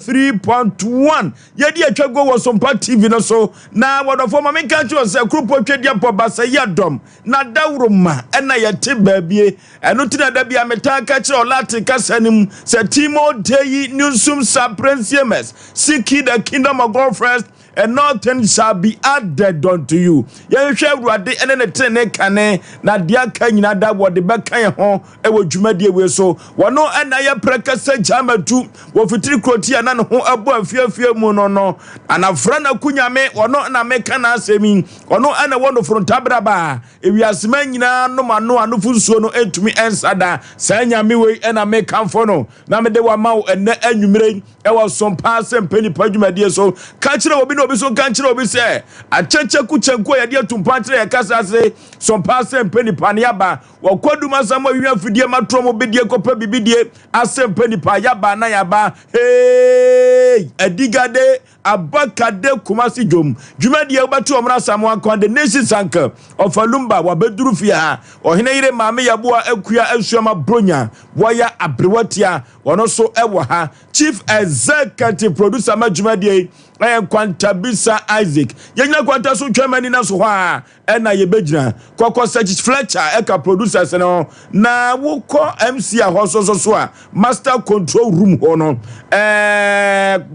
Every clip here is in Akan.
3.1 yɛde atwa go wɔ Sompa TV no so. Na wɔdɔfoɔ, ma menka kyerɛ sɛ kuropɔ twɛdeɛ pɔ basa yi adɔm na dawuroma ɛna yɛte baabie. Ɛno nti na da bia metaa ka kyerɛ ɔlate kasa no mu sɛ timo deyi nusum saprensiames, seek ye the kingdom of God first and nothing shall be added unto you. Yɛnhwɛ Awurade ne ne tenene kane, na deɛ aka nyinaa da wɔde bɛka yɛn ho wɔ dwumadie wei so. Wɔno ɛna yɛ prɛkɛsɛ gyamatu wɔ fitiri kuroti a na ne ho ɛbɔ afiafie mu no anafra na kunyame. Wɔno na meka n'asɛm yi. Ɔno ɛna wɔ no frontabraba ewiasema nyinaa nom ano anofo nsuo no ntumi nsa da. Saa Nyame wei ɛna mekamfo no na mede wama wo ɛnɛ anwummerɛ ɛwɔ Sompa sɛ mpɛ dwumadie so. Ka kyerɛ obi na obi so nka nkyerɛ obi sɛ akyɛkyɛ kukyɛnku a yɛde atu mpa kyerɛ yɛ kasa ase. Sompa sɛ mpɛ nipa ne yaba wɔkɔ dum asɛm a wia fidie matorɔ mu bidie kɔpɛ bibidie asɛ mpɛ nipa yaba na yaba. Hey, adigade abakade Kumasi dwom dwumadie wobɛto ɔmo Asamoah kwan, the nation's uncle ɔfa wabɛduru fie ha. Ɔhene yere maame Yaboa Akua Asuama Bronya wɔyɛ aberewatia, ɔno nso ɛwɔ ha. Chief executive producer ma dwumadie ɛyɛ Nkwantabisa Isaac. Yɛnyina kwanta so twɛm ani na so hɔ a ɛna yɛbɛgyina kɔkɔ sɛ Fletcher ɛka producers no. Na wokɔ MC a hɔ so so so a master control room hɔ no,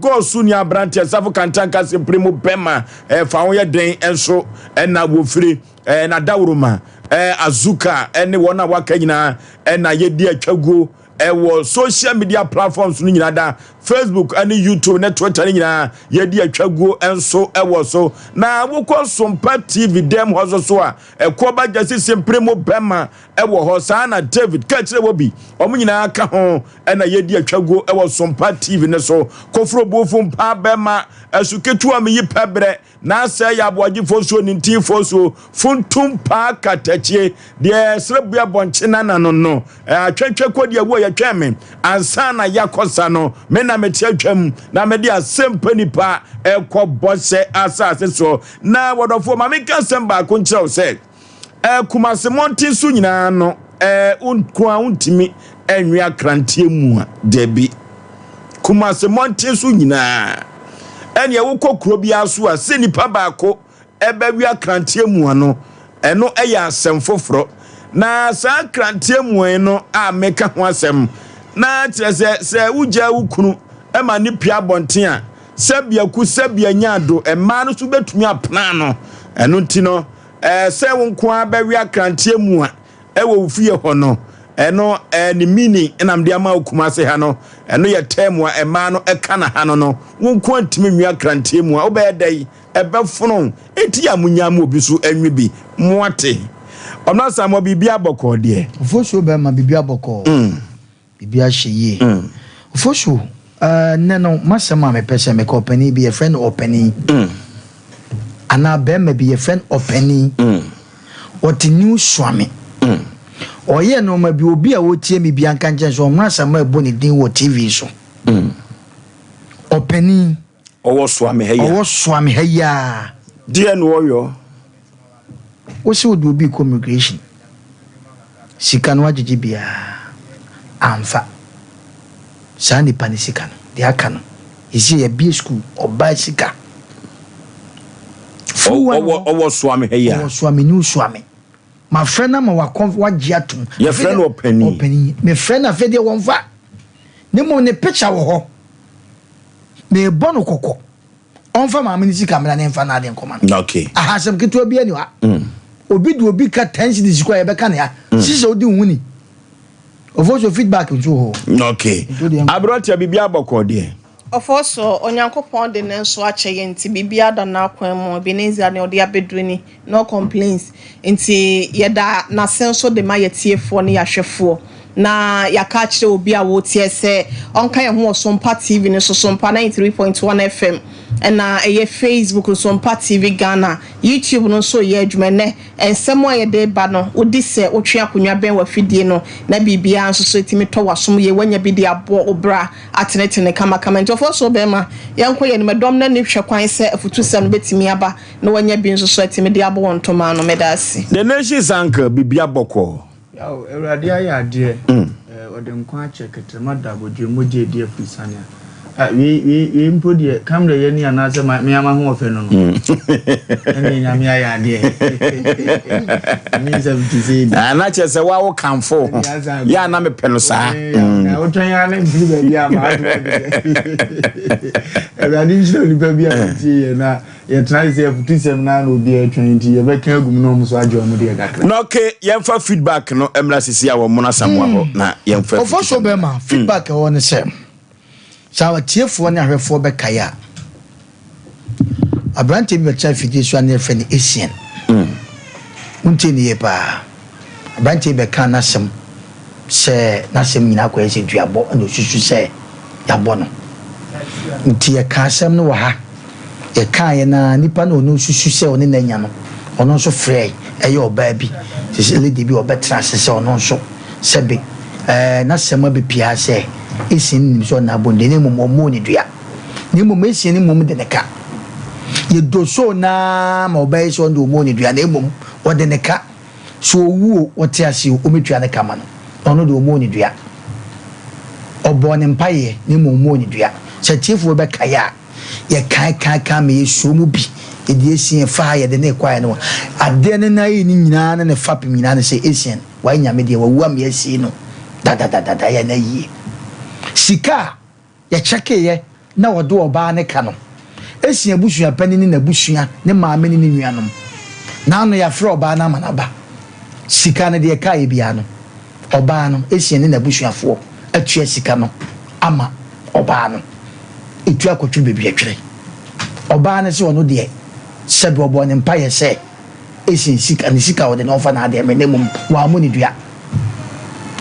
gɔɔso ni aberanteɛ Safo Kantanka sempere mu bɛma ɛfa ho yɛ den nso ɛna wɔfiri na dawuroma azuka ɛne wɔn a waka nyinaa ɛna yɛdi atwaguo ɛwɔ social media platforms no nyinaa da, Facebook ɛne YouTube ne Twitter no nyinaa yɛdi atwaguo nso ɛwɔ so. Na wokɔ Sompa TV dɛm hɔ so so a ɛkɔ ba gyasi sempere mu bɛma ɛwɔ hɔ. Saa na David ka kyerɛ wɔ bi, ɔmo nyinaa ka ho ɛna yɛdi atwaguo ɛwɔ Sompa TV ne so. Koforo buofu mpa bɛma ɛso ketewa mi yi pɛ berɛ n'asɛ yɛ aboagyefoɔ so nintinfoɔ so funtum paa katakyie deɛ serebua bɔnkye nana no atwɛtwɛ kɔ deɛ wo yɛtwɛn me ansa na yɛakɔ no. Me na mete atwam na mede asɛmpa nipa ɛkɔ bɔhyɛ asase so. Na wɔdɔfoɔ, ma menka asɛm baako nkyerɛ wo sɛ Kumase mmɔnten so nyinaa no, nko a wontumi ɛnwe akranteɛ mu a dabi. Kumase mmɔnten so nyinaa ɛneɛ wokɔ kuro biara so a sɛ nipa baako ɛbɛwe akranteɛ mu ano, ɛno ɛyɛ asɛm foforɔ. Na saa akranteɛ mu yi no a meka ho asɛm na kyerɛ sɛ wogyaa wo kunu ɛma ne pia abɔnten a, sɛbiaku sɛbia nya do, mmaa no so bɛtumi apena no. Ɛno nti no, sɛ wo nko ara bɛwe akranteɛ mu a ɛwɔ wo fie hɔ no, ɛno ne mini ɛnam de ama wo Kumase ha no, ɛno yɛ tɛm a mmaa no ɛka na ha no wo nko ntumi nwe akranteɛ mu a wobɛyɛ dɛ yi ɛbɛfono. Eti a munya mu obi so ɛnwe bi moate ɔno asamoa biribi abɔkɔɔ deɛ. Ofosuo bɛrima, biribi abɔkɔɔ, biribi ahyɛ yie. Ofosuo, nnɛ no masɛm a mepɛ sɛ meka, ɔpanin bi yɛfrɛ no ɔpanin anaa bɛrima bi yɛfrɛ no ɔpanin, ɔte New Suame. Ɔyɛ nneɛma bi, obi a wɔtie mi bi anka nkyɛn sɛ ɔmo asɛm a ɛbɔ ne din wɔ TV so. Ɔpanin. Ɔwɔ Suame ha yi a. Ɔwɔ Suame ha yi a. Deɛ no ɔyɔ. Wosi wode obi kɔ immigration, sika no agyegye biara amfa saa nipa ne sika no deɛ aka no yɛsi yɛbie school ɔbaa sika. Ɔwɔ Suame ha yi a. Ɔwɔ Suame, New Suame. Mafrɛ no ama wakɔ wagye atom. Yɛfrɛ no ɔpanin. Ɔpanin. Mefrɛ no afei deɛ wɔmfa ne mmom ne picture wɔ hɔ. Mebɔ no kɔkɔ ɔmfa maame no sika mmra ne mfa no ade nkɔma no. Aha asɛm ketewa bi ani ha. Obi de obi ka 10 cedis kɔ a yɛbɛka ne ha sisi sɛ wodi wo ho ni. Ɔfo so feedback nso wɔ hɔ. Okay, aberɛtia, biribi abɔkɔɔ deɛ. Ɔfɔ so Onyankopɔn de ne nso akyɛ yɛn nti biribiara da n'akwan mu. Ebenezer ne ɔde abɛduru ni, no complaints. Nti yɛda n'ase nso de ma yɛtiefoɔ ne yɛahwɛfoɔ na yɛaka akyerɛ obi a wɔretie sɛ ɔnka yɛn ho wɔ Sompa TV no so, Sompa 93.1 FM, ɛna ɛyɛ Facebook Sompa TV Ghana, YouTube no nso yɛ adwuma. Nnɛ nsɛm a yɛde ba no, wodi sɛ wotwe akonnwa bɛn w'afidie no na biribiara nso so ɛtumi tɔ w'asom yie, woanya bi de aboɔ wo bra atenetene kamakama. Nti ɔfɔ so bɛrima, yɛnkɔ yɛn anim. Ɛdɔm no ani hwɛ kwan sɛ afutusɛm no bɛtumi aba na wanya bi nso so atumi de abɔ wɔn ntoma no. Meda ase. The nation's uncle, biribi abɔkɔɔ. Yaw, Awurade ayɛ adeɛ. Ɔde nkwa akyɛ kɛtrɛma da abɔdwe mogya edi afiri sane a. Ah, wei wei wei mpo deɛ camera yɛ ni anaasɛ ma me ama ho ɔfɛ no no. Ɛne Nyame ayɛ adeɛ. Me nsɛm te sɛ bi. Ah, na kyerɛ sɛ woa wo kamfo ho. Yɛ a na mepɛ no saa. Na wotwɛn ara na mfiri baabi a ma ato Awurade nhyira onipa bi a ɔtie yɛ na Yɛtena ase sɛ afutusɛm no ara na obiara retwɛn nti yɛbɛka agu mu na wɔn nso agye wɔn deɛ kakra. Na ok yɛnfa feedback no mmra sisi a wɔ Mona Samoa hɔ na yɛnfa Ɔfɔ so afutusɛm mmra. bɛma feedback ɛwɔ ne sɛ, sɛ atiefoɔ ne ahwɛfoɔ bɛkae a, aberanteɛ bi bɛtena afidie so a ne yɛfrɛ no Essien. Montie no yie paa. Aberanteɛ yi bɛkaa n'asɛm sɛ n'asɛm nyinaa akɔyɛ sɛ duabɔ na ɔsusu sɛ yɛabɔ no. Nti yɛkaa asɛm no wɔ ha. Yɛkaeɛ no ara, nipa no a ɔno susu sɛ ɔne no anya no, ɔno nso frɛɛe. Ɛyɛ ɔbaa bi, te sɛ lady bi a ɔbɛtena ase sɛ ɔno nso sɛbe ɛɛ n'asɛm abɛpue ha sɛ Essien nim sɛ ɔne no abɔ no dua na mmom ɔmmɔɔ no dua. Na mmom Essien mmom de no ka. Yɛdosoo no ara ma ɔbaa yi sɛ ɔno deɛ ɔmmɔɔ no dua na mmom ɔde no ka. Sɛ ɔwu o, ɔte ase o, ɔmmɛtua ne ka ma no. Na ɔno deɛ ɔmmɔɔ no dua. Ɔbɔɔ no mpaeɛ, na mmom ɔmmɔɔ no dua. Sɛ atiefoɔ bɛkae a, yɛkae kae kae ma yɛsuo mu bi. Yɛde Essien fa ha, yɛde no rekɔ ha, yɛde no Adeɛ no n'ayi no nyinaa ne ne fapem nyinaa ne sɛ Essien, wayɛ Nyame deɛ, wawu ama yɛasie no dadadadada, yɛ n'ayie. Sika a Yɛkyɛkeeɛ na wɔde ɔbaa no ka no. Essien abusua panin ne n'abusua, ne maame ne ne nuanom. N'ano yɛafrɛ ɔbaa no ama no aba. Sika no deɛ ɛkaeɛ biara no, ɔbaa no, Essien ne n'abusuafoɔ atua sika no ama ɔbaa no. Ɛtu akɔtwere baabi ɛtwere. Ɔbaa no se ɔno deɛ, sɛbe ɔbɔɔ ne mpaeɛ sɛ Essien sika, ne sika a ɔde no ɔmfa n'adeɛ mmrɛ na mmom wammɔ no dua.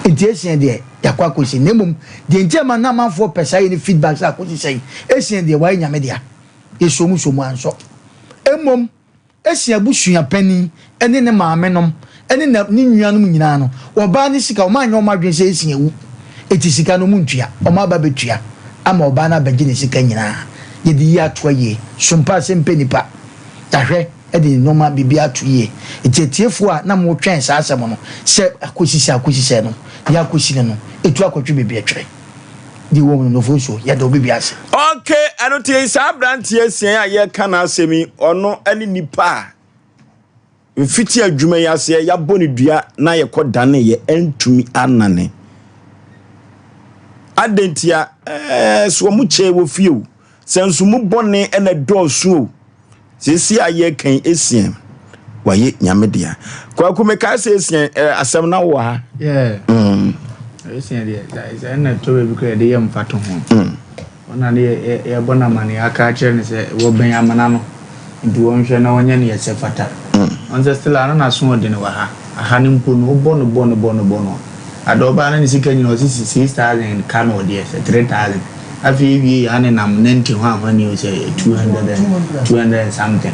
Enti Essien deɛ, Yɛakɔ akɔsi. Na mmom, deɛ nti a ɛma na amanfoɔ pɛ saa yɛ ne feedback sɛ akɔsi sɛn, Essien deɛ wayɛ Nyame dea. Yɛsɔ mu sɔ mu ansɔ. Mmom, Essien abusua panin ne ne maame nom ne na ne nuanom nyinaa no, wɔbaa ne sika, wɔn anyɛ wɔn adwene sɛ Essien awu, enti sika no wɔn ntua, wɔn aba abɛtua ama ɔbaa no abɛgye ne sika nyinaa. Yɛde yie ato ayie. Sompa sɛ mpɛ nipa. Yɛahwɛ. de ne nnoɔma biribiara ato yie. Nti atiefoɔ a na motwɛn saa asɛm no sɛ akɔsi sɛ akɔsi sɛ no, deɛ akɔsi no no, ɛtu akɔtwe baabi ɛtwerɛ. Deɛ ɛwɔ mu no, nufosuo, yɛda obi biara ase. Ok, ɛno nti saa aberanteɛ Asian a yɛreka n'asɛm yi, ɔno ne nipa a mfiti adwuma yi aseɛ yɛabɔ no dua na yɛkɔ daneeɛ ɛntumi anane. Adɛn ntia? Ɛɛ, so wɔn kyɛɛ wɔ fie o, sɛ nso mu bɔne na ɛdɔɔso o, Seesei a yɛreka yi, Essien wayɛ Nyame dea. Kwaku, mekae sɛ Essien eh, asɛm na wowɔ ha. Yeah. Essien deɛ, sɛ ɛna ɛtɔ baabi koraa yɛde yɛ mfatoho. Ɔna ne yɛbɔ no amaneɛ aka akyerɛ no sɛ wɔbɛn amena no, nti wɔnhwɛ na wɔnyɛ no yɛsɛ fata. Ɔno sɛ still a na n'aso ɔdene wɔ ha. Aha no mpo no, wobɔ no bɔ no bɔ no bɔ no a, ada ɔbaa no ne sika nyina ɔse 6,000 ka na ɔdeɛ, sɛ 3,000. Afei ewiei a nenam nante hwanhwani o sɛ 200 and 200 and something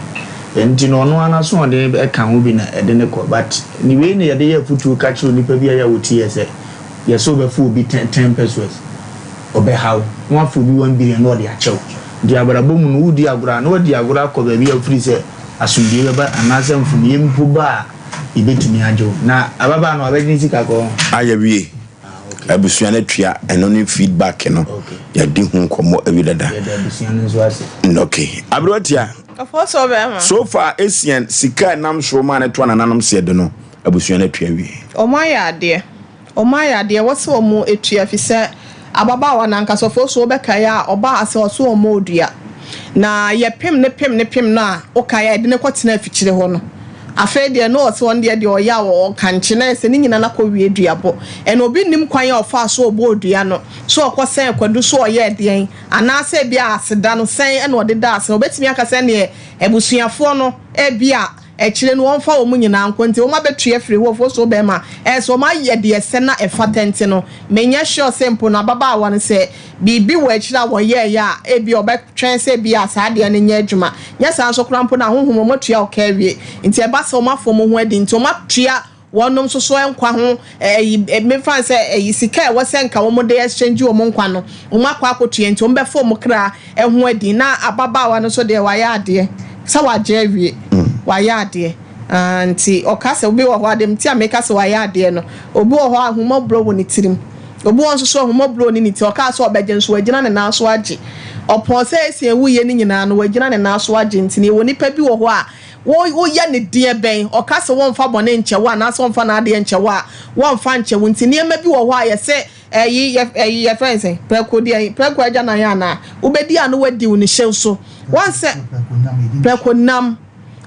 nti no ɔno ara n'asoɔden ka ho bi na ɛde no kɔ but ne wei na yɛde yɛ afutuo ka kyerɛ onipa bi a yɛ a ɔti yɛ sɛ yɛ sɛ ɔbɛfa obi ten ten pesewas ɔbɛha wo na wafa obi one billion na ɔde akyɛ wo nti abrabɔ mu no wodi agorɔ a na wadi agorɔ akɔ baabi a wofiri sɛ asomdwie bɛba anaasɛ mfomyɛ mpo ba a yɛbɛtumi agye wo na ababaa no wabɛgye ne sika kɔ ho. Ayɛ wie. Abusua no atua ɛno ne feedback no yɛadi ho nkɔmmɔ awi dada. Okay. Aberewa tia. So far Essien sika a ɛnam soro maa no toa nananom seɛ de no abusua no atua awie. Wɔn ayɛ adeɛ. Wɔn ayɛ adeɛ ɛwɔ sɛ wɔn tua efisɛ ababaawa no ankasa ɔfo so wobɛkae a ɔbaa ase ɔso wɔn ɔdua na yɛpem no pem no pem no a wokae a yɛde no kɔtena afikyire hɔ no Afei deɛ na ɔse ɔno deɛ deɛ ɔyɛ a ɔkankye na ayɛ sɛ ne nyina no akɔ wie duabɔ. Ɛna obi nnim kwan a ɔfaa so ɔbɔɔ dua no, so ɔkɔ sɛn kwadu so ɔyɛɛ deɛn, anaasɛ ebia aseda no sɛn na ɔde daa ase. Ɔbɛtumi aka sɛ ɛneɛ abusuafoɔ no ebia akyire no wɔmfa wɔn nyinaa nkɔ nti wɔn abɛtua afiri hɔ fosuo bɛrima ɛyɛ sɛ wɔn ayɛ deɛ ɛsɛ na ɛfata nti no menyɛ sure sɛ mpo no ababaawa no sɛ biribi wɔ akyire a wɔyɛeɛ a, ebia wɔbɛtwɛn sɛ ebia saa adeɛ no nyɛ adwuma. Nyɛ saa nso koraa mpo no a, honhom no, wɔatua wo ka awie. Nti ɛba sɛ wɔafa wɔn ho adi nti, wɔatua wɔnom nso so nkwa ho ɛyi, memfa no sɛ ɛyi, sika a ɛwɔ sɛ nka wɔde exchange wɔn nkwa no, wɔakɔ akɔtua nti wɔbɛfa wɔn kra ho adi. Na ababaawa no nso deɛ, wayɛ adeɛ sɛ wagye awie. Wayɛ adeɛ. Ah, nti ɔka sɛ obi wɔ hɔ a, deɛ nti a meka sɛ wayɛ adeɛ no, obi wɔ hɔ a ahummɔborɔ wɔ ne tirim. Obi wɔ hɔ nso so ahummɔborɔ nni ne ti, ɔkaa sɛ ɔbɛgye nso wagyina ne nan so agye. Ɔpɔn sɛ Essien wuiɛ no nyinaa no wagyina ne nan so agye nti no yɛwɔ nipa bi wɔ hɔ a wo woyɛ no deɛ bɛn, ɔka sɛ wɔmfa bɔne nkyɛ wo anaasɛ ɔmfa n'adeɛ nkyɛ wo a wɔmfa nkyɛ wo nti nneɛma bi wɔ hɔ a yɛsɛ ɛyi yɛ ɛyi yɛfrɛ no sɛn prɛko deɛ prɛko agya nan anaa wobɛdi a na wadi wo ne hyew so wɔn sɛ prɛko nam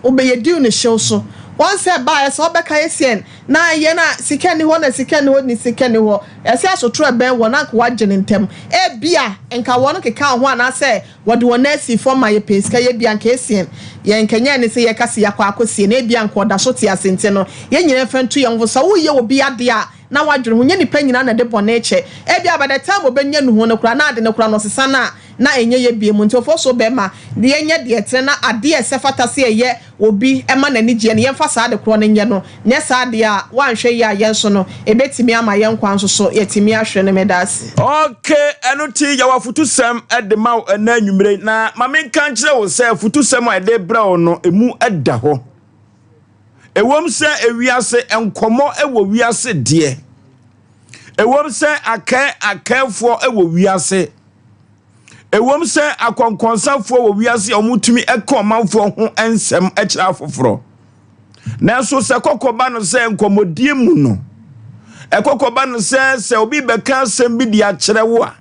wobɛyɛ diw ne hyew so wɔn sɛ baeɛ sɛ ɔbɛka Essien na yɛn a sika ni hɔ na sika ni hɔ ni sika ni hɔ ɛsɛ asotoro ɛbɛn wɔn anka wagye ne ntɛm ebia nka wɔn keka ho anaasɛ wɔde wɔn asi fam ma yɛpɛ sika yɛ bia nka Essien yɛn nkɛnyɛ ne sɛ yɛka se yɛakɔ akɔsie na ebia nka ɔda so te ase nti no yɛn nyinaa fɛn to yɛn ho sɛ woyɛ obi adeɛ a na wadwene ho nyɛ nipa nyinaa na de bɔne kyɛ ebia by the time obɛnya ne ho no koraa na ade no koraa no ɔsesa no a na ɛnyɛ yɛ bie mu nti ofo so bɛrima deɛ nyɛ deɛ tene na adeɛ ɛsɛ fata sɛ ɛyɛ obi ɛma n'ani gyeɛ no yɛmfa saa de korɔ no nyɛ no nyɛ saa deɛ a wanhwɛ yie a yɛn so no ebɛtumi ama yɛn kwan nso so yɛtumi ahwɛ no mɛda ase. Okay, ɛno ti yɛwɔ afotusɛm de ma wo ɛnɛ anwummere na ma menka nkyerɛ wo sɛ afotusɛm a ɛde brɛ wo no emu da hɔ. Ɛwom sɛ ewiase nkɔmmɔ wɔ wiase deɛ, ɛwom sɛ akɛɛ akɛɛfoɔ wɔ wiase, ɛwom sɛ akɔnkɔnsafoɔ wɔ wiase a wɔtumi ka ɔmanfoɔ ho nsɛm kyerɛ afoforɔ, nanso sɛ kɔkɔba no sɛ nkɔmmɔdie mu no, ɛkɔkɔba no sɛ sɛ obi bɛka asɛm bi de akyerɛ wo a,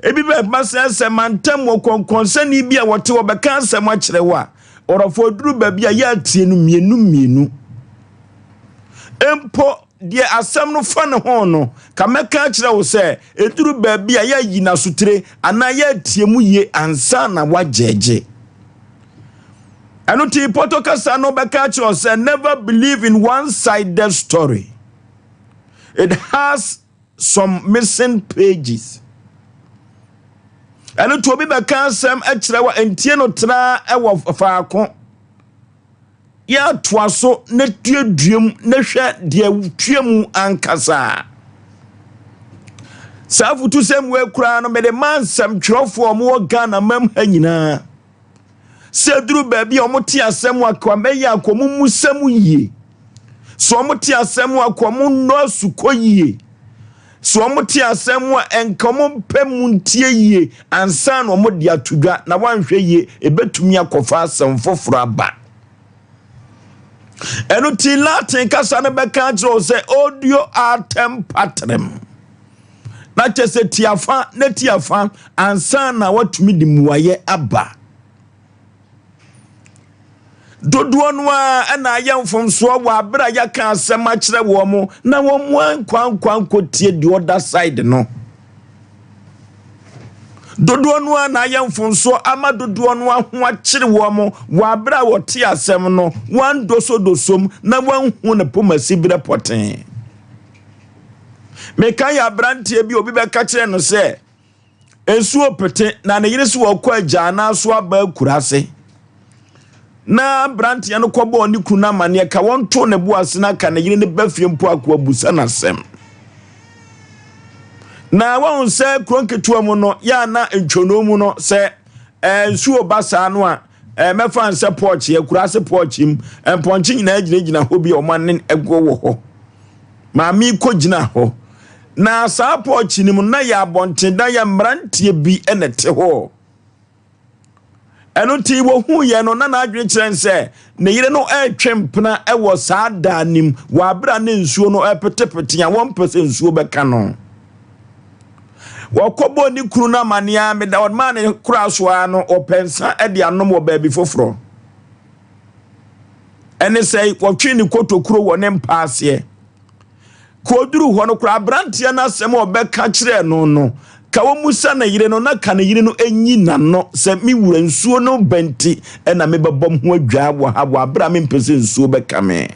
ebi bɛba sɛ sɛ mantam wɔ kɔnkɔnsani bi a wɔte hɔ bɛka asɛm akyerɛ wo a, ɔrɔfoɔ duru baabi a yɛatie no mmienu mmienu. Mpo deɛ asɛm no fa ne ho no, ka mɛka akyerɛ wo sɛ ɛduru baabi a yɛayi n'asotire anaa yɛatie mu yie ansa na wagyɛgye. Ɛno nti pɔtɔ kasa no bɛka akyerɛ wo sɛ never believe in one-sided story. It has some missing pages. Ɛno nti obi bɛka asɛm akyerɛ wo a ntie no tra wɔ faako. Yɛatoa so na tuaduam na hwɛ deɛ tua mu ankasa. Saa afotusɛm wei koraa no mede ma nsɛmtwerɛfoɔ a wɔwɔ Ghana mam ha nyinaa. Sɛ duru baabi a wɔte asɛm a kwamɛyɛ akɔ mu musɛm yie. So wɔte asɛm a kɔ mu nnɔ asukɔ yie. So wɔte asɛm a ɛnka wɔn mpɛ mu ntie yie ansa na wɔde ato dwa na wɔanhwɛ yie ebetumi akɔfa asɛm foforɔ aba. Ɛno ti Latin kasa no bɛka akyerɛ wo sɛ audio autem patrem. Na kyerɛ sɛ tiafa na tiafa ansa na watumi de mmuayɛ aba. Dodoɔ no a ɛna ayɛ mfomsoɔ wɔ abere a yɛaka asɛm akyerɛ wɔn mo na wɔn mo ankwankwa nkɔtie the other side no. Dodoɔ no a na ayɛ mfomsoɔ ama dodoɔ no ho akyere wɔn mo wɔ abere a wɔte asɛm no wɔandosodosom na wɔanhu ne pomasi berɛ pɔtee. Meka yɛ aberanteɛ bi obi bɛka kyerɛ no sɛ nsuo pete na ne yere so wɔkɔ agya anaa so aba akura ase. Na aberanteɛ no kɔbɔɔ ne kunu no amanneɛ ka wɔnto ne bo ase na ka ne yere no ba fie mpo akɔ abusa n'asɛm. Na wɔn sɛ kuro nketewa mu no yɛ ana ntwonoo mu no sɛ nsuo ba saa no a mɛfa nsɛ pɔɔkye akura ase pɔɔkye mu mpɔnkye nyinaa gyinagyina hɔ bi a wɔn ane ɛgo wɔ hɔ. Maame kɔ gyina hɔ. Na saa pɔɔkye no mu na yɛ abɔnten dan yɛ mmeranteɛ bi na ɛte hɔ. Ɛno nti wɔhuu yɛ no na n'adwene kyerɛ n sɛ ne yere no ɛretwe mpena wɔ saa dan no mu wɔ abere a ne nsuo no ɛpetepete a wɔmpɛ sɛ nsuo bɛka no. Wɔkɔbɔɔ ne kunu no amanneɛ a meda ɔmaa ne kora so ara no ɔpɛ nsa de anom wɔ baabi foforɔ. Ɛne sɛ wɔtwe ne kotokuro wɔ ne mpa aseɛ. Kɔduru hɔ no koraa aberanteɛ no asɛm a ɔbɛka kyerɛɛ no no ka wɔmmusa ne yere no na ka ne yere no nyi n'ano sɛ me wura nsuo no bɛnti ɛna mebɛbɔ m ho adwaa wɔ ha wɔ abere a mempɛ sɛ nsuo bɛka me.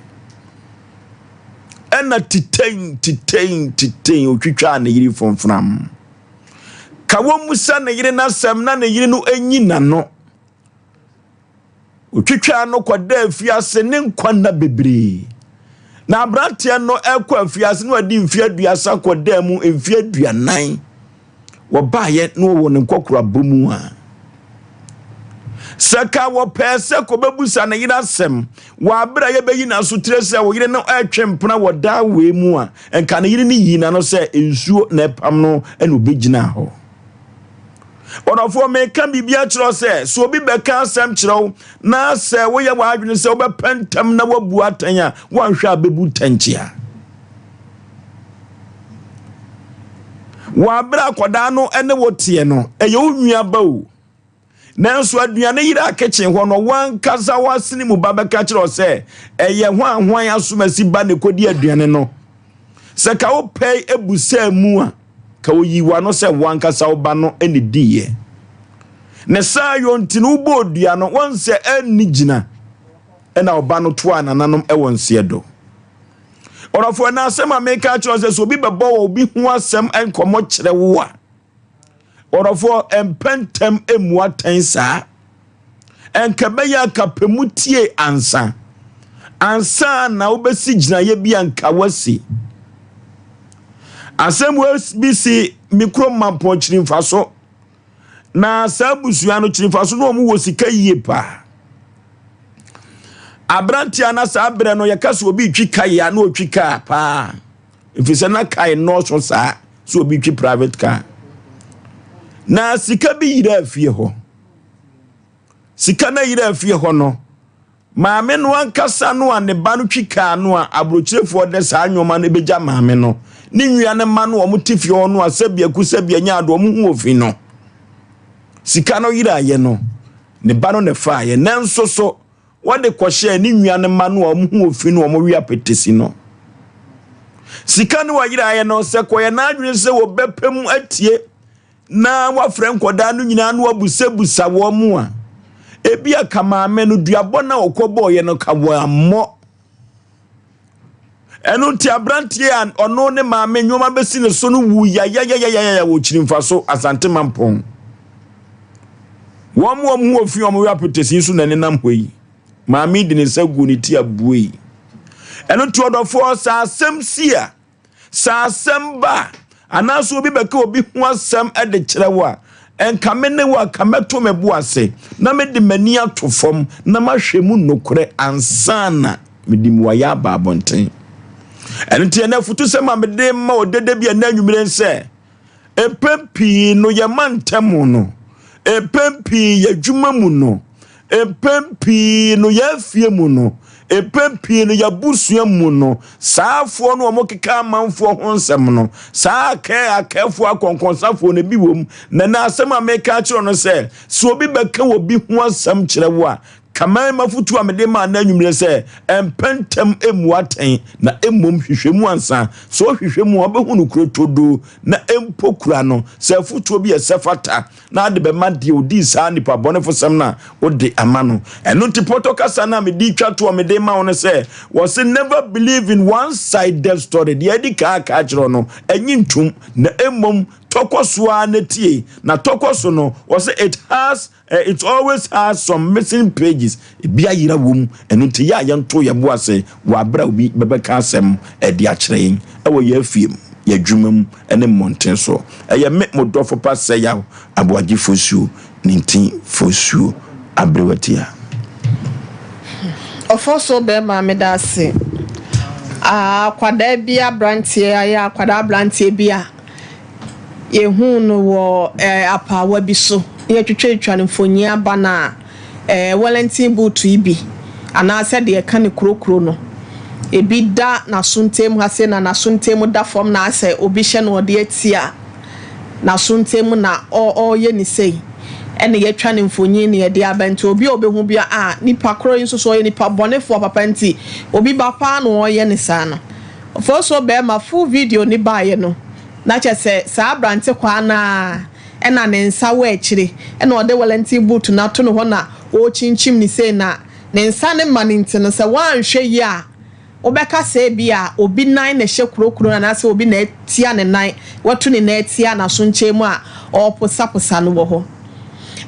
Ɛna titɛn titɛn titɛn otwitwaa ne yere fomfram. Ka wɔmmusa ne yere no asɛm na ne yere no nyi n'ano. Otwitwaa no kɔdaa afiase ne nkwa nna bebree. Na aberanteɛ no ɛkɔ afiase na wadi mfeɛ 30 kɔdaa mu mfeɛ 40. Wɔbaeɛ na wɔwɔ ne nkɔkorabɔ mu a. Sɛ ka wɔpɛɛ sɛ kɔbɛbusa ne yere asɛm wɔ abere a yɛbɛyi n'asotire sɛ wo yere no ɛretwe mpena wɔ daa wei mu a, nka ne yere no yii n'ano sɛ nsuo na ɛpam no ɛna obɛgyinaa hɔ. Ɔdɔfoɔ, meka biribi akyerɛ wo sɛ, sɛ obi bɛka asɛm kyerɛ wo na sɛ woyɛ w'adwene sɛ wobɛpɛ ntɛm na woabu atɛn a, woanhwɛ a bɛbu ntɛnkyea. Wɔ abere akwadaa no ne wo teɛ no, ɛyɛ wo nua ba o. Nanso aduane yera kitchen hɔ no, wankasa w'asene mu ba bɛka kyerɛ wo sɛ ɛyɛ hwan hwan asomasi ba na ɛkɔdi aduane no. Sɛ ka wo pɛe ebu sɛ mu a, ka oyi w'ano sɛ wankasa wo ba no ne diiɛ. Ne saa yɔ nti no wobɔɔ dua no, wɔn sɛ ɛnni gyina ɛna ɔba no toaa nananom ɛwɔ nseɛ do. Ɔdɔfoɔ, ɛna asɛm a meka akyerɛ wo sɛ sɛ obi bɛbɔ wɔ obi ho asɛm nkɔmmɔ kyerɛ wo a, Ɔdɔfoɔ, mpɛ ntɛm mmu atɛn saa. Ɛnka ɛbɛyɛ anka pɛ mu tie ansa. Ansa na wobɛsi gyinaeɛ bi anka woasi. Asɛm bi si me kurom Mampɔn Kyirimfa so. Na saa abusua no Kyirimfa so no wɔn wɔ sika yie paa. Aberanteɛ na saa berɛ no yɛka sɛ obi retwi kae a na ɔtwi kaa paa. Ɛfiri sɛ na kaa nnɔɔso saa sɛ obi twi private car. Na sika bi yera afie hɔ. Sika no yera afie hɔ no, maame no ankasa no a ne ba no twi kaa no a aburokyerefoɔ de saa nneɛma no bɛgya maame no ne nua no mma no wɔn te fie hɔ no a sɛbi aku sɛbi anya ado wɔn ho ofi no. Sika no yeraeɛ no, ne ba no na ɛfaeɛ. Nanso so Wɔde kɔhyɛɛ ne nua no mma no a wɔn ho wɔ fi no wɔn we apetesi no. Sika no wɔyeraeɛ no, sɛ kɔyɛ n'adwene sɛ wɔbɛpɛ mu atie na wafrɛ nkɔdaa no nyinaa na wabusabusa wɔn mu a, ebi a ka maame no duabɔ no a ɔkɔbɔɔyɛ no ka wɔammɔ. Ɛno nti aberanteɛ a ɔno ne maame nneɛma bɛsi ne so no wu yayayayaya wɔ Kyirimfa so Asante Mampɔn. Wɔn wɔn ho ofi wɔn wɔ apetesi so na nenam hɔ yi. Maame de ne nsa gu ne ti abuei. Ɛno nti ɔdɔfoɔ sɛ asɛm si a, Sɛ asɛm ba a, anaasɛ obi bɛka obi ho asɛm de kyerɛ wo a, ɛnka me ne wo a, ka mɛto me bo ase na mede m'ani ato fam na mahwɛ mu nokorɛ ansa na mede mmuaeɛ aba abɔnten. Ɛno nti ɛnɛ afutusɛm a mede ma ɔdede bi ɛnɛ anwummere sɛ, Mpɛn pii no yɛn mantam no, mpɛn pii yɛn adwuma mu no, mpɛn pii no yɛn afie mu no, mpɛn pii no yɛn abusua mu no, saa afoɔ no a wɔkeka amanfoɔ ho nsɛm no, saa akɛɛ akɛɛfoɔ akɔnkɔnsafoɔ no bi wɔ mu. Na na asɛm a meka akyerɛ no sɛ, sɛ obi bɛka obi ho asɛm kyerɛ wo a, Kaman m'afotu a mede maa no anwummere sɛ, Mpɛ ntɛm mmu atɛn, na mmom hwehwɛ mu ansa. Sɛ wohwehwɛ mu a, wobɛhu nokorɛ turodoo, na mpo kura no sɛ afotuo bi a ɛsɛ fata, na ade bɛma deɛ ɔdii saa nnipa bɔnefosɛm no a wode ama no. Ɛno nti pɔtɔ kasa no a mede retwa toɔ mede rema wo no sɛ, wɔse never believe in one-sided story, deɛ adi kan aka akyerɛ wo no, ɛnye ntom, na mmom tɔ kɔ so ara na tie, na tɔ kɔ so no, wɔse it has Eh, it always has some missing pages. Ebi ayera wom. Ɛno nti yɛ a yɛnto yɛn bo ase wɔ abere a obi bɛbɛka asɛm de akyerɛ yɛn wɔ yɛn afie mu, yɛn adwuma mu, ne mmɔnten so. Ɛyɛ me, mo dɔfo pa Sɛyaw Aboagye Fosuo, Nintin Fosuo, Aberewatia. Ɔfɔso bɛɛma meda ase. Akwadaa bi abranteɛ ayɛ akwadaa abranteɛ bi a Yehuu no wɔ apaawa bi so na yɛtwitwatwa no mfonyin aba no a, Wellington boot yi bi, anaasɛ deɛ ɛka no kurokuro no, ebi da n'aso ntam ha sei na n'aso ntam da fam na asɛ obi hyɛ no ɔde atia n'aso ntam na ɔreyɛ ne sei. Ɛna yɛatwa no mfonyin na yɛde aba nti obi a ɔbɛhu bi a, nipa korɔ yi nso so ɔyɛ nipa bɔnefoɔ papa nti obi ba paa na ɔreyɛ ne saa no. Ofosuo bɛɛma full video no baeɛ no na kyerɛ sɛ saa abrante kwaa no ara ɛna ne nsa wɔ akyire ɛna ɔde wɛlɛnten boot no ato ne hɔ na ɔrekyinkyim no sei na ne nsa no ma no nti no sɛ woanhwɛ yie a wobɛka sɛ ebia obi nan na ɛhyɛ kurokuro no anaasɛ obi na atia ne nan watu ne nan atia n'aso nkyɛn mu a ɔreposaposa no wɔ hɔ.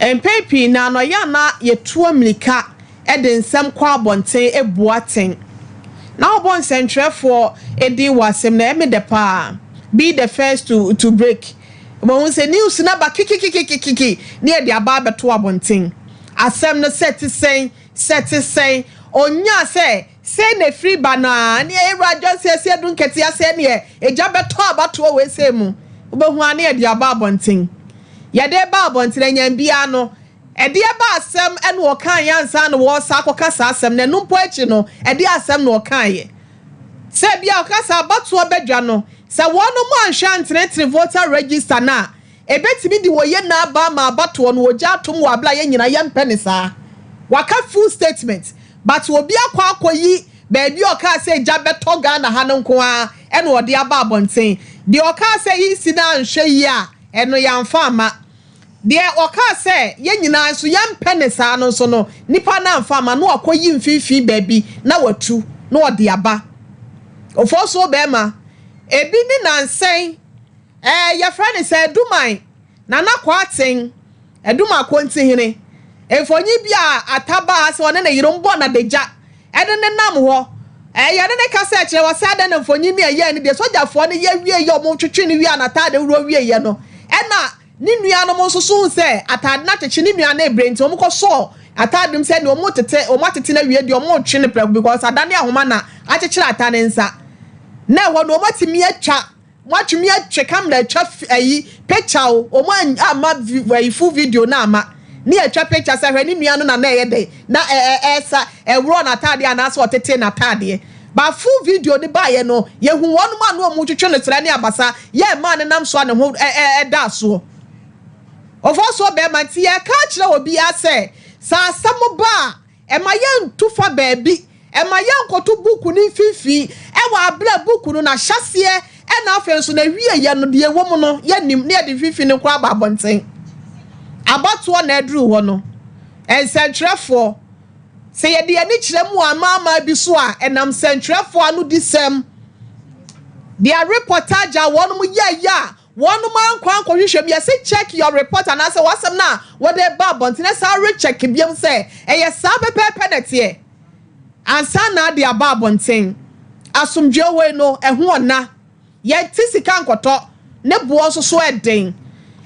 Mpɛn pii no ara no ɛyɛ a na yɛtu ammirika de nsɛm kɔ abɔnten bu atɛn. Na wɔbɔ nsɛntwerɛfoɔ din wɔ asɛm no, ɛyɛ me dɛ paa. Be the first to to break. Wɔhu sɛ news no aba kikikikikiki na yɛde aba abɛto abɔnten. Asɛm no sɛ te sɛn, sɛ te sɛn, ɔnyaa sɛ sei na ɛfiri ba no a, ɛneɛ Yɛwura Johnson Asiedu Nketea sɛ ɛneɛ egya bɛtɔ abatoɔ wei sei mu, wobɛhu ara na yɛde aba abɔnten. Yɛde ba abɔnten, anyam biara no, ɛdeɛ ba asɛm ɛna ɔkaeɛ ansa na wɔresa akɔka saa asɛm no, ɛno mpo akyi no, ɛdeɛ asɛm na ɔkaeɛ. Sɛ ebia ɔka sɛ abatoɔ badwa no, sɛ wɔnom anhwɛ antenetene voter register no a, ɛbɛtumi de wɔyɛ nna aba ama abatoɔ no wɔgya atom wɔ abere a yɛn nyinaa yɛmpɛ ne saa. Waka full statement but obi akɔ akɔyi baabi a ɔkaa sɛ gya bɛtɔ Ghana ha no nko ara ɛna ɔde aba abɔnten. Deɛ ɔkaa sɛ EC no anhwɛ yie a, ɛno yɛamfa amma. Deɛ ɔkaa sɛ yɛn nyinaa nso yɛmpɛ ne saa no nso no, nipa no amfa amma na wakɔyi mfimfini baabi na watu na ɔde aba. Ofosuo bɛrima, ebi ne nansɛn, ɛɛ yɛfrɛ no sɛ Aduman, Nana Kwarteng, Adum Akontihene, mfonyin bi a Atta baa sɛ ɔne ne yere mbɔ no adagya de no nam hɔ. Ɛɛ yɛne no kasa kyerɛ wɔ sɛ adɛn na mfonyin no a ɛyɛɛ no deɛ sogyafoɔ no yɛ wieeɛ a wɔtwetwe no wie a n'ataade worɔ wieeɛ no ɛna ne nuanom nso so hu sɛ ataade no akyekye ne nua no rebrɛ nti wɔkɔsɔɔ ataade no mu sɛ deɛ wɔretete wɔn atete no awie deɛ wɔretwe no prɛko because adane ahoma na akyekyere Atta ne nsa na ɛhɔ no wɔatumi atwa Wɔatumi atwe camera atwa ayi picture o, wɔn amma ayi full video no amma. Ne yɛatwa picture sɛ hwɛ ne nua no na na ɛyɛ dɛn, na ɛsa ɛworɔ n'ataadeɛ anaasɛ ɔtetee n'ataadeɛ. But full video no baeɛ no, yɛhu wɔn a na wɔretwetwe no serɛ ne abasa, yɛ mmaa no nam so a ne ho ɛda soɔ. Ɔfɔsoɔ bɛrima nti yɛka akyerɛ obiara sɛ, sɛ asɛm ba a, Ɛma yɛntu fa baabi. Ɛma yɛnkɔto buku no mfimfini wɔ aberɛ a buku no n'ahyɛaseɛ ɛna afei nso n'awieɛ no deɛ ɛwɔ mu no yɛnnim na yɛde mfimfini no koraa aba abɔnten. Abatoɔ na aduru hɔ no, nsɛntwerɛfoɔ, sɛ yɛde yɛn ani kyerɛ mu wɔ amanaman bi so a, ɛnam nsɛntwerɛfoɔ anodisɛm, their reportage a wɔn yɛeɛ a Wɔnom ankɔ ankɔhwehwɛ mu, yɛse check your report anaasɛ w'asɛm no a wode reba abɔnten no san recheck biom sɛ ɛyɛ saa pɛpɛɛpɛ na ɛteɛ ansa na ade aba abɔnten. Asomdwoeɛ wei no ɛho ɔna, yɛnte sika nkɔtɔ, ne boɔ nso so ɛden.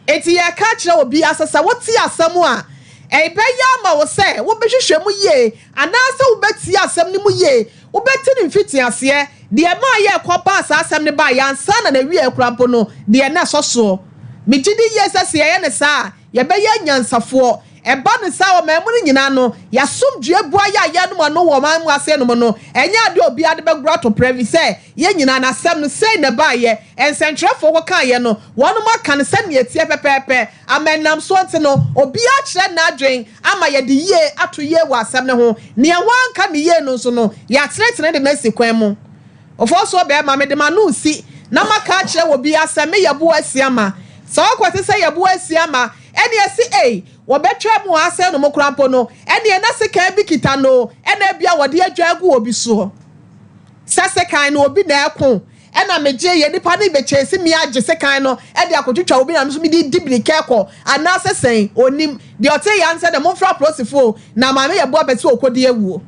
Enti yɛreka akyerɛ obiara sɛ sɛ wote asɛm a, ɛbɛyɛ ama wo sɛ wobɛhwehwɛ mu yie anaasɛ wobɛtie asɛm no mu yie, wobɛte no mfitiaseɛ Deɛ ɛmaa yɛkɔ baa saa asɛm no baeɛ ansa na n'awieɛ koraa mpo no, deɛ na ɛsɔ soɔ. Megye di yie sɛ sɛ yɛyɛ no saa a, yɛbɛyɛ anyansafoɔ. Ɛba no saa a, ɔman mu no nyinaa no, y'asomdwoeɛ boayɛ a yɛnom ano wɔ ɔman mu ase nom no, ɛnyɛ adeɛ a obiara de bɛgoro ato prɛ, ɛfiri sɛ yɛn nyinaa no asɛm no sei na ɛbaeɛ, nsɛntwerɛfoɔ kɔkaeɛ no, wɔnom aka no sɛdeɛ ɛteɛ pɛpɛɛpɛ, ama ɛnam soɔ nti no, obiara kyerɛ n'adwene. ama yɛde yie ato yie wɔ asɛm no ho. Nea wanka no yie no nso no, yɛatenetene de no asi kwan mu. Ofosuo barima, mede m'ano resi na maka akyerɛ wɔ biara sɛ me yɛboa Asiama. Sɛ ɔkɔte sɛ yɛboa Asiama, ɛnneɛ se ei, wɔbɛtwa mu asɛe no mo koraa mpo no, ɛnneɛ na sekan bi kita no o, ɛna ebia wɔde adwa agu obi soɔ. Sɛ sekan no obi na ɛko, Ɛna megye yɛ nipa no bɛkyɛsi me agye sekan no de akɔtwitwa obi na me nso mede di mirika kɔ anaasɛ sɛn? Ɔnnim. Deɛ ɔte yɛ ara ne sɛ dɛ momfrɛ apolisifoɔ o, na maame yɛ boa bɛsi ɔkɔdi awuo.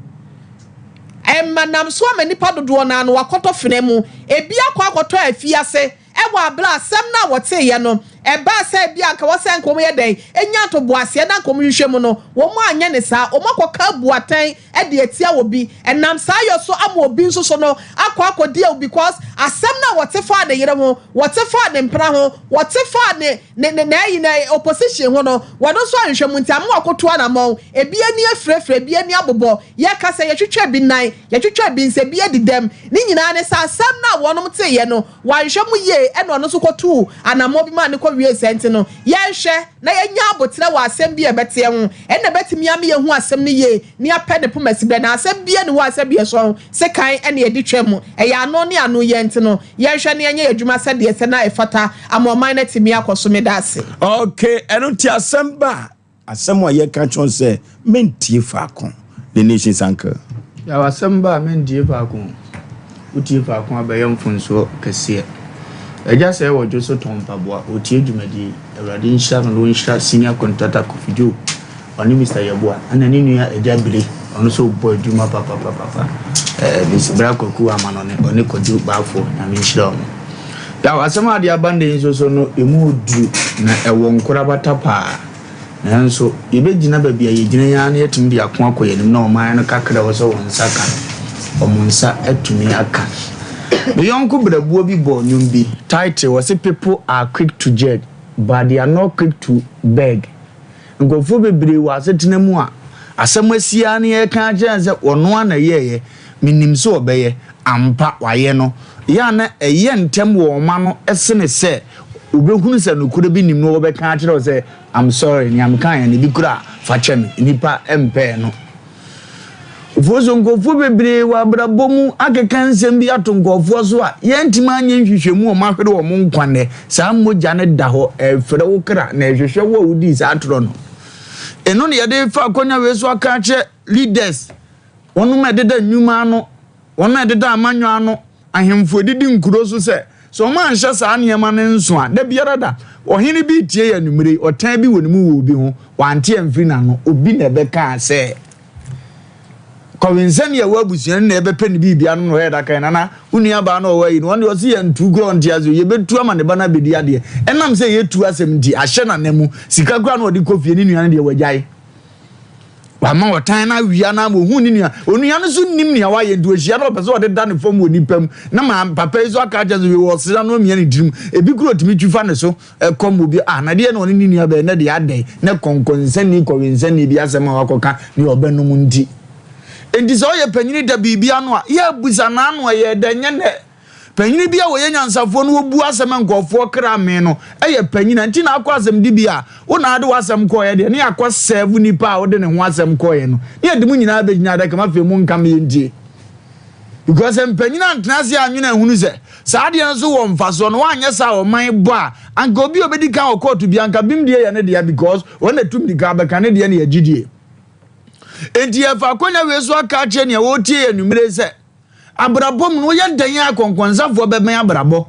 Ɛma nam so ama nnipa dodoɔ no ara no wɔakɔtɔ fena mu. Ebi akɔ akɔtɔ afiase wɔ aberɛ a asɛm no a wɔteeɛ no ɛbaa sɛ ebia anka wɔ sɛ anka wɔyɛ dɛn nya ntoboaseɛ na anka wɔhwehwɛ mu no, wɔn anyɛ ne saa. Wɔn akɔka abu atɛn de atia obi. Ɛnam saa yɔ so ama obi nso so no akɔ akɔdi awu because asɛm no a wɔte faa ne yere ho, wɔte faa ne mpena ho, wɔte faa ne ne ne n'ayi ne opposition ho no, wɔn nso anhwehwɛ mu nti ama wɔakoto anamɔn. Ebi ani afirafira, ebi ani abobɔ. Yɛka sɛ yɛtwitwa ebi nan, yɛtwitwa ebi nsa, ebi adi dɛm. Ne nyinaa ne sɛ asɛm no a wɔnom teeɛ no, Wanhwɛ mu yie ɛna ɔno nso kɔtuu anammɔn bi maa no kɔwiee saa nti no, yɛnhwɛ na yɛnya aboterɛ wɔ asɛm bi a ɛbɛteɛ ho. Ɛno na ɛbɛtumi ama yɛahu asɛm no yie na yɛapɛ ne poma siberɛ. Na asɛm biara nni hɔ a sɛdeɛ ɛsɔ sekan na yɛde twam. Ɛyɛ ano ne ano yɛ nti no, yɛnhwɛ na yɛnyɛ yɛn adwuma sɛdeɛ ɛsɛ na ɛfata ama ɔman no atumi akɔ so. Meda ase. Okay, ɛno nti asɛm ba a, Asɛm a yɛka kyerɛ wo sɛ mentie faako, The Nation's Uncle. Yaw asɛm ba a mentie faako. Wotie faako a bɛyɛ mfomsoɔ kɛseɛ. Agya sɛɛ wɔ dwo so tɔn mpaboa, ɔtie dwumadie yi. Awurade nhyira no na ɔnhyira Senior Contractor Kofi Joe, ɔne Mister Yeboah ɛna ne nua Agya Bire, ɔno nso ɔbɔ adwuma papapapapa. Ɛɛ Miss Bra Kwaku Amanɔne, ɔne Kwadwo Baafoɔ, Nyame nhyira wɔn. Yaw asɛm a ade aba nnɛ yi nso so no, ɛmu ɔduru na ɛwɔ nkorabata paa. Nanso yɛbɛgyina baabi a yɛgyina yi ara na yɛatumi de ako akɔ yɛn anim na ɔman no kakra a ɛwɔ sɛ wɔn nsa ka no, wɔn nsa atumi aka. Me yɔnko berɛboɔ bi bɔɔ nnwom bi, title, ɔse People are quick to judge but they are not quick to beg. Nkurɔfoɔ bebree wɔ asetena mu a, asɛm asi ara na yɛreka akyerɛ no sɛ ɔno ara na ɛyɛeɛ, menim sɛ ɔbɛyɛ, ampa wayɛ no. Ɛyɛ a na ɛyɛ ntɛm wɔ wɔn ano sene sɛ wɔbɛhunu sɛ nokorɛ bi nnim na wɔbɛka akyerɛ wo sɛ I'm sorry, nea mekaeɛ no ebi koraa fa kyɛ me. Nnipa mpɛɛ no. Afei nso nkurɔfoɔ bebree wɔ abrabɔ mu akeka nsɛm bi ato nkurɔfoɔ so a yɛntumi anyɛ nhwehwɛmu a wɔahwere wɔn nkwa nnɛ. Saa mogya no da hɔ, ɛrefrɛ wo kra na ɛrehwehwɛ wo a wodii saa atorɔ no. Ɛno na yɛde fa akwannya wei so aka akyerɛ leaders, wɔnom a ɛdeda nnwuma ano, wɔn a ɛdeda amanyɔ ano, ahemfo adidi nkuro so sɛ, sɛ wɔanhyɛ saa nneɛma no nso a, da biara da, ɔhene bi retie yɛn anwummere yi, ɔtan bi wɔ ne mu wɔ obi ho, wante amfiri n'ano, obi na ɛbɛkaa sɛ, Kɔwensani a ɛwɔ abusua no na ɛbɛpɛ ne biribi anom na ɔyɛ daka yi, nana, wo nuabaa no ɔwɔ ayi no, ɔno deɛ ɔse yɛntu koraa ɔnte ase o, yɛbɛtu ama ne ba no abɛdi adeɛ. Ɛnam sɛ yɛtu asɛm nti, ahyɛ n'anan mu, sika koraa na ɔde kɔ fie, ne nua no deɛ wagyae. Wama ɔtan no awia no ama ohuu ne nua. Onua no nso nnim nea wayɛ nti ohyia no ɔpɛ sɛ ɔde da ne fam wɔ nipa mu. Na ma papa yi nso aka akyerɛ sɛ wei ɔsera no amia ne tirim. Ebi kura otumi twi fa ne so kɔm obi ah na deɛ na ɔne ne nua bɛyɛ na deɛ adɛn na kɔnkɔnsani kɔwensani bi asɛm a wakɔka ne ɔbɛnom nti. Enti sɛ ɔyɛ panyini da biribi ano a yɛ abusa n'ano ɛyɛ dɛ nyɛ nɛ. Panyin bi a ɔyɛ nyansafoɔ na ɔbu asɛm a nkurɔfoɔ kra mee no yɛ panyin a nti na akɔ asɛmdibea a wo na ade w'asɛm kɔeɛ deɛ ne yɛakɔ sɛɛvo nipa a wode ne ho asɛm kɔeɛ no ne yɛde mo nyinaa bɛgyina adaka mu afei mo nka me yɛntie because mpanyin antena ase anwene ahunu sɛ saa adeɛ no so wɔ mfasoɔ no woanyɛ saa ɔman bɔ a anka obi a obɛdi kan wɔ kɔɔto bi anka bim deɛ yɛ ne deɛ because wɔn na tu mmirika abɛka ne deɛ ne yɛgye die. Enti yɛfa akɔnya wei so aka akyerɛ nea wɔretie yɛ anwummere sɛ Abrabɔ mu no, woyɛ dɛn a kɔnkɔnsafoɔ bɛbɛn abrabɔ?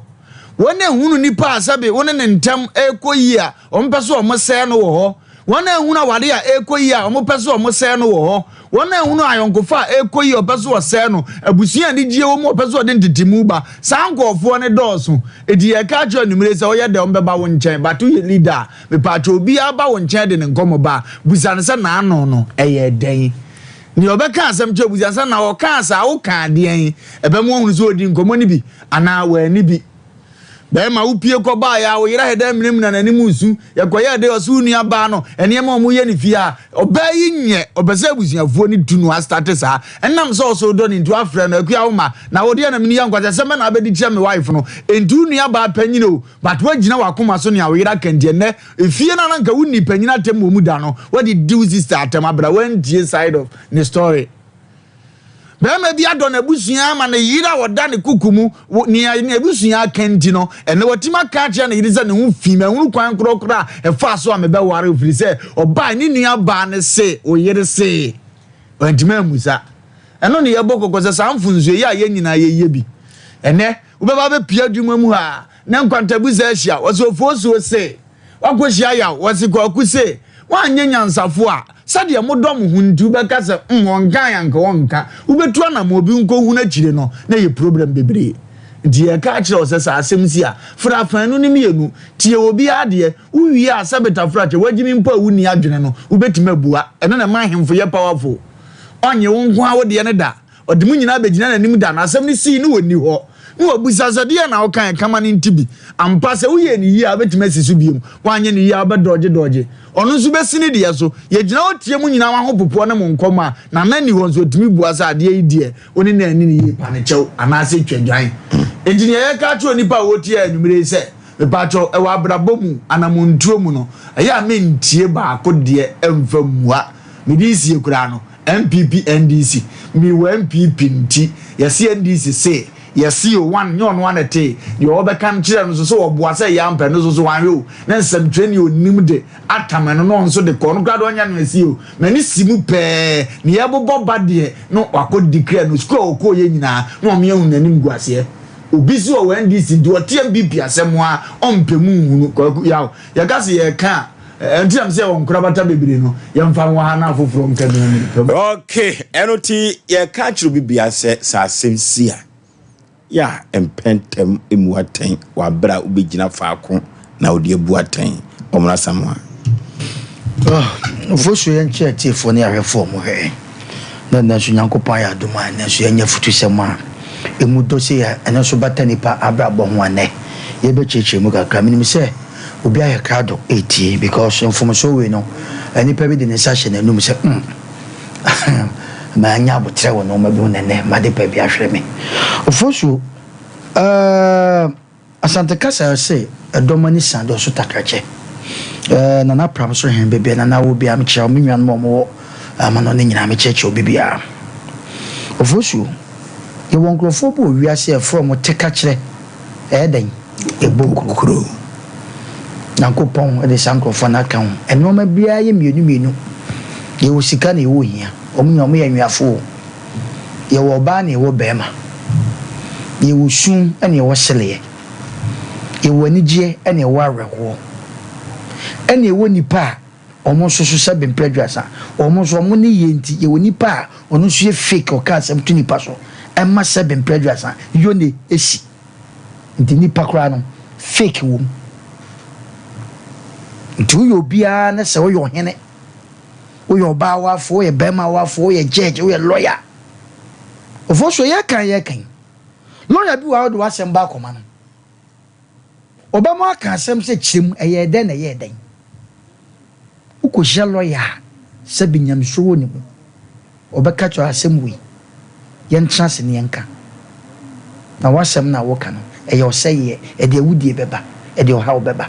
Wɔn a ehunu nipa a sɛbe wo ne ne ntam rekɔ yie a wɔpɛ sɛ wɔsɛe no wɔ hɔ. Wɔn a ehunu aware a ɛrekɔ yie a wɔpɛ sɛ wɔsɛe no wɔ hɔ. Wɔn a ehunu ayɔnkofa a ɛrekɔ yie a wɔpɛ sɛ wɔsɛe no. Abusua a anigyeɛ wɔ mu a wɔpɛ sɛ wɔde ntetemu ba. Saa nkurɔfoɔ no dɔɔso. Enti yɛreka akyerɛ anwummere sɛ woyɛ dɛn wɔbɛba wo nkyɛn but woyɛ leader a, mepaakyɛw obiara ba wo nkyɛn de ne nkɔmmɔ ba a, bisa no sɛ n'ano no ɛyɛ dɛn. Nea ɔbɛka asɛm kyerɛ abusua sɛ na ɔkaa saa, wokaa deɛn? Ɛbɛma wahunu sɛ ɔdii nkɔmmɔ no bi anaa wanni bi. Bɛrima, wopue kɔbaeɛ a, wo yere ayɛ dɛ aminamina n'anim resu. Yɛkɔyɛɛ dɛ, ɔse wo nua baa no, nneɛma a wɔyɛ no fie a, ɔbaa yi nyɛ. Ɔpɛ sɛ abusuafoɔ no tu no astate saa. Ɛnam sɛ ɔse wodɔ no nti, woafrɛ no, Akua wo mma, na wo deɛ na mene yɛ nkwaseasɛm bɛn na wabɛdi kyerɛ me wife no? Enti wo nua baa panyin o, But woagyina w'akoma so nea wo yere aka nti ɛnnɛ efie no a na nka wonni panyin atɛm wɔ mu da no woade di wo sister atɛm abra woantie side of ne story. Bɛrima bi adɔ n'abusua ama ne yere a ɔda ne koko mu nea n'abusua aka nti no ɛnnɛ watumi aka akyerɛ ne yere sɛ ne ho fi mahunu kwan korɔkorɔ a ɛfaa so a mebɛware ofiri sɛ ɔbaa ne nua baa ne se wo yere se wantumi ammusa ɛno ne yɛbɔ kɔkɔ sɛ saa mfonsuo yi a yɛn nyinaa yɛyɛ bi ɛnnɛ Wobɛba abɛpue adwuma mu ha na nkwantabusa ahyia. Wɔse Ofosuo se wakɔhyia Yaw. Wɔse Kwaku se woanyɛ nyansafo a, sɛdeɛ modɔ mo ho nti wobɛka sɛ mm ɔnkae anka ɔnka. Wobɛtu anammɔn bi nkɔhunu akyire no na ɛyɛ problem bebree. Nti yɛreka akyerɛ wo sɛ sɛ asɛm si a, fra afaanu no mmienu, tie obiara deɛ, wowie a sɛ betafra kyɛ woagyimi mpo a wonni adwene no, wobɛtumi abua. Ɛno na ɛma ahemfo yɛ powerful. Ɔnnye wo nko ara wo deɛ no da. Ɔde mo nyinaa bɛgyina n'anim da no asɛm no sii ne ɔnni hɔ, na wabisa sɛ, Deɛn na wokaeɛ? Ka ma no nte bi. Ampa, sɛ woyɛɛ no yie a, wobɛtumi asi so bio. Woanyɛ no yie a, wobɛdɔɔgyedɔɔgye. Ɔno nso bɛsi ne deɛ so. Yɛgyina hɔ tie mo nyinaa mo ahopopoɔ ne mo nkɔmmɔ a, Nana nni hɔ nso ɔtumi bua sɛ, Adeɛ yi deɛ, wo ne no anni no yie, pa no kyɛw, anaasɛ twa dwan. Enti deɛ yɛreka akyerɛ onipa a ɔretie yɛn anwummerɛ yi sɛ, Mepaakyɛw, ɛwɔ abrabɔ mu, anamontuo mu no, ɛyɛ a mentie baako deɛ mfa mmua. Mede sie koraa no, NPP NDC me wɔ NPP nti yɛse NDC se yɛse o one nyɛ ɔno ara na ɛtee deɛ ɔbɛka no kyerɛ no nso sɛ ɔboa sɛ ɛyɛ ampɛ no nso so wanhwɛ o na nsɛmtwerɛni a ɔnim de atam ɛno na ɔnso de kɔ ɔno koraa deɛ ɔnyɛ no ɛsi o m'ani si mu pɛɛ ne yɛbobɔ ba deɛ na wakɔ declare no sukuu a ɔkɔɔyɛ nyinaa na ɔme ahu n'anim guaseɛ obi si ɔwɔ NDC nti ɔte NPP asɛm a ɔmpɛ mu nhunu kwaku yaw yɛka se yɛka a Ɛnti na mesɛ yɛwɔ nkorabata bebree no, yɛmfa nwɔ ha na afoforɔ nka bi mmere pa mu. Ok, ɛno nti yɛka akyerɛ obi bia sɛ sɛ asɛm si a, yɛ a mpɛ ntɛm mmu atɛn wɔ aberɛ a wobɛgyina faako na wode abu atɛn. Ɔmmra Asamoah. Ofosuo yɛn kyerɛ atiefoɔ ne ahwɛfoɔ ɔmo hwɛ na ɛnɛ nso Nyankopɔn ayɛ adom a ɛnɛ nso yɛanya afutusɛm a ɛmu dɔ sei a ɛno nso bata nipa abrabɔ ho a nɛ yɛbɛkyerɛkyerɛ mu kakra. Menim sɛ obi ayɛ krado ɛretie because mfomsoɔ wei no nipa bi de ne nsa hyɛ n'anum sɛ mm manya aboterɛ wɔ nnoɔma bi ho na ɛnɛ made pa bi ahwere me. Ofosuo, eh, Asante kasa se ɛdɔm ani sa dɔ so takrakyɛ. Eh, Nana Pram so hen bebia Nana wɔ bia mekyia wo, me nuanom a wɔwɔ amanɔne nyinaa mekyerɛkyerɛ obi biara. Ofosuo, yɛwɔ nkurɔfoɔ bi wɔ wiase a yɛfrɛ wɔn tekakyerɛ, ɛyɛ dɛn? Ɛbɔ kuro. Nyankopɔn de saa nkurɔfoɔ no aka ho. Nnoɔma biara yɛ mmienu mmienu. Yɛwɔ sika na yɛwɔ ohia. Wɔn nyinaa wɔyɛ anweafoɔ o. Yɛwɔ ɔbaa na yɛwɔ barima. Yɛwɔ su na yɛwɔ seleɛ. Yɛwɔ anigyeɛ na yɛwɔ awerɛhoɔ. Ɛna yɛwɔ nnipa a wɔn nso so sɛbe mprɛ aduasa, wɔn nso wɔn nneyɛɛ nti, yɛwɔ nipa a ɔno nso yɛ fake, ɔka asɛm to nipa so, ɛma sɛbe mprɛ aduasa, yone si. Nti nipa koraa no, fake wɔ mu. Nti woyɛ obiara ne sɛ woyɛ ɔhene. Woyɛ ɔbaa wafo, woyɛ bɛrima wafo, woyɛ judge, woyɛ lawyer. Ofosuo yɛkan yɛkan. Lawyer bi wɔ ha wode w'asɛm ba akɔma no. Ɔbɛma aka asɛm sɛ kyerɛ mu ɛyɛɛ dɛn na ɛyɛɛ dɛn. Wokɔhyia lawyer a sɛbi nyamesuro wɔ ne mu. Ɔbɛka kyerɛ wo asɛm wei yɛntena ase na yɛnka. Na w'asɛm no a woka no ɛyɛ ɔsɛeɛ, ɛde awudie bɛba, ɛde ɔhaw bɛba.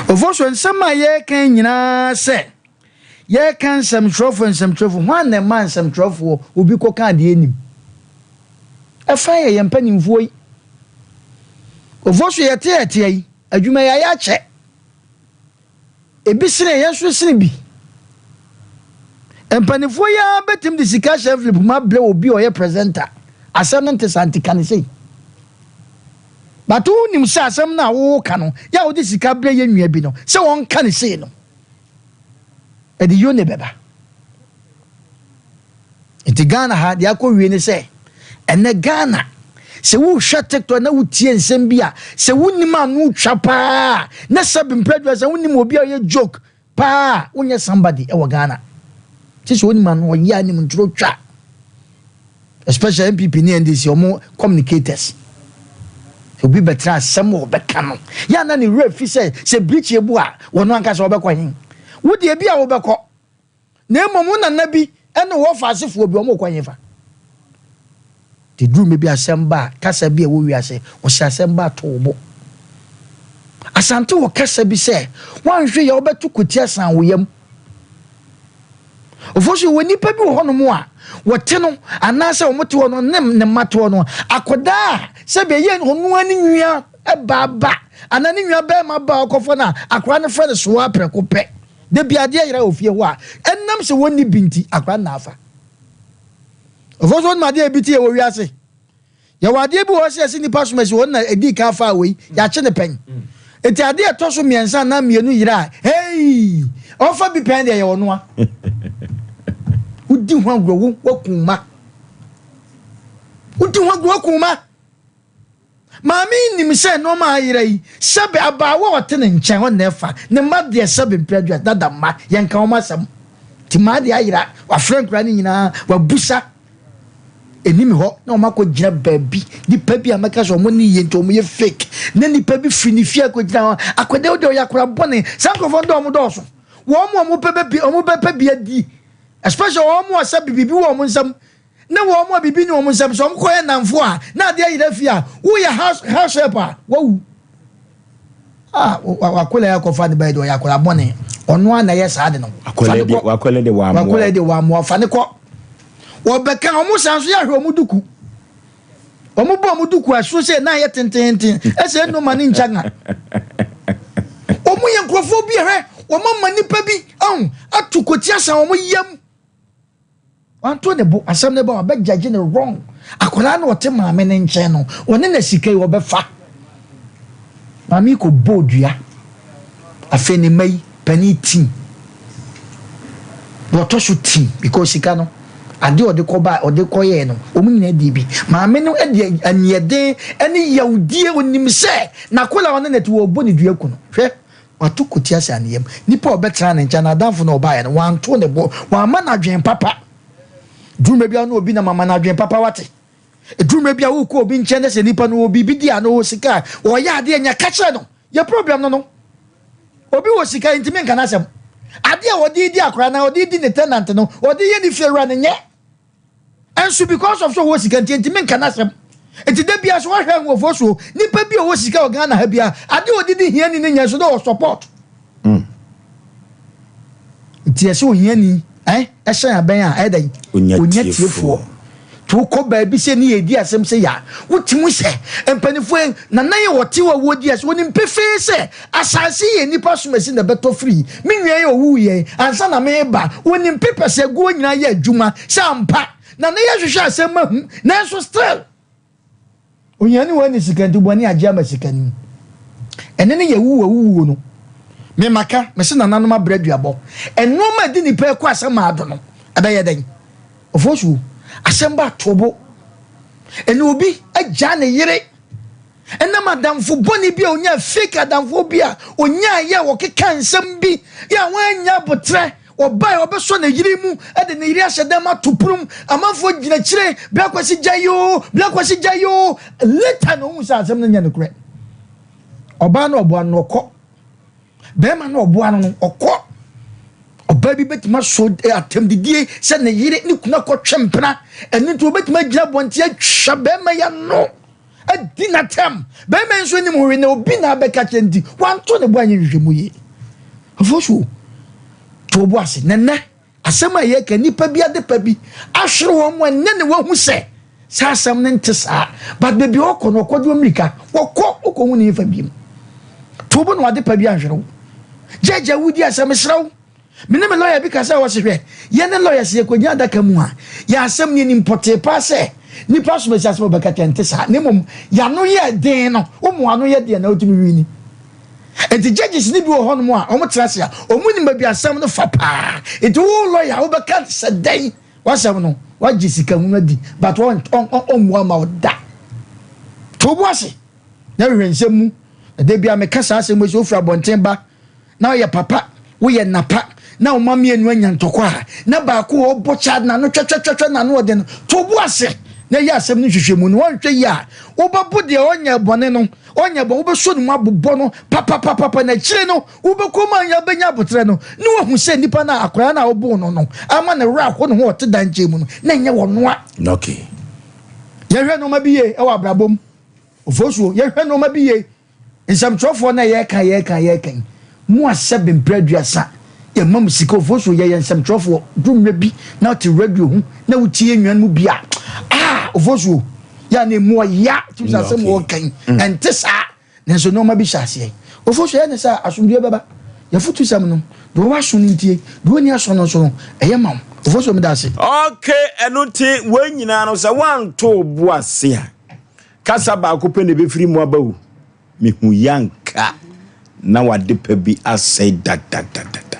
Ofosuo, nsɛm a yɛreka yi nyinaa sɛ yɛreka nsɛmtwerɛfoɔ nsɛmtwerɛfoɔ, hwan na ɛma nsɛmtwerɛfoɔ obi kɔka adeɛ nnim? Ɛfa yɛ yɛn mpanimfoɔ yi. Ofosuo, yɛte yɛteɛ yi, adwuma yi ayɛ akyɛ. Ebi sene yɛn nso sene bi. Mpanimfoɔ yi ara bɛtumi de sika ahyɛ envelope mu abrɛ obi a ɔyɛ presenter. Asɛm no nte saa nti ka no sei. But wonim sɛ asɛm no a woka no, yɛ a wode sika brɛ yɛn nua bi no sɛ ɔnka no sei no, ɛde yone bɛba. Nti Ghana ha deɛ akɔ wie ne sɛ ɛnɛ Ghana sɛ wohwɛ TikTok na wotie nsɛm bi a sɛ wonim ano twa paa na sɛ bimprɛdwa sɛ wonim obi a ɔyɛ joke paa wonyɛ somebody ɛwɔ Ghana te sɛ wonim ano ɔyɛ anim ntoro twa especially NPP ne NDC ɔmo communicators obi bɛtena asɛm wɔ ɔbɛka no yɛ ana ne werɛ fi sɛ sɛ birikyi ebu a wɔn ankasa wɔbɛkɔ he wo deɛ bi a wobɛkɔ Na mmom wo nana bi ne wo ɔfaasefoɔ bi, wɔrekɔ hefa? Nti duru mmɛ bi asɛm ba a, kasa bi a ɛwɔ wiase, wɔhyɛ asɛm ba a to wo bo. Asante wɔ kasa bi sɛ, woanhwɛ yɛ wobɛto kwati asan wo yam. Ofo so yɛwɔ nnipa bi wɔ hɔnom a, wɔte no anaasɛ wɔte hɔ no ne ne mma te hɔ no, akwadaa a sɛbi ɛyɛ ɔno ara ne nua baa ba anaa ne nua barima ba a ɔkɔfa no a, akwadaa no frɛ no soa prɛko pɛ. Da bi adeɛ yera wɔ fie hɔ a, ɛnam sɛ wɔnni bi nti, akwadaa no na afa. Ɔfo so wonim adeɛ a ebi te yɛ wɔ wiase? Yɛwɔ adeɛ bi wɔ hɔ sɛ yɛse nnipa som asi wɔn na ɛdii kan faa wei, yɛakye no pɛn. Enti adeɛ a ɛtɔ so mmiɛnsa anaa mmienu yera a, hei! Ɔfa bi pɛn deɛ yɛ ɔnoa. Wodi ho agorɔ wo, woaku wo mma. Wodi ho agorɔ woaku wo mma. Maame yi nim sɛ nnoɔma a ayera yi, sɛbe abaawa a ɔte ne nkyɛn hɔ na ɛfa, ne mma deɛ sɛbe mprɛ aduasa, dada mma, yɛnka wɔn asɛm. Nti maa deɛ ayera, wafrɛ nkwadaa no nyinaa, wabusa, ɛni me hɔ, na wɔn akɔgyina baabi, nipa bi a mɛka sɛ wɔn ne yie nti wɔn yɛ fake, na nipa bi firi ne fie akɔgyina hɔ, akwadaa yi deɛ ɔyɛ akwadaa bɔne, saa nkurɔfoɔ no dɔ wɔn dɔɔso, wɔn a wɔn pɛ bɛ wɔn bɛpɛ bi adi, especially wɔn a sɛbe biribi wɔ wɔn nsam, Ne wɔn a biribi nni wɔn nsam, sɛ wɔkɔyɛ nnamfo a, na adeɛ ayera fie a, woyɛ house house help a, wawu. Ah, wakɔla yi akɔfa ne ba yi de ɔyɛ akɔla bɔne. Ɔno ara na ɛyɛ saa de no. Akɔla de wakɔla de wamoa. Wakɔla de wamoa fa ne kɔ. Wɔbɛka wɔn san so yɛ ahwɛ wɔn duku. Wɔn bɔ wɔn duku asoro sɛ nan yɛ tententen ɛsɛ nnoma ne nkyanga. Wɔn yɛ nkurɔfoɔ bi hwɛ wɔn ama nipa bi ahun ato kɔti asan wɔn yam. Wanto ne bo, asɛm no ba a ɔbɛ judge no wrong. Akwadaa no ɔte maame no nkyɛn no, ɔne na sika yi ɔbɛfa. Maame yi kɔ bɔɔ dua. Afei ne mma yi, panin tim. Deɛ ɔtɔ so tim because sika no, adeɛ ɔde kɔ ba ɔde kɔ yɛɛ no, wɔn nyinaa di bi. Maame no de aniɛden ne yawdie, onim sɛ n'akwadaa ɔne ne te wɔrebɔ ne dua ku no. Hwɛ. Wato koti ahyɛ ne yam. Nipa a ɔbɛtena ne nkyɛn, n'adamfo na ɔbaeɛ no, wanto ne bo, wamma no adwene papa. Duru bi a na obi nam ama no adwene papa wate. Duru bi a wokɔ obi nkyɛn na sɛ nipa no wɔ biribi di a na ɔwɔ sika a, ɔyɛ adeɛ nya ka kyerɛ no. Yɛ problem no no. Obi wɔ sika ntumi nka n'asɛm. Adeɛ a ɔde di akora na ɔde di ne tenant no, ɔde yɛ ne fie wura no nyɛ. Ɛnso because of so ɔwɔ sika nti ntumi nka n'asɛm. Nti da bia so wahwɛ nkurɔfoɔ so nipa bi a ɔwɔ sika wɔ Ghana ha bia adeɛ a ɔde di hiani no nyɛ so na ɔwɔ support. Nti ɛsɛ ohiani ɛhyɛn abɛn a ɛyɛ dɛn? Onya tiefoɔ. Nti wokɔ baabi sɛ ne yɛdi asɛm sɛ yɛ a wotumi sɛ mpanimfoɔ nana yɛ wɔte hɔ a wɔdi asɛm wɔnim pefee sɛ asase yɛ nnipa somasi na ɛbɛtɔ firi me nua yɛ ɔwuu yɛn ansa na meba wɔnim pepɛsɛ aguo nyinaa yɛ adwuma sɛ ampa na ne yɛhwehwɛ asɛm mahu nanso still ohiani wɔ ne sika nti bɔne agye ama sika no mu ɛne ne yɛ wuwu awuwuo no memaka mese nananom abrɛ aduabɔ ɛnoɔma adi nipa ɛkɔ asɛm ado no ɛbɛyɛ dɛn Ofosuo, asɛm ba tobo. Ɛna obi agya ne yere ɛnam adamfo bɔne bi a onya fake adamfo bi a onya yɛ wɔkeka nsɛm bi yɛ a wɔanya abotrɛ ɔbae ɔbɛsɔ ne yere mu ɛde ne yere ahyɛ dɛm ato pono amanfoɔ gyina kyire bra kwasi gya yoo bra kwasi gya yoo later na ohun sɛ asɛm no nyɛ nokorɛ ɔbaa no ɔboa no ɔkɔ bɛrima no ɔboa no no ɔkɔ ɔbaa bi bɛtumi asɔ atɛmdidie sɛ ne yere ne kunu akɔtwe mpena ɛno nti wɔbɛtumi agyina abɔnten atwa bɛrima yi ano adi n'atɛm bɛrima yi nso anim hwee na obi na abɛka kyerɛ nti wanto ne bo anyɛ nhwehwɛmu yie afo so to bo ase nɛnɛ asɛm a yɛka nipa bi adepa bi ahwere wɔn mu ɛnɛ ne wahu sɛ saa asɛm no nte saa but baabi a ɔkɔ no ɔkɔgye mmirika wɔkɔ wokɔhu ne mfa biem to bo na wadepa bi anhwere wo gyagya wodi asɛm serɛ wo me ne me lawyer bi kasa wɔ se hwɛ yɛne lawyers yɛkɔgyina adaka mu a yɛ asɛm ne anim pɔtee paa sɛ nipa so bɛsi asɛm ɔbɛka kyɛ nte saa na mmom yɛano yɛ den no womu ano yɛ deɛ na wotumi wini nti judges ne bi wɔ hɔnom a wɔn tena ase a wɔn nim baabi asɛm no fa paa nti wo lawyer wobɛka sɛ dɛn wasɛm no wagye sika hunu adi but ɔmmu ama wo da to bo ase na hwehwɛ nsɛm mu na da bi a meka saa asɛm yi sɛ wofiri abɔnten ba na ɔyɛ papa woyɛ napa na ɔma mmienu anya ntɔkwa a na baako a ɔbɔ kya n'ano twɛtwɛtwɛtwɛ n'ano ɔde no to bo ase na ɛyɛ asɛm no nhwehwɛ mu no wɔnhwɛ yi a wobɛbo deɛ ɔnyɛ bɔne no ɔnyɛ bɔne wobɛsɔ ne mu abobɔ no papapapapa na akyire no wobɛkɔ mu a wobɛnya abotrɛ no ne wahu sɛ nipa no a akwadaa no a woboo no no ama ne werɛ aho ne ho ɔte dan nkyɛn mu no na ɛnyɛ wɔnoa. Okay. Yɛhwɛ nneɛma bi yie ɛwɔ abrabɔ mu ofosuo yɛhwɛ nneɛma bi yie nsɛmtwerɛfoɔ no a yɛreka yɛreka yɛreka yi mu asɛ bempere aduasa yɛma mu sika ofosuo yɛyɛ nsɛmtwerɛfoɔ dummerɛ bi na ɔte radio ho na wotie nnuan mu bi a ah ofosuo yɛ a na emu ɔya tim sɛ asɛm wɔreka yi ɛnte saa nanso nneɛma bi hyɛ aseɛ ofosuo yɛ ne sɛ asomdue bɛba yɛfotu sɛm no deɛ ɔwɔ aso no ntie deɛ ɔnni aso no nso no ɛyɛ ma wo ofosuo meda ase. Okay, ɛno nti wɔn nyinaa no sɛ woanto bo ase a kasa baako pɛ na ɛbɛfiri mu aba wo mehu yanka na wade pa bi asɛe dadadadada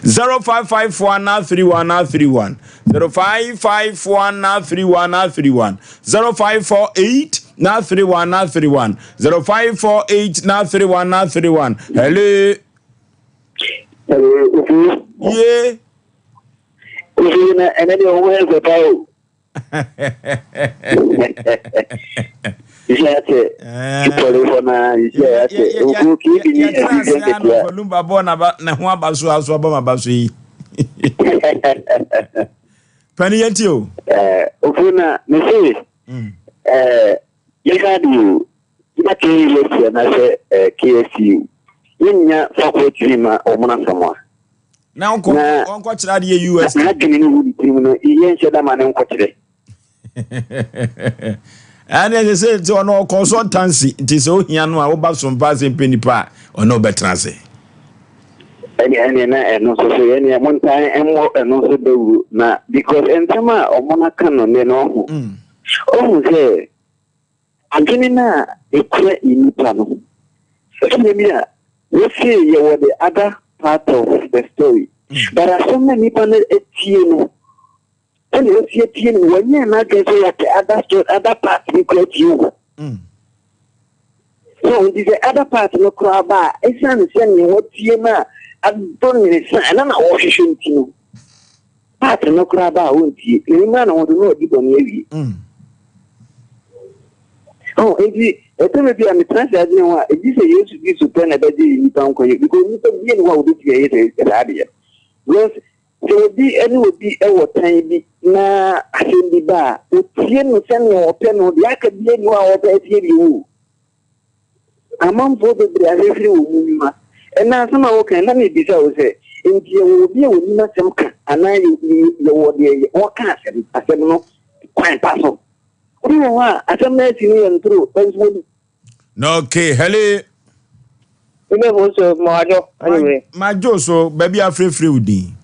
0554 31 31 0554 31 31 0548 31 31 0548 31 31 hello. Hello, Ofu. Yeah. Ofu na ɛnɛ deɛ ɔmo yɛ papa o. Sisi ate pɔle hɔ na sisi ate ofu kii bi ni ɛbi bi nketewa. Lumba bɔ na ba na ho aba so aso aba ma ba so yi. Pani yɛn ti o. Ɛɛ ofu na me se ɛɛ yɛka de o na KUST anaasɛ KSU yɛnnya faculty ma ɔmo n'asɛm a. Na ɔnkɔ ɔnkɔkyerɛ adeɛ US. Na adwene no wɔ ne tirim no yɛnhyɛ da ma ne nkɔkyerɛ. Ɛne ɛsɛ sɛ nti ɔno ɔconsultancy nti sɛ ohia no a woba so mpa ase mpɛ nipa a ɔne ɔbɛtena ase. Ɛne ɛne na ɛno nso so yɛne montan mmɔ ɛno nso dawuro na because nsɛm a ɔmo no aka no nnɛ no ɔho ɔhu sɛ adwene no a ɛkura nnipa no ɛnɛ bi a wɔsie yɛwɔ the other part of the story but asɛm na nnipa no atie no ɛna wɔsie tie no wɔnyɛ n'adwene sɛ yɛte other story other part bi kura tie o. So nti sɛ other part no koraa ba a, esiane sɛ nea watie no a adɔ ne nsa ɛna na ɔrehwehwɛ nti no, part no koraa ba a ɔntie. N'ani mmra ne ho so na wadi bɔne awie. Oh, nti ɛtɛmɛ bi a metena ase adwene ho a, egye sɛ Yesu Kristo pɛ na ɛbɛgye nnipa nkwa yi, because nnipa bi ne hɔ a wɔbɛtumi ayɛ saa adeɛ. Because Sɛ obi ne obi wɔ tan bi na asɛm bi ba a, otie no sɛnea ɔpɛ no, deɛ aka biara nni hɔ a ɔpɛ atie bio o. Amanfoɔ bebree ahwehwere wɔn mu nnwuma. Ɛnnɛ asɛm a woka yi, na mebisa wo sɛ, enti yɛwɔ obi a ɔnim asɛm ka anaa yɛwɔ deɛ ɔka asɛm, asɛm no kwan pa so? Obi wɔ hɔ a, asɛm no asi no yɛ ntoro, nanso wɔnim. Na okay, hello. Wobɛfo so mawadwo anwummere. Madwo so baabi afrɛfrɛ wo din.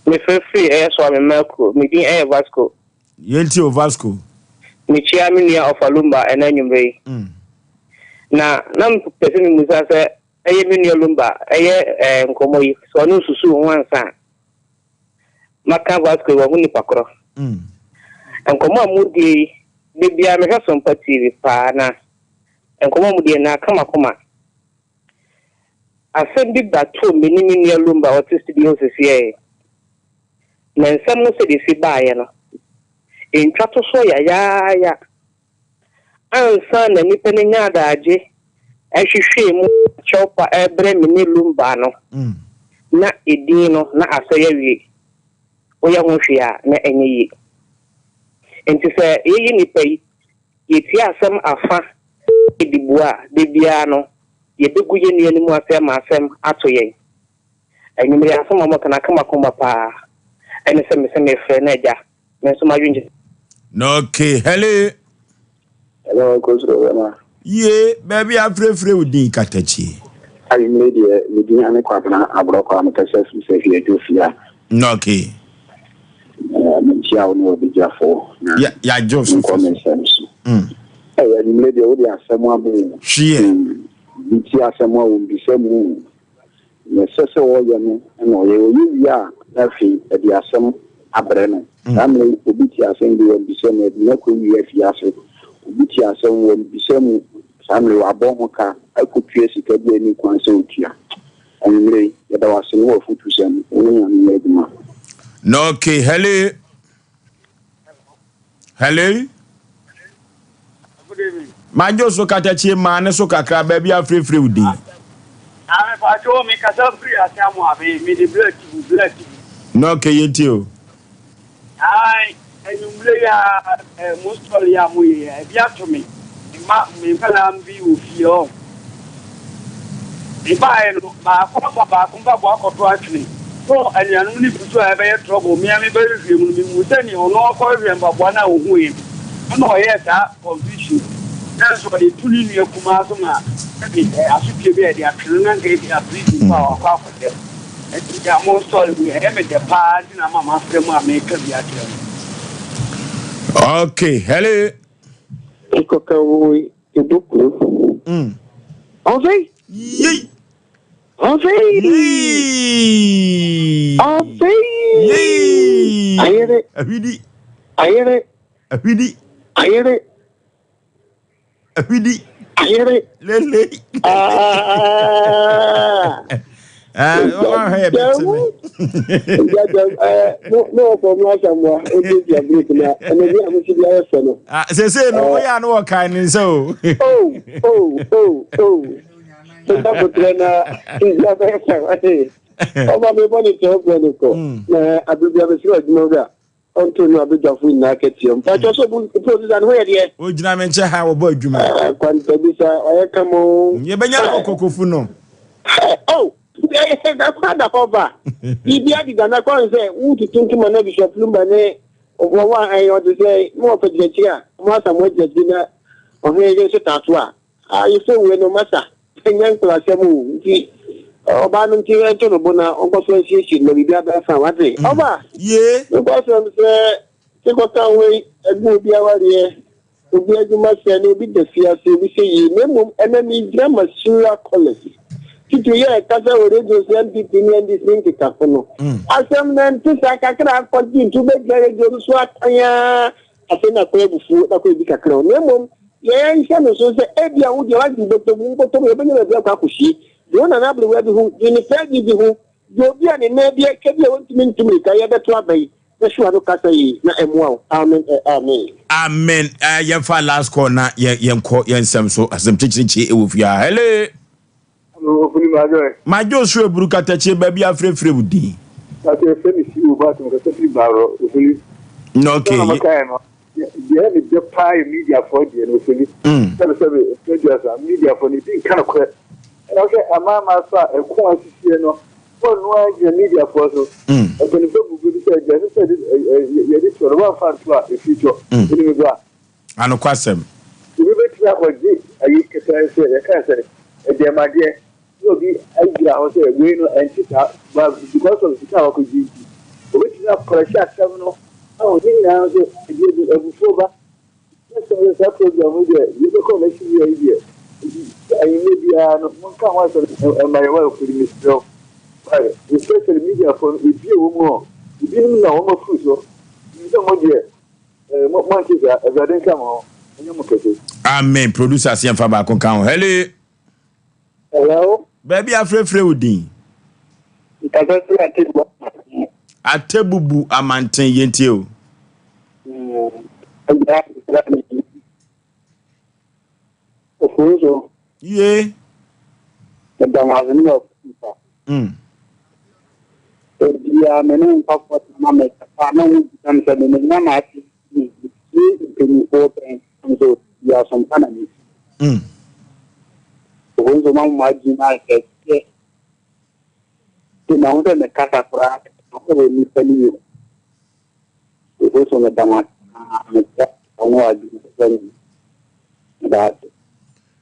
Mefrɛfiri ɛyɛ so a me mma kuro. Me din ɛyɛ Vasco. Yɛntie o Vasco. Mekyia me nua Ɔfa Lumba ɛnɛ anwummere yi. Na na mepɛ sɛ memusa sɛ ɛyɛ me nua Lumba ɛyɛ ɛɛ nkɔmmɔ yi sɛ ɔno nsusuw ho ansa a maka Vasco yi wahu nipa korɔ. Nkɔmmɔ a modie yi Da biara mehwɛ Sompa TV paa na nkɔmmɔ a mudi no aka m'akoma. Asɛm bi ba too me ne me nua Lumba a ɔte studio hɔ sesiei. Na nsɛm no sɛdeɛ ɛsi baeɛ no, ɛntwa to soɔ yayaaya. Ansa na nnipa no nya adagye hwehwɛɛ mu kyɛwpa rebrɛ me ne Lumba no, na edin no na asɛe awie. Woyɛ ho hwee a, na ɛnyɛ yie. Enti sɛ yɛyɛ nnipa yi, yɛtie asɛm afa de bua a, da biara no, yɛbɛgu yɛn nua no mu ase ama asɛm ato yɛn. Anwummere yi, asɛm a wɔka no aka m'akoma paa. Ɛne sɛ mese mefrɛ no agya, me nso m'adwene kyerɛ. Okay, hello. Hello, Kosoro Bɛma. Yie, baabi a afrɛfrɛ wo din katakyie. Anwummere deɛ, me din ane Kwabena Aborɔkɔ a mekasa firi sɛ Hwiadwo fie a. Okay. Menkyia wo ne w'abadwafoɔ na Yɛagye wo so menkɔ me nsɛm so. Ɛyɛ anwummere deɛ wode asɛm aba o. Hweɛ. Bi tie asɛm a wɔmmisa mu o. Nea ɛsɛ sɛ ɔyɛ no na ɔyɛ. Ɔyɛ wie a, na afei ɛde asɛm abrɛ no. Saa mmerɛ yi, obi te asɛm bi, wammisa mu, ɛde no akɔwie afiase. Obi te asɛm, wammisa mu, saa mmerɛ yi, wabɔ ho ka akɔtua sika bi a ɛnni kwan sɛ ɔtua. Anwummerɛ yi, yɛda wo ase ne w'afotusɛm. Wo ne Nyame nyɛ adwuma. Na okay, hello. Hello. Madwo so katakyie maa ne so kakra baabi afirefire wo din. Amepacho me kasa firi ase amu abe me de bla tibu bla tibu. Na okay yɛntie o. Ae anwummere yi a mo story a mo yɛ ebi ato me mma me nkwadaa bi wɔ fie hɔ. Mebaeɛ no, baako afa baako mpaboa akɔto atwene. So anuanom no gu so a ɛbɛyɛ trouble? Me ara mebɛhwehwɛɛ mu no, mehuu sɛ nea ɔno ɔkɔhwehwɛɛ mpaboa no a ohuiɛ no, ɛna ɔyɛɛ saa confusion no. Nanso ɔde to ne nua kumaa so ma ɛde asotwe bi a ɛde atwe no na anka ebia prison mpo a wakɔ akɔda mu. Ɛnti deɛ mo story mu ɛyɛ me dɛ paa nti na ama mafrɛ mu a meka bi akyerɛ mo. Okay, hello. Ikɔka Ebokuro. Ɔfei. Yei. Ɔfei. Yei. Ɔfei. Yei. Ayere. Ahwidi. Ayere. Ahwidi. Ayere. Ahwidi. Ayere. Lele. Ah. Ɔhwɛ yɛ bɛte me. Ne wɔfɔ mu asamoa ɛdi break na ɛna bi a mo si bi ayɛ fɛ no. Sese no woyɛ a no wɔkae ne nsa o. Oh oh oh oh. Nta kotrɛ na nsa bɛyɛ fɛ. Ɔba mi bɔ ne kyɛw brɛ ne kɔ. Na abiribia bɛsrɛ adwuma wura. Ɔnto no abadwafo nyinaa akatua mu. Pakyɛ sɛ ɔbu producer no ho yɛ deɛ. Ogyina me nkyɛn ha wɔbɔ adwuma. Ah, Kwantabisa ɔyɛ kama o. Yɛbɛnya no wɔ kɔkɔfu no. Oh, ɛkɔ ada hɔ ba. Biribi adeda na kwan sɛ wotutu ntoma na Bishop Lumba ne wɔn a ɛyɛ ɔte sɛ mo wɔfa gyinakyiri a mo asa mo agyinakyiri na ɔhene yere nso taa so a. Ayefo wei no masa ɛnyɛ nkorasɛm o nti ɔbaa no nti ɛnto no bo na ɔnkɔ so nsiesie no na biribi abɛyɛ fine wate ɔba Yee. nokwasɛm sɛ sekɔka wei ɛgu obi awareɛ obi adwuma sɛ ne obi da fiase obi sɛ yie na mmom ɛnɛ megyina Masura College titiri yɛ ɛkasa wɔ radio so NPP ne NDC ne nkekafo no asɛm no ɛnte saa kakra akɔgye nti wobɛgyina radio no so akan a afei na akɔyɛ abufuo na akɔyɛ bi kakra o na mmom. Yɛnhyɛ no nsow sɛ ebia wo deɛ w'adwene bɛtɔ mu, wobɛtɔ mu, yɛbɛnya baabi akɔ akɔsie. Deɛ wo nana aberewa bi ho, deɛ ne paani bi ho, deɛ obi a ne nan bi atwa bi a ɔntumi ntu mmirika, yɛbɛto aba yi, na Sua no kasa yi na ɛmmoa wo. Amen ɛ amen. Amen eh, yɛmfa last call na yɛ yɛnkɔ yɛn nsɛm so asɛm kyekyerekye ɛwɔ fie ha. Hello. Hello, Ofuni Majo ɛ. Majo so eburu katakyie baabi afrɛfrɛ wo din. Pacho efrɛ me si oba atom kasa firi Baarɔ, Ofuni. Okay. Sɛ na makaeɛ no, deɛ ɛyɛ me dɛ paa yɛ mediafoɔ deɛ no, Ofuni. Sɛbe sɛbe, mfeɛ aduasa, mediafoɔ no ebi nka nokorɛ. Ɛna wohwɛ amanaman so a ɛko a asisiɛ no, wɔn no ara gyina mediafoɔ so. Mpanimfoɔ bu bɛ bi sɛ deɛ ɛsɛ sɛ yɛde toɔ no, wɔamfa anto a, ɛfiri tɔ. Wonim me bra? Anokwasɛm. Obi bɛtumi akɔgye ayi ketewa sɛ yɛka sɛ ɛdeɛmadeɛ na obi agyina hɔ sɛ wei no ɛnte saa but because of sika a wakɔgye nti obɛtumi akɔrɛhyɛ asɛm no ahu ne nyinaa nso ɛdeɛ bi abufuo ba na sɛ sɛ saa program yi deɛ yɛbɛkɔ election year yi deɛ nti anwummerɛ biara no monka ho asɛm ɛma yɛwɔ afiri mesrɛ wo especially mediafoɔ no ebi a wɔ mu hɔ ebinom na wɔn afuru so sɛ mo deɛ Eh, mo mo nte saa. Awurade nka mo ho. Ɔnyɛ mo kɛse. Amen. Producers yɛn fa baako nka ho. Hello. Hello. Baabi afrɛfrɛ wo din. Nkasa firi Atebubu Amanten. Atebubu Amanten yɛntie o. Ofunso. Ye. Meda mo ase ne mo afutupa. Ebia me ne nkurɔfoɔ tena na mekasa na wɔbisa me sɛ me menya m'ase metie mpanimfoɔ bɛn nso yɛ asompa na mesi. Ofunso ma mo adwene ayɛ kɛseɛ. Nti mahu sɛ mekasa koraa wɔ nnipa no mu. Oboso meda mo ase paa mesrɛ wo adwuma pa mu meda ase.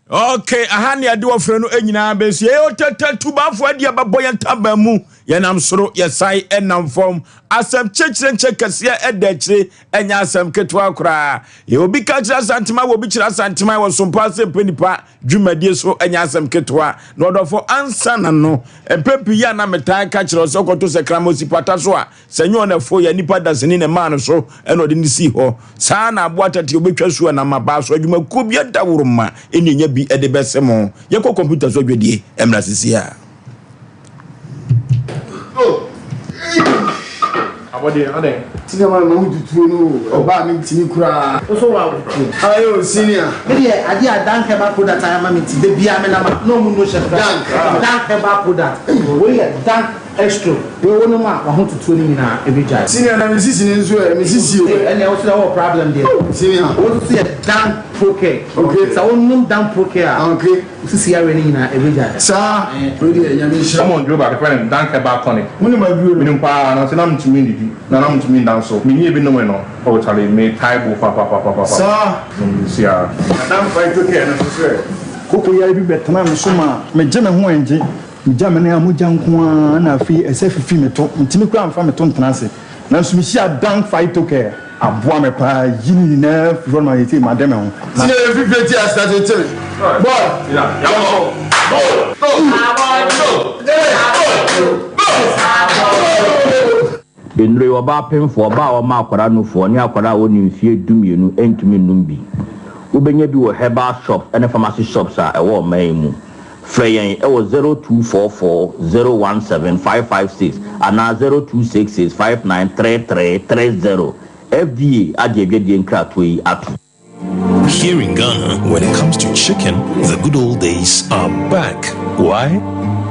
Okay, aha ne yɛde ɔfrɛ no nyinaa bɛsi. Yɛyɛ ɔtata tubafo adi abɛbɔ yɛn taban mu. Yɛnam soro, yɛsan ɛnam fam. Asɛm kyekyere nkyɛ kɛseɛ ɛda akyire, ɛnyɛ asɛm ketewa koraa. Yɛ obi ka kyerɛ Asantema, wɔ obi kyerɛ Asantema wɔ sompa ase mpɛ nipa dwumadie so, ɛnyɛ asɛm ketewa. Na ɔdɔfo ansa na no, mpɛn pii yɛ a na metaa ka kyerɛ sɛ ɔkɔto sɛ kraman osi pata so a, Sɛ ɛnyɛ ɔnɛfo yɛ nipa dasani na ɛmaa no so ɛna ɔde no sii hɔ. Saa na aboa tɛtɛ obetwa su anam abaa so adwumakuo bi adaworoma ɛna enya bi ɛde bɛse mo. Yɛnkɔ kɔmputa so adwadie ɛmmra sisi a. Abɔdeɛ adɛn? Senior man ma wo tutuo no o, ɔbaa me ntimi koraa. Wo so wa wo tuo. Ayo senior. Me deɛ adeɛ a Dank herbal product ayɛ ama me nti da biara me nam a na ɔmo no hyɛ koraa. Dank. Dank herbal product. Wei yɛ Dank Estro, wei wo nom a w'ahototoɔ no nyinaa ɛbɛgyae. Senior na me sisi no nso ɛ, me sisi o. Ee ɛnneɛ wo nso deɛ wowɔ problem deɛ. Oh senior. Wo nso yɛ Dan Procare. Okay. Sɛ wo nom Dan Procare a. Okay. Wo sisi yareɛ no nyinaa ɛbɛgyae. Saa, wei deɛ Nyame nhyira wo. Wɔn duro baako yɛfrɛ no Dank Herbal Tonic. Wo nim aduro no? Menim paa, nanso na mentumi nnidi, na na mentumi nda nso. Menyɛɛ bi nomee no, oh charlie, metae bo papapapapa. Saa. Nom bi siaa. Na Dank Phyto Care no nso sɛ. Koko yare bi bɛtenaa me so maa megye me ho ɛngye. Megya me nan a mogya nko ara na afei ɛsɛ fifi me to. Mentumi koraa mfa me to ntena ase. Nanso mehyiaa Dank Phytocare. Aboa me paa yi ne nyinaa firi hɔ no ma seesei made me ho. Na. Senior yɛ fifire ti ase tete me. Boy, yɛnkɔ. Nnuro yi, ɔbaa pemfoɔ, ɔbaa a ɔma akwadaa nufoɔ ne akwadaa a ɔnni mfeɛ dumienu ntumi nnom bi. Wobɛnya bi wɔ herbal shops ne pharmacy shops a ɛwɔ ɔman yi mu. Frɛ yɛn wɔ 0244 017 556 anaa 0266 593330. FDA agye adwadie nkratoɔ yi atom. Here in Ghana, when it comes to chicken, the good old days are back. Why?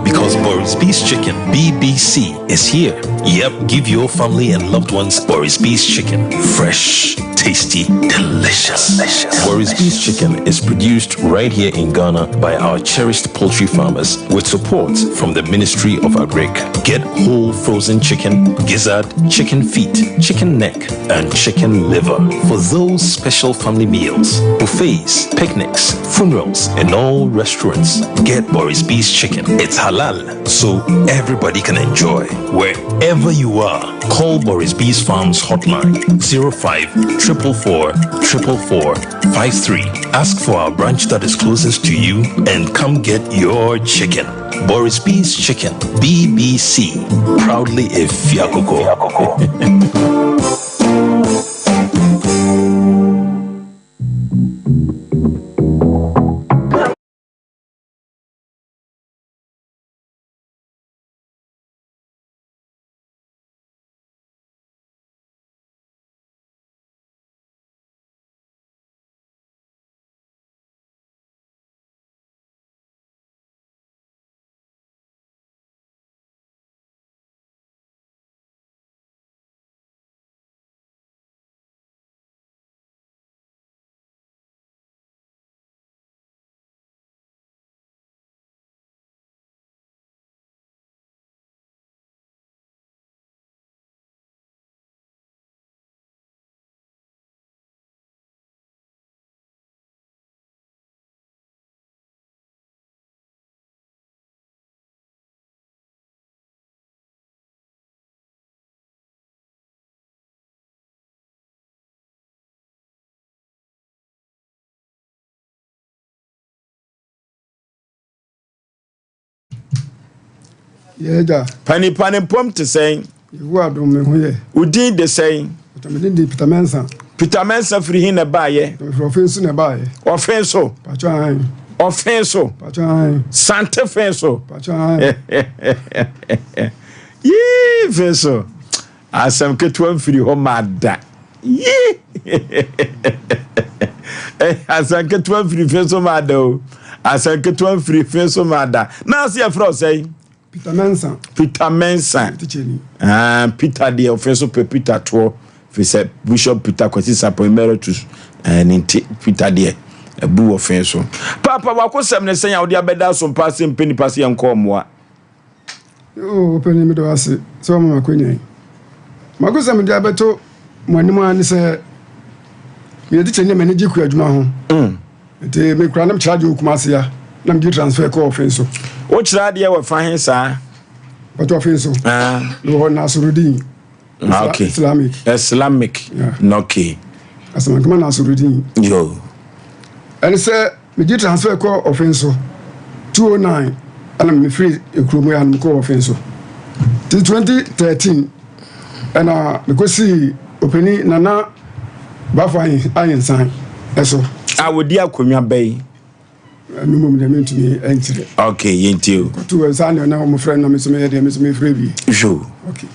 Because Boris B's Chicken, BBC, is here. Yep, give your family and loved ones Boris B's Chicken. Fresh, tasty, delicious. delicious. Boris B's Chicken is produced right here in Ghana by our cherished poultry farmers with support from the Ministry of Agric. Get whole frozen chicken, gizzard, chicken feet, chicken neck, and chicken liver for those special family meals, buffets, picnics, funerals, and all restaurants. Get Boris B's chicken. It's halal, so everybody can enjoy. Wherever you are, call Boris B's Farms hotline 05 444 444 53. Ask for our branch that is closest to you and come get your chicken. Boris B's Chicken, BBC, proudly a Fiakoko. Yɛ agya. Panipa ne mpɔm te sɛn? Yehowa adom me ho yɛ. Wo din de sɛn? Me din de Peter Mensah. Peter Mensah firi he na ɛbaayɛ? Mefiri Ɔfen so na ɛbaayɛ. Ɔfen so? Patro ahan. Ɔfen so? Patro ahan. Sante fen so? Patro ahan. Yii fen so. Asɛm ketewa mfiri hɔ ma da. Yii. Asɛm ketewa mfiri fen so ma da o. Asɛm ketewa mfiri fen so ma da. Na ase yɛfrɛ wo sɛn? Peter Mensah. Peter Mensah. Ah, Peter deɛ ɔfɛ so pɛ Peter toɔ fi sɛ Bishop Peter Kwasi Sapon Emeritus eh, ne nti Peter deɛ ɛbu wɔ fɛn so. Papa wakosɛm ne sɛn a wode abɛda so mpa ase mpɛ nipa sɛ yɛnkɔ mmoa. Oh, ɔpɛni meda wo ase sɛ wama m'akwanya yi. M'akosɛm mede abɛto mo anim ara ne sɛ meyɛ tikyani a m'ani gye kua adwuma ho. Mm. Nti mekura na mekyerɛ adeɛ wɔ Kumasi a na mede transfer kɔɔ ɔfen so. Wokyerɛ adeɛ wɔ fa he saa? Ɔtɔ ɔfen so. Ah. Mewɔ hɔ Nasrudin. Ah, okay. Islamic. Islamic. Yeah. Okay. Asamankama Nasrudin. Yo. Ɛne sɛ megye transfer kɔ ɔfen so 209 ɛna mefiri ekuro mu ya no mekɔɔ ɔfen so. Ti 2013 ɛna mekɔsii ɔpanin Nana Bafo Ayensan so. A wɔdi akonnwa bɛyi. Ɛno mmom deɛ mentumi nkyerɛ. Ok, yɛntie o. Kɔto nsa ne na wɔn frɛ no na me nso meyɛ deɛ me nso mefrɛ bi. Yo. Ok.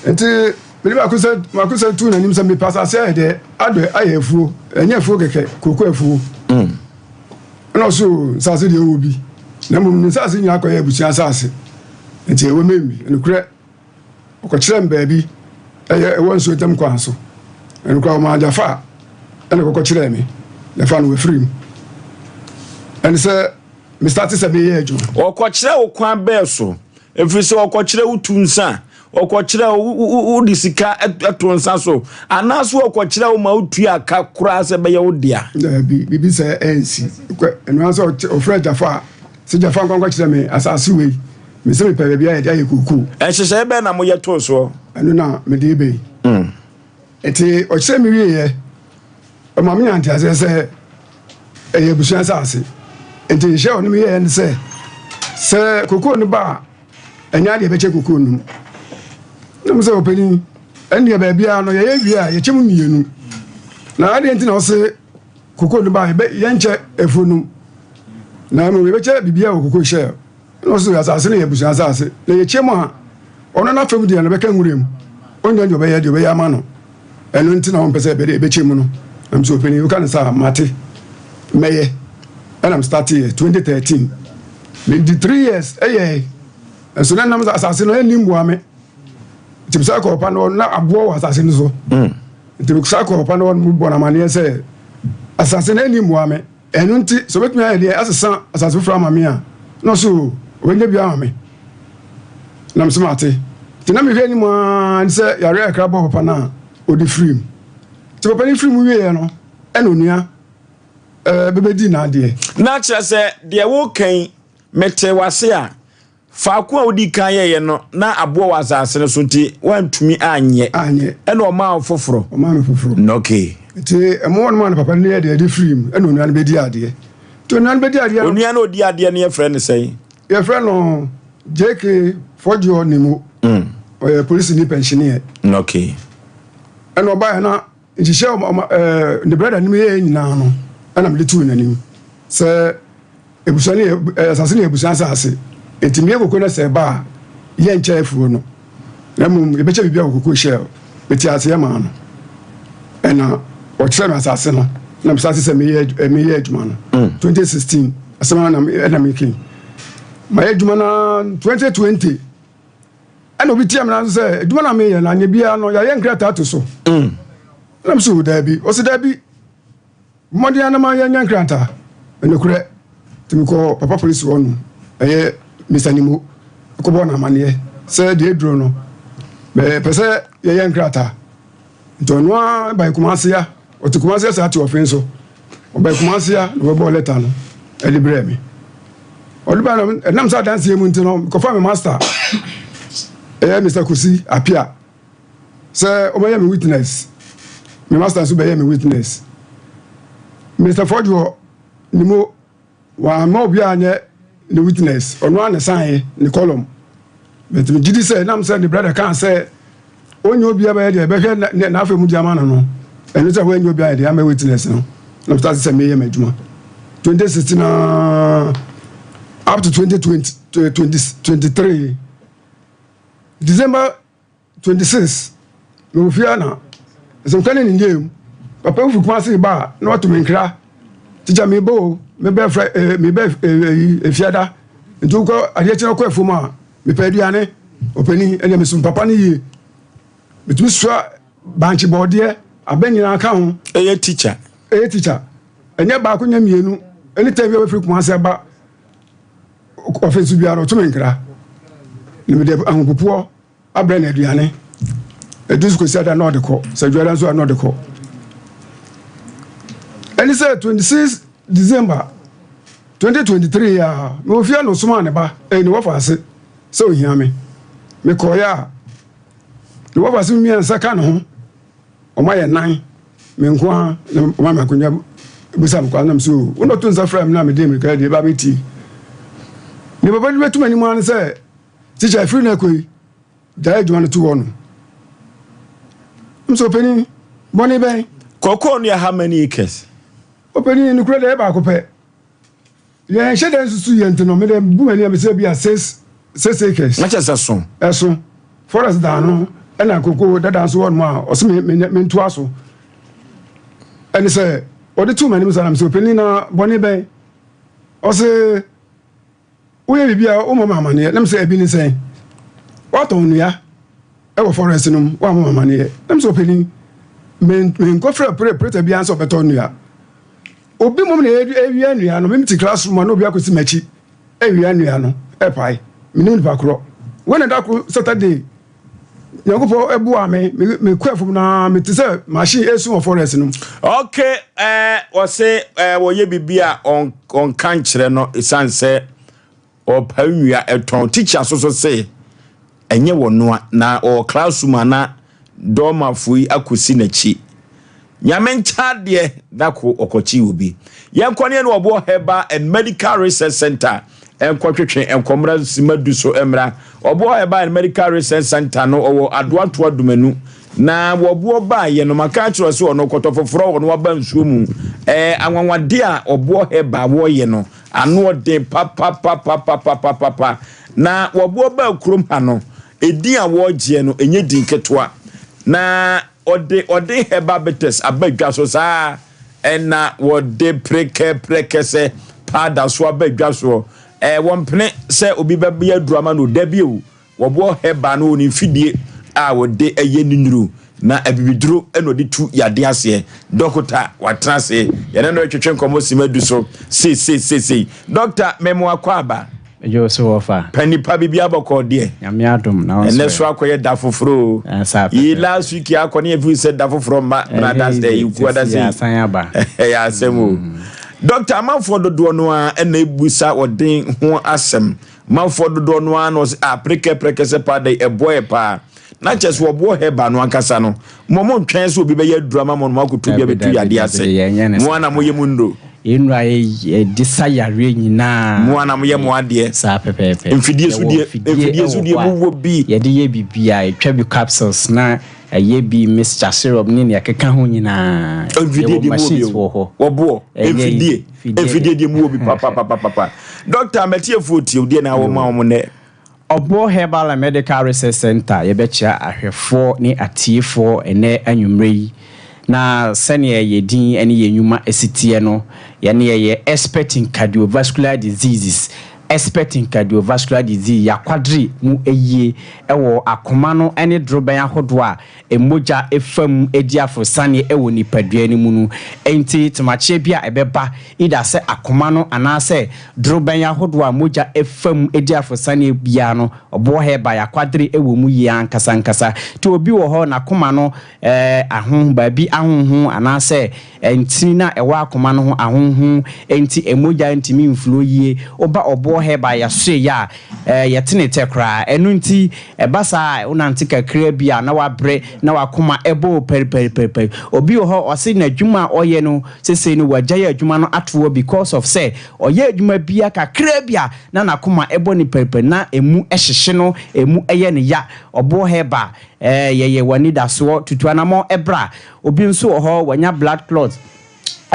Nti mede baako sɛ baako sɛ tu n'anim sɛ mepɛ asase ayɛ deɛ adɔ ayɛ afuo ɛnyɛ afuo kɛkɛ koko afuo. Mm. Ɛna ɔso nsase deɛ ɔwɔ bi na mmom ne nsase nyinaa kɔyɛ abusua asase nti ɛwɔ mɛmbi nokorɛ. Ɔkɔkyerɛɛ me baabi, ɛyɛ ɛwɔ nsuo ntam kwan so. Ɛno koraa ɔmaa Jafa ɛna kɔkɔ kyerɛɛ me. Jafa no wafiri mu. Ɛne sɛ me starte sɛ meyɛ adwuma. Ɔkɔkyerɛ wo kwan bɛɛ so? Ɛfiri sɛ ɔkɔkyerɛ wo tu nsa, ɔkɔkyerɛ wo wode sika to nsa so, anaasɛ ɔkɔkyerɛ wo ma wotua ka koraa sɛ ɛbɛyɛ wo dea? Daabi, biribi sɛ ɛnsi. Ɛno ara sɛ ɔfrɛ Jafa a, sɛ Jafa nkɔ nkɔkyerɛ me asase wei. Mese mepɛ baabi a yɛde ayɛ kookoo. Nhyehyɛeɛ bɛn na moyɛ too soɔ? Ɛno na mede reba yi. Mm. Nti ɔkyerɛ me wieɛ, ɔma me nya nteaseɛ sɛ ɛyɛ abusua asase. Nti nhyehyɛeɛ a ɔne me yɛɛ ne sɛ, sɛ kookoo no ba a, ɛnyɛ adeɛ ɛbɛkyɛ kookoo no mu. Na mo sɛ ɔpanin, ɛnneɛ baabiara no yɛyɛ wie a yɛkyɛ mu mmienu. Na adeɛ nti na ɔse kookoo no ba a yɛnkyɛ afuo no mu. Na mmom yɛbɛkyɛ biribiara wɔ kookoo hyɛ Ɛna ɔse asase no yɛ abusua asase, na yɛkyɛ mu a, ɔno n'afam deɛ no bɛka nwura mu, ɔnnya deɛ ɔbɛyɛ deɛ ɔbɛyɛ ama no, ɛno nti na ɔmpɛ sɛ ɛbɛde ɛbɛkyɛ mu no. Na mesɛ ɔpanin woka no saa mate, mɛyɛ. Ɛna me starteɛ 2013, medi 3 years ɛyɛe, nso na nam asase no ɛnni mmoa me, nti mesan kɔɔ papa no hɔ, na aboɔ wɔ asase no so, nti mesan kɔɔ papa no hɔ no mebɔ no amaneɛ sɛ asase no ɛnni mmoa me. Ɛno nti, sɛ obetumi ayɛ deɛ asesa asase foforɔ ama me a, na ɔse o, ɔbɛnya bi ama me. Na mese mate. Nti na mehwɛ anim ara ne sɛ yareɛ kakra bɔɔ papa no a, ɔde firii mu. Nti papa no firi mu wieeɛ no, ɛna onua eh, bɛbɛdii n'adeɛ. Na kyerɛ sɛ deɛ woka yi, metee w'ase a, Faako a wodii kan yɛeɛ no, na aboɔ wɔ asase no so nti woantumi anyɛ. Anyɛ. Ɛna ɔmaa wo foforɔ. Ɔmaa me foforɔ. Na okay. Nti ɛmo hɔ nom a na papa no yɛ deɛ ɛde firii mu ɛna onua no bɛdi adeɛ. Nti onua no bɛdi adeɛ no. Onua no ɔdi adeɛ no yɛfrɛ no sɛn? Yɛfrɛ no JK Fɔdwoɔ Nimo. Mm. Ɔyɛ polisini pɛnhyeneɛ. Okay. Ɛna ɔbaeɛ na nhyehyɛ ɔma ɛɛ ne brɛda nim yɛɛ nyinaa no ɛna mede tuu n'anim sɛ Abusua no yɛ asase no yɛ abusua asase. Enti meyɛ koko na sɛ ɛba a, yɛnkyɛ afuo no, na mmom yɛbɛkyɛ biribi a wɔ koko hyɛ. Mete aseɛ maa no, ɛna ɔkyerɛ me asase no, na mesase sɛ meyɛ meyɛ adwuma no. 2016 asɛm a na ɛna meke. Mayɛ adwuma no 2020 ɛna obi tia me na sɛ adwuma na meyɛ no anyɛ biara no yɛayɛ nkrataa to so. Ɛna mesɛ o daabi, ɔsɛ daabi. Mmɔden ara na ma yɛanya nkrataa. Nokorɛ, nti mekɔɔ papa polisi hɔ no, ɛyɛ Mister Nimo, kɔbɔɔ no amaneɛ sɛ deɛ aduro no, mepɛ sɛ yɛyɛ nkrataa. Nti ɔno ara bae Kumasi ha, ɔte Kumasi ha saa te ɔfen so. Ɔbae Kumasi ha na ɔbɛbɔɔ lɛta no de brɛɛ me. Ɔde bae no, ɛnam sɛ adanseɛ mu nti no, mekɔfaa me master, ɛyɛ Mister Kusi Appiah. Sɛ ɔbɛyɛ me witness, me master nso bɛyɛ me witness. Mister Fɔdwoɔ ne mo wamma obiara anyɛ ne witness, ɔno ara na ɛsan ne column. But megye di sɛ ɛnam sɛ ne brother kaa sɛ ɔnyɛ obiara bɛyɛ deɛ ɛbɛhwɛ n'afɛ mu de ama no no, ɛno sɛ wɔnyɛ obiara deɛ ama witness no, na mestart sɛ meyɛ m'adwuma. 2016 naa up to 2020, 2023 December 26 mewɔ fie a na nsɛmka ne ne nyɛɛ mu. Papa bi firi Kumasi ba a na wato me nkra. Tikya meba o, mebɛ frɛ eh, mebɛ eh, efiada. Nti wokɔ adeɛ kyerɛ kɔ afuom a mepɛ aduane. Ɔpanin ɛnna mesum papa no yie. Metumi sua bankye bɔɔdeɛ abɛ nyinaa ka ho. Ɛyɛ tikya. Ɛyɛ tikya. Ɛnyɛ baako nyɛ mmienu. Ɛne tɛm bi a wɔfiri Kumasi aba ɔfɛnso biara ɔto me nkra. Na mede ahopopoɔ abrɛ no aduane. Ɛdu so kɔsi ada na ɔde kɔ. Sɛ dwada nso a na ɔde kɔ. Ɛne sɛ 26 December 2023 a mewɔ fie na ɔsomaa ne ba ɛyɛ ne wɔfa ase sɛ ohia me. Mekɔeɛ a ne wɔfa ase mmiɛnsa ka ne ho. Wɔn ayɛ nan. Me nko ara na wɔma me akonnwa bisa me kwa nam so wo na ɔto nsa frɛ me na mede mmirika deɛ ba bɛtie. Ne papa de bɛto m'anim ara ne sɛ Tikya, ɛfiri nnɛ kɔ yi, gyae adwuma no to hɔ no. Nso ɔpanin, bɔne bɛn? Kɔkɔɔ no yɛ how many acres? Ɔpanin, nokorɛ deɛ ɛyɛ baako pɛ. Yɛn hyɛ dɛ nsusu yɛ nti no, mede bu m'ani a mesɛ bi a six acres. Na kyerɛ sɛ so. Ɛso. Forest dan no ɛna koko dada nso wɔ nom a ɔsɛ me me mentoa so. Ɛne sɛ ɔde too m'anim saa na mesɛ ɔpanin na bɔne bɛn? Ɔse Woyɛ biribi a wommɔ me amanneɛ. Na mesɛ ebi ne sɛn? Woatɔn nnua wɔ forest no mu, woammɔ me amanneɛ. Na mesɛ ɔpanin, menkɔfrɛ preta biara sɛ ɔbɛtɔ nnua. Obi mmom na ɛwia nnua no. Mete classroom a na obi akɔsi m'akyi awia nnua no ɛpae. Menim nipa korɔ. Wei na da koro Saturday Nyankopɔn boa me, mekɔ afum na mete sɛ machine esu wɔ forest no mu. Okay, eh, wɔse eh, wɔyɛ biribi a ɔnka nkyerɛ no ɛsiane sɛ ɔpa nnua ɛtɔn. Teacher so so se ɛnyɛ wɔnoa na ɔwɔ classroom a na dɔɔmafo yi akɔsi n'akyi. Nyame nkyɛ adeɛ da ko ɔkɔkyee obi. Yɛnkɔ ne yɛne Ɔboɔ Herbal and Medical Research Center nkɔtwetwe nkɔmmra nsima du so mmra. Ɔboɔ Herbal and Medical Research Center no ɔwɔ Adoatoa Dumanu. Na wɔboɔ baeɛ no maka akyerɛ sɛ ɔno kɔtɔ foforɔ ɔno aba nsuo mu. Ɛɛ anwanwadeɛ a Ɔboɔ Herbal wɔyɛ no ano ɔden papapapapapapapa. Na wɔboɔ baa kurom ha no edin a wɔregyeɛ no ɛnyɛ din ketewa. Na Ɔde ɔde herbal bitters aba dwa so saa ara na wɔde prekɛprɛkɛsɛ powder so aba dwa soɔ. Ɛɛ wɔmpene sɛ obi bɛyɛ aduro ama no da bio. Wɔboɔ herbal no wɔ ne mfidie a wɔde yɛ ne nnuro na abibiduro na ɔde tu yadeɛ aseɛ. Dɔkota watena ase yɛne no retwetwe nkɔmmɔ sima du so seesei seesei. Dɔkta memo akwaaba. Megye wo so wɔfa. Pɛ nipa biribi abɔkɔ deɛ. Nyame adom na wo nso. Ɛnɛ so akɔyɛ da foforɔ o. Ɛnsa pɛpɛ. Yi last week akɔ ne yɛfiri sɛ da foforɔ mma na da sɛ yi kuo da sɛ. Asan aba. Ɛyɛ asɛm o. Dɔkta amanfoɔ dodoɔ no ara ɛna ebusa ɔden ho asɛm. Amanfoɔ dodoɔ no ara na ɔsɛ ah prekɛ prɛkɛ sɛ paa dɛ ɛboɔ yɛ paa. Na kyerɛ sɛ wɔboɔ hɛba no ankasa no, mo mo ntwɛn sɛ obi bɛyɛ aduru ama mo no mo akoto bi abɛtu yadeɛ ase. Mo ara na moyɛ mo nnuro. Yɛn nnuro a yɛde sa yareɛ nyinaa. Mo ara na moyɛ mo adeɛ. Saa pɛpɛɛpɛ. Mfidie so deɛ, mfidie so deɛ mo wɔ bi. Yɛde yɛ biribiara, yɛtwa bi capsules na ɛyɛ bi mixture syrup ne nea ɛkeka ho nyinaa. Mfidie Yɛwɔ deɛ mo wɔ bi machines o. wɔ hɔ. Wɔboɔ, Ɛnyɛ mfidie, mfidie mfidie deɛ mo wɔ bi papapapapa. Doctor, matiefoɔ tie wo, deɛ na wɔ ma wɔn nnɛ? Ɔbo Herbal and Medical Research Centre yɛbɛkyea ahwɛfoɔ ne atiefoɔ ɛnnɛ anwummerɛ yi. Na sɛdeɛ yɛn din ne yɛn nnwuma si teɛ no, yɛne yɛyɛ expert in cardiovascular diseases, expert in cardiovascular disease, yɛakwadre mu yie wɔ akoma no ne dorobɛn ahodoɔ a mogya fa mu di aforosiane wɔ nipadua no mu no. Enti temakyeɛ bi a ɛbɛba, either sɛ akoma no anaasɛ dorobɛn ahodoɔ a mogya fa mu di aforosiane biara no, ɔboɔ herbal akwadere wɔ mu yie ankasa ankasa. Nti obi wɔ hɔ n'akoma no aho, baabi ahonhon anaasɛ ntini no a ɛwɔ akoma no ho ahonhon nti mogya ntumi mflow yie. Woba ɔboɔ. Ɔboɔ Herbal yɛasoɛ yɛ a, eh, yɛtene tɛ koraa. Ɛno nti, ɛba saa a, wonante kakraa bi a na wabrɛ na wakoma ɛbɔ wo pɛripɛripɛripɛri. Obi wɔ hɔ, ɔse n'adwuma a ɔyɛ no, sesei no wagyae adwuma no ato hɔ because of sɛ ɔyɛ adwuma biara kakraa bi a na n'akoma ɛbɔ no pɛripɛri, na ɛmu hyehye no, ɛmu yɛ no ya. Ɔboɔ Herbal, eh, yɛyɛ w'anidasoɔ, tutu anamɔn bra. Obi nso wɔ hɔ, wanya blood clot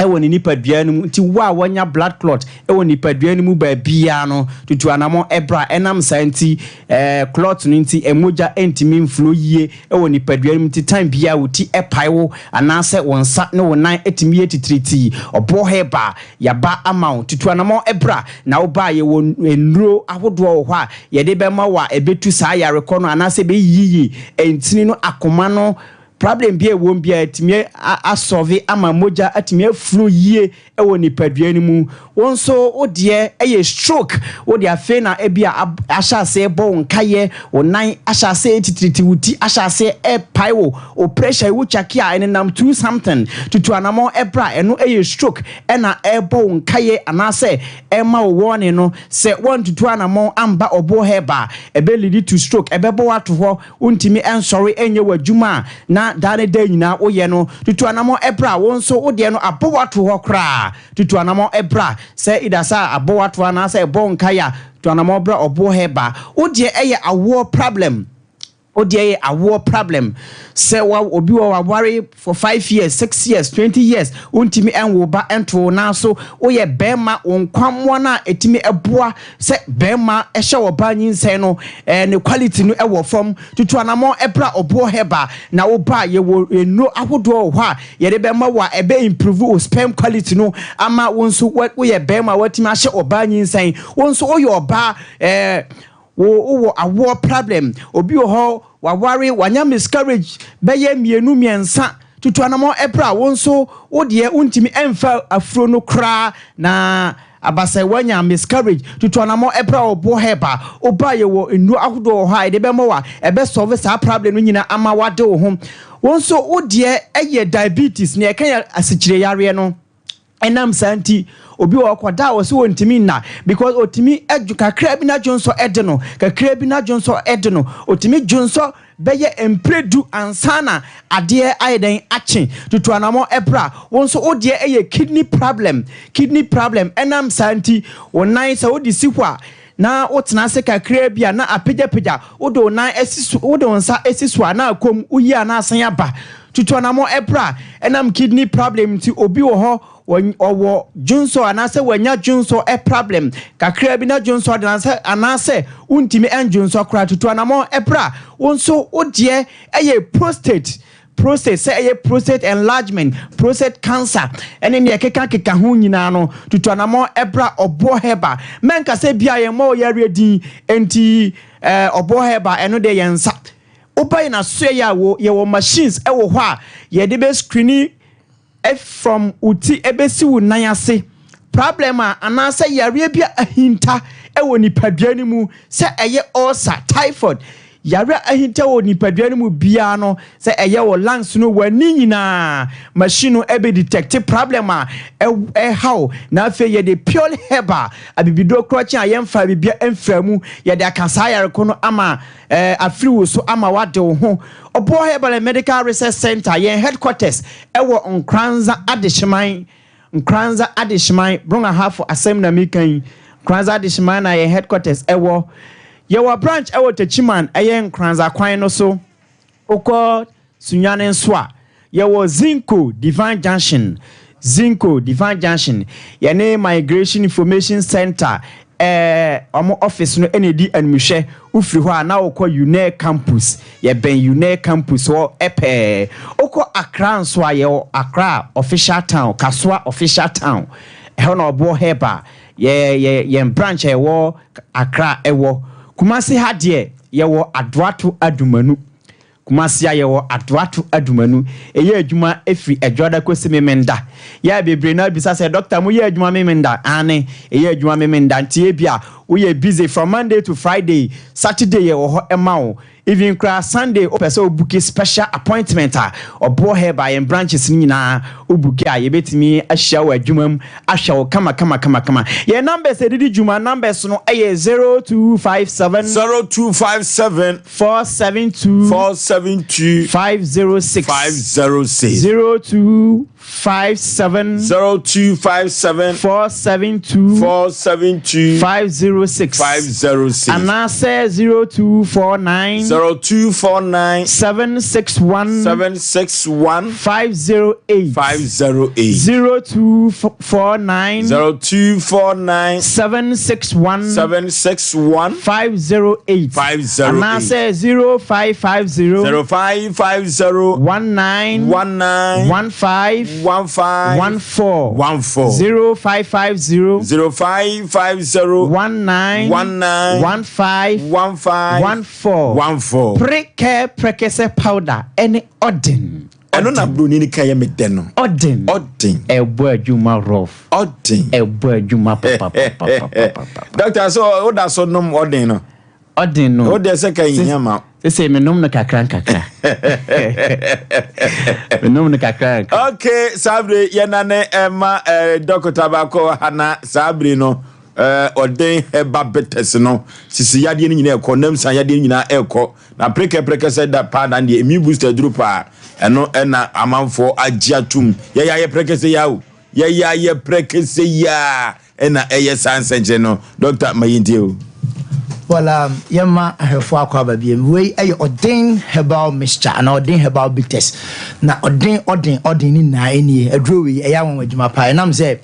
wɔ ne nipadua no mu. Nti wo a wanya blood clot wɔ nipadua no mu baabiara no, tutu anamɔn bra. Ɛnam saa nti, eh, clot no nti, mogya ntumi mflow yie wɔ nipadua no mu. Nti time biara wo ti pae wo, anaasɛ wo nsa ne wo nan tumi yɛ titiritii. Ɔboɔ herbal, yɛaba ama wo. Tutu anamɔn bra, na wo ba a, yɛwɔ nnuro ahodoɔ wɔ hɔ a yɛde bɛma wo a ɛbɛtu saa yarekɔ no anaasɛ ɛbɛyiyi ntini no, akoma no, Problem bi a ɛwom biara atumi asɔve ama mogya atumi aflow yie wɔ nipadua no mu. Wo nso wo deɛ yɛ stroke, wo deɛ afei na ebi a ahyɛ aseɛ bɔ wo nkayɛ, wo nan ahyɛ aseɛ titiriti, wo ti ahyɛ aseɛ ɛrepae wo, wo pressure wo kyake a ɛnenam two something, tutu anamɔ ɛbra, ɛno yɛ stroke ɛna ɛrebɔ wo nkayɛ anaasɛ ɛrema wo warning no. Sɛ woantutu anamɔ amba ɔboɔ herbal a, ɛbɛ lead to stroke, ɛbɛbɔ wo ato hɔ. Wontumi nsɔre nyɛ w'adwuma a na daa ne daa nyinaa woyɛ no. Tutu anammɔn bra, wo nso wo deɛ no abɔ wo ato hɔ koraa. Tutu anammɔn bra, sɛ either sɛ abɔ wo ato hɔ anaasɛ ɛbɔ wo nkaeɛ a, tu anammɔn bra ɔboɔ hɛ ba. Wo deɛ ɛyɛ awoɔ problem. Wo deɛ ɛyɛ awoɔ problem. Sɛ wa obi wɔ waware for 5 years, 6 years, 20 years, wontumi nwo ba nto wo nan so. Woyɛ bɛrima, wo nkwammoa no a ɛtumi boa Sɛ bɛɛma hyɛ ɔbaa nyinsɛn no ne quality no wɔ fam. Tutu anamɔn bra ɔboɔ herbal na wo ba a yɛwɔ nnuro ahodoɔ wɔ hɔ a yɛde bɛma wo a ɛbɛ improve wo sperm quality no ama wo nso woyɛ bɛɛma watumi ahyɛ ɔbaa nyinsɛn. Wo nso woyɛ ɔbaa eh, wo wowɔ awoɔ problem. Obi wɔ hɔ waware wanya miscarriage bɛyɛ mmienu mmiɛnsa. Tutu anamɔn bra wo nso wo deɛ wontumi mfa afuro no koraa na Aba sɛ woanya miscarriage, tutu anamɔ bra ɔboɔ herb a, woba a yɛwɔ nnuro ahodoɔ wɔ hɔ a yɛde bɛma wo a ɛbɛ solve saa problem no nyinaa ama woade wo ho. Wo nso wo deɛ yɛ diabetes, nea ɛka yɛ asikyire yareɛ no, ɛnam saa nti obi wɔ hɔ kɔda a ɔse ɔntumi nna because ɔtumi kakra bi n'adwonsɔ de no, kakra bi n'adwonsɔ de no, ɔtumi dwonsɔ bɛyɛ mprɛ du ansa na adeɛ ayɛ dɛn akye. Tutu anamɔ bra. Wo nso wo deɛ yɛ kidney problem, kidney problem ɛnam saa nti wo nan sɛ wode si hɔ a na wotena ase kakraa bi a na apagyapagya, wode wo nan asi so, wode wo nsa asi so a na akɔ mu, woyi a na asan aba. Tutu anamɔ bra. Ɛnam kidney problem nti obi wɔ hɔ ɔwɔ dwonsɔ anaasɛ wanya dwonsɔ problem kakra bi na dwonsɔ de anaasɛ anaasɛ wontumi ndwonsɔ koraa tutu anamɔ ɛberɛ a wo nso wo deɛ ɛyɛ prostate prostate sɛ ɛyɛ prostate enlargement prostate cancer ɛne neɛ ɛkeka keka ho nyinaa no tutu anamɔ ɛberɛ a ɔboɔ hɛba mɛnka sɛ bia yɛn mmɔ ɔyareɛ din enti ɛɛ ɔboɔ hɛba ɛno deɛ yɛn nsa woba yɛn asoɛ yɛ a yɛwɔ machines ɛwɔ hɔ a yɛde bɛ screeni From wo ti bɛsi wo nan ase problem a anaasɛ yareɛ bi a ahinta wɔ nipadua no mu sɛ ɛyɛ ulcer, typhoid, yareɛ a ahinta wɔ nipadua no mu biara no sɛ ɛyɛ wɔ lungs no w'ani nyinaa machine no ɛbɛ detect problem a ɛhaw na afei yɛde pure herbal abibiduro korɔkye a yɛmfa bibia mfra mu yɛde aka saa yareko no ama eh, afiri wo so ama wade wo ho. Ɔboɔ Herbal and Medical Research Center, yɛn headquarters ɛwɔ Nkoranza Adehyeman, Nkoranza Adehyeman, Brong Ahafo asɛm na meka yi. Nkoranza Adehyeman na yɛn headquarters ɛwɔ. Yɛwɔ branch ɛwɔ Techiman, ɛyɛ Nkoranza kwan no so. Wokɔ Sunyani nso a, yɛwɔ Zinco Divine Junction, Zinco Divine Junction. Yɛne Migration Information Centre ɛɛ wɔn office no na ɛdi animhwɛ. Wofiri hɔ a na wokɔ UNER campus. Yɛbɛn UNER campus hɔ pɛɛ. Wokɔ Accra nso a, yɛwɔ Accra Official Town, Kasoa Official Town. Ɛhɔ na Ɔboɔ Herbal, yɛ yɛ yɛn branch a ɛwɔ Accra ɛwɔ. Kumasi ha deɛ, yɛwɔ Adoato Adumanu. Kumasi a yɛwɔ Adoato Adumanu. Ɛyɛ adwuma firi Ɛdwoada kɔsi Memenda. Yɛ a bebree no ara bisa sɛ, Dɔkta moyɛ adwuma Memenda? Aane, ɛyɛ adwuma Memenda. Nti ebia woyɛ busy from Monday to Friday, Saturday yɛwɔ hɔ ma wo. Even koraa Sunday wopɛ sɛ wo booki special appointment a, Ɔboɔ Herbal yɛn branches no nyinaa wo booki a yɛbɛtumi ahyia wo adwuma mu ahwɛ wo kama kama kama kama. Yɛn numbers a yɛde di dwuma numbers no yɛ 0257. 0257. 472. 472. 506. 506. 02. 57. 0257. 472. 472. 506. 506. Anaasɛ 0249. 0249. 761. 761. 508. 508. 0249. 0249. 761. 761. 508. 508. Anaasɛ 0550. 0550. 19. 19. 15. 15. 14. 14. 0550. 0550. 19. 19. 15. 15. 14. 14. Prekɛ prɛkɛsɛ powder ɛne ɔden. Ɛno na broni no ka yɛ me dɛ no. Ɔden. Ɔden. Ɛbɔ adwuma rough. Ɔden. Ɛbɔ adwuma papapapapapa. Doctor so woda so nom ɔden no. Ɔden no. Wo deɛ sɛ ka nhia ma. Sese menom no kakra nkakra. Menom no kakra nkakra. Okay, saa bere yɛnane ɛma eh, dɔkota baako ha na saa bere no eh, ɔden herbal bitters no sisi yadeɛ no nyinaa ɛkɔ nam san yadeɛ no nyinaa ɛkɔ na prekɛprɛkɛ sɛ da paa dan deɛ immune booster aduru paa ɛno ɛna amanfoɔ agye atum yɛyɛ ayɛ prɛkɛsɛ yɛ o yɛyɛ ayɛ prɛkɛsɛ yɛ a Ɛna ɛyɛ saa nsɛnkyerɛnne no. Doctor, ma yɛntie o. Well, um, yɛma ahwɛfoɔ akɔ aba biam. Wei ɛyɛ ɔden herbal mixture anaa ɔden herbal bitters. Na ɔden, ɔden, ɔden ne nyinaa ɛnie. Aduro wei ɛyɛ anwanwa adwuma paa. Ɛnam sɛ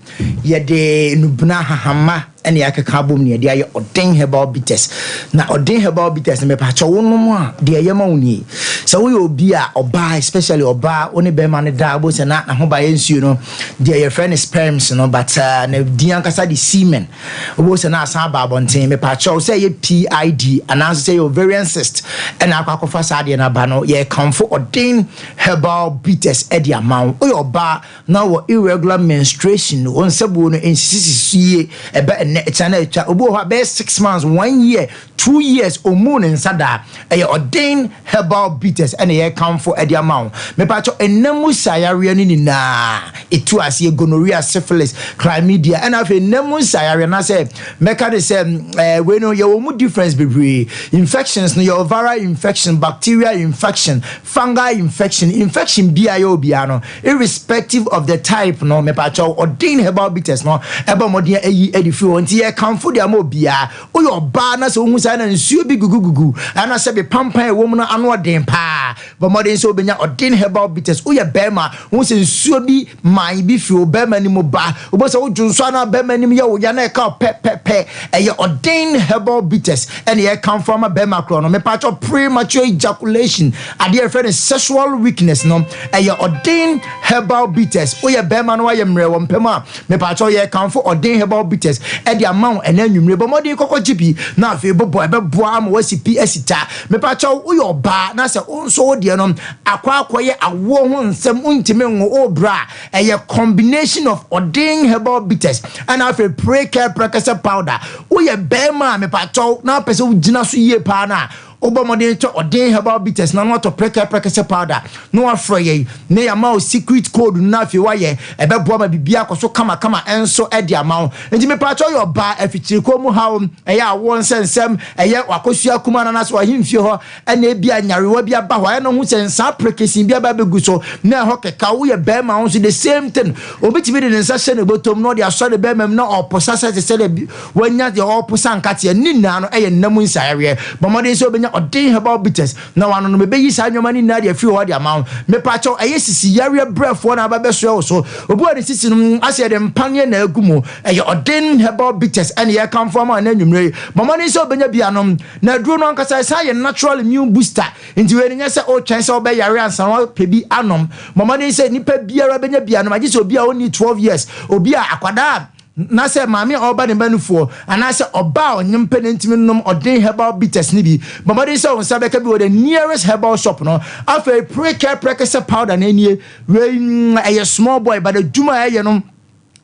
yɛde nubena, hahama ɛna yɛakeka abom na yɛde ayɛ ɔden herbal bitters. Na ɔden herbal bitters no mepaakyɛw wonom a deɛ ɛyɛ ma wo nie. Sɛ woyɛ obi a ɔbaa especially ɔbaa wo ne bɛrima no da a wobɛhu sɛ na n'ahobaeɛ nsuo no deɛ yɛfrɛ no sperms no but uh, ne din ankasa de semen wobɛhu sɛ na asan aba abɔnten mepaakyɛw sɛ ɛyɛ PID anaasɛ sɛ ɛyɛ ovarian cyst ɛna akɔ akɔfa saa adeɛ no aba no yɛkamfo ɔden herbal bitters ɛde ama wo woyɛ ɔbaa na wɔ irregular menstruation wo nsabuo no nsisisisi so yie ɛbɛ ɛnɛ ɛkyina na atwa obi wɔ hɔ a bɛyɛ six months one year two years ɔmuu ne nsa daa ɛyɛ ɔden herbal bitters ɛna yɛkamfo ɛde ama wo mepakyɛ ɛnam mu sayareɛ no nyinaa ɛtu aseɛ gonorrhea syphilis chlamydia ɛna afei ɛnam mu nsayareɛ na sɛ mɛka de sɛ ɛɛ wei no yɛwɔ mu difference bebree infections no yɛwɔ viral infection bacterial infection fungal infection infection biara yɛwɔ biara no irrespective of the type no mepakyɛw ɔden herbal bitters no ɛbɔ mmɔden ayi adi firi hɔ nti yɛkamfo de ama obiara woyɛ ɔbaa na sɛ wohu saa na nsuo bi gugugugu ana sɛ bepampan ɛwɔ mu no ano ɔden paa bɔ mmɔden sɛ wobɛnya ɔden herbal bitters woyɛ bɛrima wohu sɛ nsuo bi man bi firi wo bɛrima no mu ba wobɛ sɛ wodwo nso ana bɛrima anim yɛ wo ya na ɛka pɛpɛpɛ ɛyɛ ɔden herbal bitters ɛne yɛkamfo ama bɛrima korɔ no mepakyɛw premature ejaculation adeɛ yɛfrɛ no sexual weakness no ɛyɛ ɔden herbal bitters woyɛ bɛrima no wayɛ mmerɛ wɔ mpam a mepakyɛw yɛkamfo ɔden herbal bitters ɛde ama wo ɛnɛ anwummere bɔ mmɔden kɔkɔ gye bi na afei bɔbɔ ɛbɛboa ama wasi pi asi ta mepakyɛw woyɛ ɔbaa na sɛ wo nso wo deɛ no akɔ akɔyɛ awoɔ ho nsɛm wontumi nwo wo bra a ɛyɛ combination of ɔden herbal bitters ɛna afei prekɛ prɛkɛsɛ powder woyɛ bɛrima a mepakyɛw na apɛ sɛ wogyina so yie paa no a Wobɔ mmɔden tɔ ɔden herbal bitters na na watɔ prɛkɛprɛkɛsɛ powder na wafrɛ yɛn na yɛama wo secret code no na afei woayɛ. Ɛbɛboa ma biribiara akɔ so kamakama nso de ama wo. Nti mepaakyɛw yɛ ɔbaa, afikyirikɔ mu haw, ɛyɛ awoɔ nsɛnsɛm, ɛyɛ w'akosua kumaa no anaasɛ w'ahemfie hɔ na ebia nyarewa bi aba hɔ a ɛna wohu sɛ nsaa prekesin bi aba abɛgu so na ɛhɔ keka wo. Woyɛ barima wo nso the same thing. Obi tumi de ne nsa hyɛ ne bɔtɔm na ɔde asɔ ne barima mu na ɔreposa sɛ te sɛ deɛ Wanya deɛ ɔreposa nkateɛ ne nyinaa no yɛ nna mu nsaeɛweɛ. Bɔ mmɔden sɛ wobɛnya ɔden herbal bitters na wanonom. Ɛbɛyi saa nneɛma no nyinaa de afiri hɔ de ama wo. Mepakyɛw, ɛyɛ sisi yareɛ brɛfoɔ na aba bɛsoɛ wo so. Obi wɔ ne sisi no asɛ yɛde mpaneɛ na agu mu. Ɛyɛ ɔden herbal bitters ɛna yɛrekamfo ama wo ɛnnɛ anwummerɛ yi. Bɔ mmɔden sɛ wobɛnya bi anom. Na aduro no ankasa ɛsan yɛ natural immune booster. Nti wei no nyɛ sɛ wotwɛn sɛ wobɛyare ansa na woapɛ bi anom. Bɔ mmɔden sɛ nipa biara bɛnya bi anom agye sɛ obi a ɔnnii 12 years, obi a akwadaa a Na sɛ maame a ɔreba ne ba nufoɔ anaasɛ ɔbaa a ɔnyem pɛ na ntumi nnom ɔden herbal bitters no bi, bɔ mmɔden sɛ wo nsa bɛka bi wɔ the nearest herbal shop no. Afei Precare Prekese powder no nie, wei ɛyɛ small boy but adwuma a ɛyɛ no.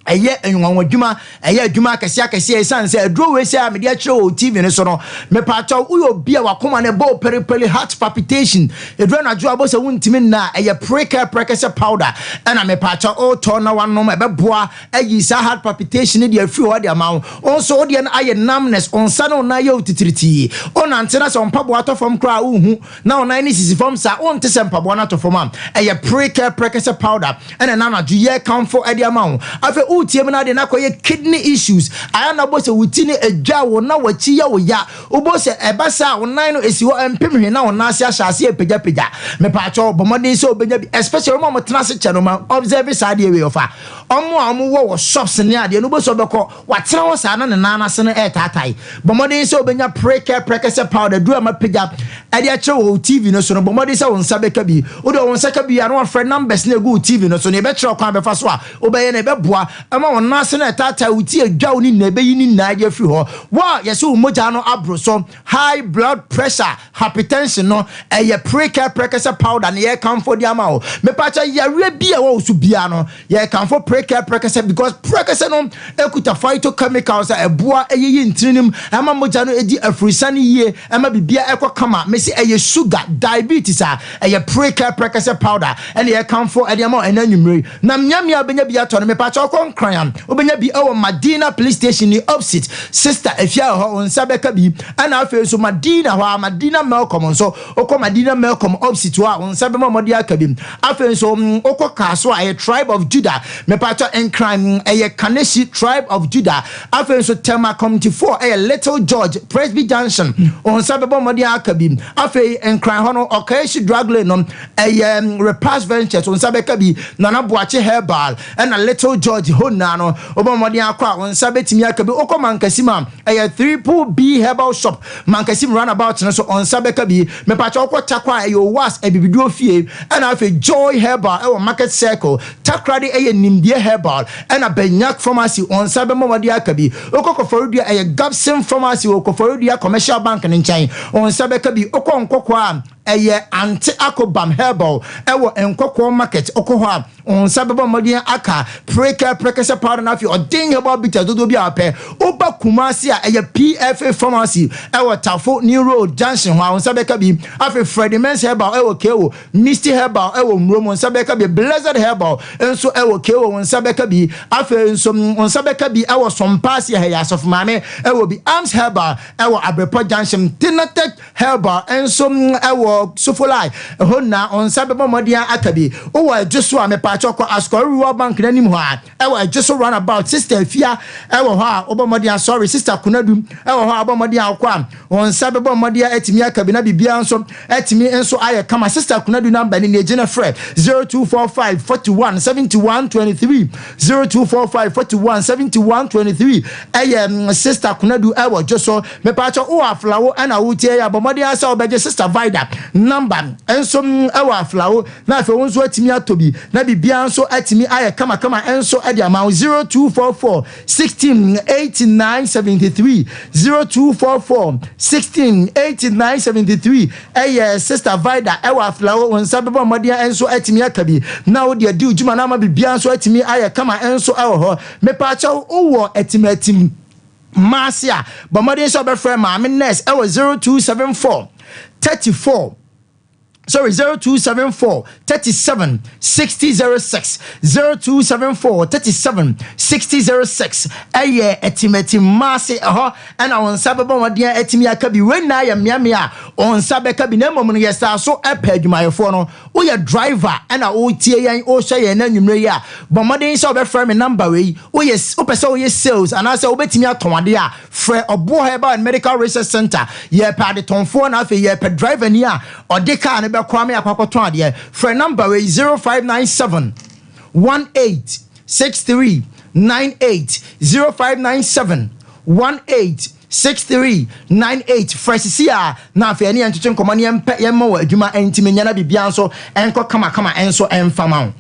Ɛyɛ anwanwadwuma, ɛyɛ adwuma akɛseɛ akɛseɛ ɛsiane sɛ aduro wei sɛ a mede akyerɛ wɔ TV no so no, mepaakyɛw woyɛ obi a wakoma no ɛbɔ periperi, heart palpitation, ɛduru anadwo a wobɔ sɛ wontumi nna a, ɛyɛ prekɛ prɛkɛsɛ powder ɛna mepaakyɛw wotɔ na wanom, ɛbɛboa ayi saa heart palpitation no de afiri hɔ de ama wo. Wo nso wo deɛ no ayɛ numbness, wo nsa ne wo nan yɛ wo titiritii, wonante na sɛ wo mpaboa tɔ fam koraa a wonhu, na wo nan no sisi fam saa, wonte sɛ mpaboa no atɔ fam a, ɛyɛ prekɛ prɛkɛsɛ powder ɛna ɛna anadwo yɛrekamfo de ama wo. Afei woretie mu no adeɛ no akɔyɛ kidney issues, ayɛ na wobɔ sɛ wo ti no adwa wo na w'akyi yɛ wo ya, wobɔ sɛ ɛba saa a wo nan no ɛsi hɔ ɛmpem hwee na wo nan ase ahyɛ aseɛ repagyapagya. Mepaakyɛw bɔ mmɔden sɛ wobɛnya bi, especially wɔn a wɔtena ase kyɛ no ma observe saa adeɛ wei ɔfa wɔn a wɔwɔ wɔ shops ne adeɛ no wobɔ sɛ wobɛkɔ Watena hɔ saa na ne nan ase no retaatae. Bɔ mmɔden sɛ wobɛnya Prekɛ Prɛkɛsɛ Powder aduru a mapagya de akyerɛ wɔ wo TV no so no. Bɔ mmɔden sɛ wo nsa bɛka bi. Wode wo nsa ka bi a, na wafrɛ numbers no a ɛgu wo TV no so no. Yɛbɛkyerɛ wo kwan a bɛfa so a wobɛyɛ no. Ɛbɛboa ma wo nan ase no a ɛtaatae, wo ti a ɛdwa wo no nyinaa, ɛbɛyi ne nyinaa de afiri hɔ. Wo a yɛse wo mogya no aboro so, high blood pressure, hypertension no, ɛyɛ Prekɛ Prɛkɛsɛ Powder na yɛrekamfo de ama wo. Mepakyɛ yareɛ bi a ɛwɔ wo so biara no, Yɛkamfo prekɛ prɛkɛsɛ because prɛkɛsɛ no kuta phytochemicals a ɛboa yiyi ntini no mu, ɛma mogya no di afurusiane yie, ɛma biribiara ɛkɔ kama. Mese ɛyɛ sugar, diabetes a, ɛyɛ prekɛ prɛkɛsɛ powder ɛna yɛkamfo ɛde ama wo ɛnɛ anwummere yi. Na mmeammea a wobɛnya bi atɔ no, mepakyɛ wokɔ Nkran a, wobɛnya bi ɛwɔ Madina police station ni opposite Sister Afia wɔ hɔ, wo nsa bɛka bi. Ɛna afei nso Madina hɔ a, Madina Melcom nso, Wokɔ Madina Melcom opposite hɔ a, wo nsa bɛma wɔde aka bi. Afei nso, wokɔ Kasoa a, ɛyɛ Tribe of Judah. Mepakyɛ Nkran, ɛyɛ Kaneshie Tribe of Judah. Afei nso, Tema Community 4, ɛyɛ Little George, Presby Junction. Wo nsa bɛbɔ mmɔden aka bi. Afei, Nkran hɔ no, Okaishie Drug Lane no, ɛyɛ Repass Ventures. Wo nsa bɛka bi. Nana Boakye Herbal, ɛna Little George hɔ nyinaa no, wobɔ mmɔden akɔ a, wo nsa bɛtumi aka bi. Wokɔ Mankasim a, ɛyɛ Triple B Herbal Shop. Mankasim run about no so ɔnsa bɛka bi. Mepakyɛ wokɔ Tarkwa a ɛyɛ Owas abibiduro fie ɛna afei Joy herbal ɛwɔ market circle. Takoradi ɛyɛ Nimdeɛ herbal ɛna Benyak pharmacy ɔnsa bɛma wade aka bi. Wokɔ Koforidua ɛyɛ Gabson pharmacy wɔ Koforidua commercial bank no nkyɛn ɔnsa bɛka bi. Wokɔ Nkɔkɔɔ a ɛyɛ Ante Akobam herbal ɛwɔ Nkɔkɔɔ market wokɔ hɔ a Wo nsa bɛbɔ mmɔden aka prekɛ prɛkɛsɛ powder no afei ɔden herbal bitters dodoɔ bi a wopɛ. Woba Kumasi a, ɛyɛ PFA Pharmacy ɛwɔ Tafo New Road junction hɔ a, wo nsa bɛka bi. Afei Freddie Mens Herbal ɛwɔ KO, Misty Herbal ɛwɔ Murom, wo nsa bɛka bi. Blessed Herbal nso ɛwɔ KO, wo nsa bɛka bi. Afei nso wo nsa bɛka bi ɛwɔ Sompaase ɛha yi, Asɔfo Maame ɛwɔ bi. Arms Herbal ɛwɔ Abrepɔ junction, Tinatech Herbal nso wɔ Sofolai, ɛhɔ nyinaa wo nsa bɛbɔ mmɔden aka bi. Wowɔ Adwo so a, mepaakyɛw kɔ Asukɔre Rural Bank no anim hɔ a, ɛwɔ Adwo so roundabout, Sister Afia wɔ hɔ a, wobɔ mmɔden a, sorry, Sister Konadu wɔ hɔ a, wobɔ mmɔden a wokɔ a, wo nsa bɛbɔ mmɔden atumi aka bi na biribiara nso atumi nso ayɛ kama. Sister Konadu number no nie, gye na frɛ 0245 41 71 23, 0245 41 71 23, ɛyɛ Sister Konadu wɔ Dwo so. Mepaakyɛw wowɔ Aflawo ɛna wotie yi a bɔ mmɔden ara sɛ wobɛgye Sister Vida number nso ɛwɔ Aflawo na afei wo nso atumi atɔ bi na biribiara nso atumi ayɛ kamakama nso de ama wo 0244 16 89 73 0244 16 89 73 ɛyɛ Sister Vida ɛwɔ Aflawo wo nsa bɛbɔ mmɔden nso atumi aka bi na wode adi wo dwuma na ama biribiara nso atumi ayɛ kama nso ɛwɔ hɔ. Mepaakyɛw wowɔ atimatim Kumasi a, bɔ mmɔden sɛ wobɛfrɛ Maame Nurse wɔ 0274 34 sorry 0274 37 60 06 0274 37 60 06 ɛyɛ atimatim Kumasi ɛhɔ ɛna wɔn nsa bɛbɔ mmɔden atumi aka bi. Wei nyinaa yɛ mmeammea a wɔn nsa bɛka bi na mmom no yɛsaa so pɛ adwumayɛfoɔ no. Woyɛ driver ɛna woretie yɛn, worehwɛ yɛn nnɛ anwummerɛ yi a, bɔ mmɔden sɛ wobɛfrɛ me number wei. Woyɛ, wopɛ sɛ woyɛ sales anaasɛ wobɛtumi atɔn adeɛ a, frɛ Ɔboɔ Herbal and Medical Research Centre. Yɛrepɛ adetɔnfoɔ na afei yɛrepɛ driver ni a ɔde car no bɛkɔ ama yɛakɔ akɔtɔn adeɛ. Frɛ number wei, 0597 18 63 98, 0597 18 6398 Frɛ sisi a na afei ɛne yɛn ntwetwe nkɔmmɔ ne yɛmpɛ yɛmma wɔ adwuma ntimi nyɛ na biribiara nso ɛnkɔ kamakama nso ɛmfa ma wo.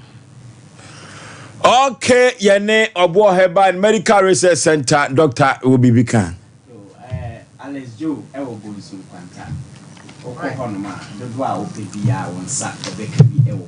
Okay, yɛne Ɔboɔ Herbal and Medical Research Center doctor wɔ biribi ka. Alex Joe wɔ Bonsu Nkwanta. Wokɔ hɔnom a, dodoɔ a wopɛ biara wo nsa bɛka bi wɔ hɔ.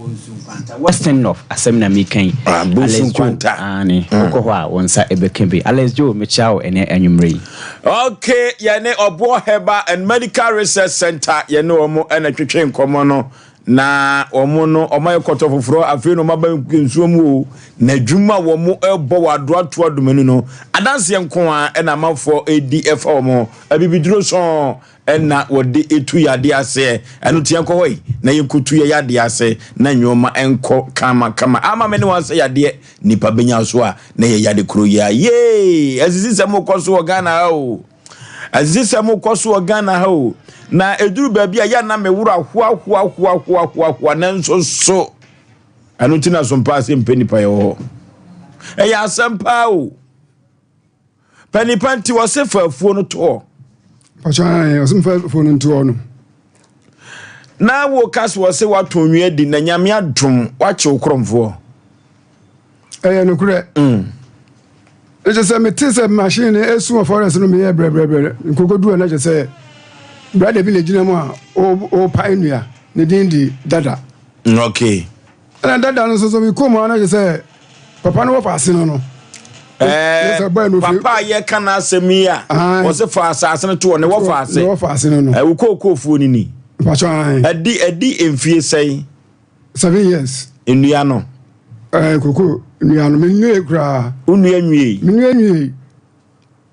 Bonsu Nkwanta, Western North asɛm na meka yi. Ah, Bonsu Alex Joe, Nkwanta. aane, wokɔ hɔ a wo nsa ɛbɛka bi. Alex Joe, mekyia wo ɛnɛ anwummerɛ yi. Okay, yɛne Ɔboɔ Herbal and Medical Research Center yɛne wɔn ɛna twetwe nkɔmmɔ no na wɔn no wɔn ayɛ kɔtɔ foforɔ afei na wɔn aba nsuo mu o na adwuma a wɔn ɛbɔ wɔ adoatoa domani no adanseɛ nko ara ɛna amanfoɔ ɛdi ɛfa wɔn abibiduro sɔn ɛna wɔde etu yadeɛ aseɛ ɛno nti yɛnkɔ hɔ yi na yɛnkɔtu yɛ yadeɛ ase na nneɛma nkɔ kama kama ama me ne wɔn sɛ yadeɛ nipa bɛnya so a na yɛ yade kuro yi a yee asisi sɛ mo kɔ so wɔ Ghana ha o asisi sɛ mo kɔ so wɔ Ghana ha o na eduru baabi a yɛ na me wura hoa hoa hoa hoa hoa hoa nanso so ɛno nti na sompa ase mpɛ nipa yɛ wɔ hɔ ɛyɛ asɛm paa o. Pɛ nipa nti wɔse fa afuo no toɔ. Mpakyɛ ae ɔse mfa afuo no ntoɔ no. Na wo ka so wɔse watɔn nwi adi na nyame adom wakye wo korɔmfoɔ. Ɛyɛ nokorɛ. Mm. Ɛkyɛ sɛ mete sɛ machine no ɛsu wɔ forest no meyɛ brɛbrɛbrɛ nkokodu a na kyɛ sɛ brada bi na gyina mu a ɔrepae nnua ne din de dada. Okay. Ɛna dada no nso so mekɔ mu a na kyerɛ sɛ papa no wɔfa ase no no. Ɛɛ papa a yɛka n'asɛm yi a wɔsɛ fa asase no to hɔ ne wɔfa ase. Ne wɔfa ase no no. Ɛwɔ kookoofuo no ni. Mpatsɔ ayi. Ɛdi ɛdi mfie sɛn. 7 years. Nnua no. Ɛɛ koko nnua no menue koraa. Nnua nwie. Menua nwie.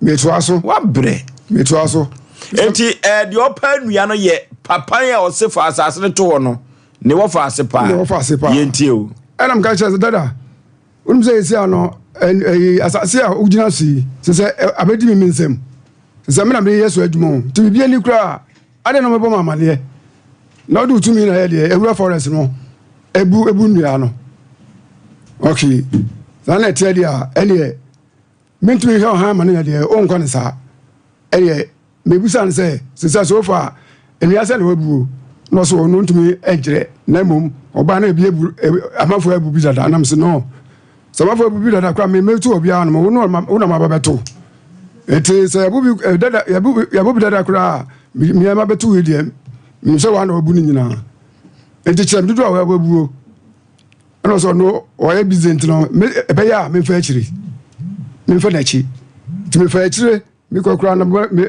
Metoa so. Wabrɛ. Metoa so. Eti ɛɛ deɛ ɔpɛ nnua no yɛ papa yi a ɔse fa asase no to hɔ no ne wɔfa ase paa. Ne wɔfa ase paa. Yɛn tie o. Ɛna meka kyerɛ sɛ dada wonim sɛ ɛsi ano ɛyi asase a wogyina so yi sɛ sɛ abɛdi me me nsam sɛ sɛ me na meyɛ so adwuma o nti biribi ani koraa adɛn na wɔbɛbɔ me amaneɛ na wode wo tumi na yɛ deɛ awura forest no ebu ebu nnua no okay saa na ɛteɛ deɛ a ɛneɛ Mentumi nhwɛ ɔhan ma no nyɛ deɛ ɔnkɔ no saa. Ɛdeɛ mebisa no sɛ, sesa so far nnua sɛ na wabuo? Na ɔsɛ ɔno ntumi nkyerɛ na mmom ɔbaa na ebi abu amanfoɔ abu bi dada. Nam sɛ no sɛ amanfoɔ abu bi dada koraa me mɛtu obiara no wo na maba bɛto. Nti sɛ yɛbu bi dada yɛbu bi dada koraa mmea ma bɛto yi deɛ menim sɛ wɔn na wabu no nyinaa. Nti kyerɛ me dodoɔ a wabuo. Ɛna ɔsɛ ɔno ɔyɛ busy nti no me ɛbɛyɛ a memfa akyire memfa n'akyi nti mefa akyire mekɔ koraa no me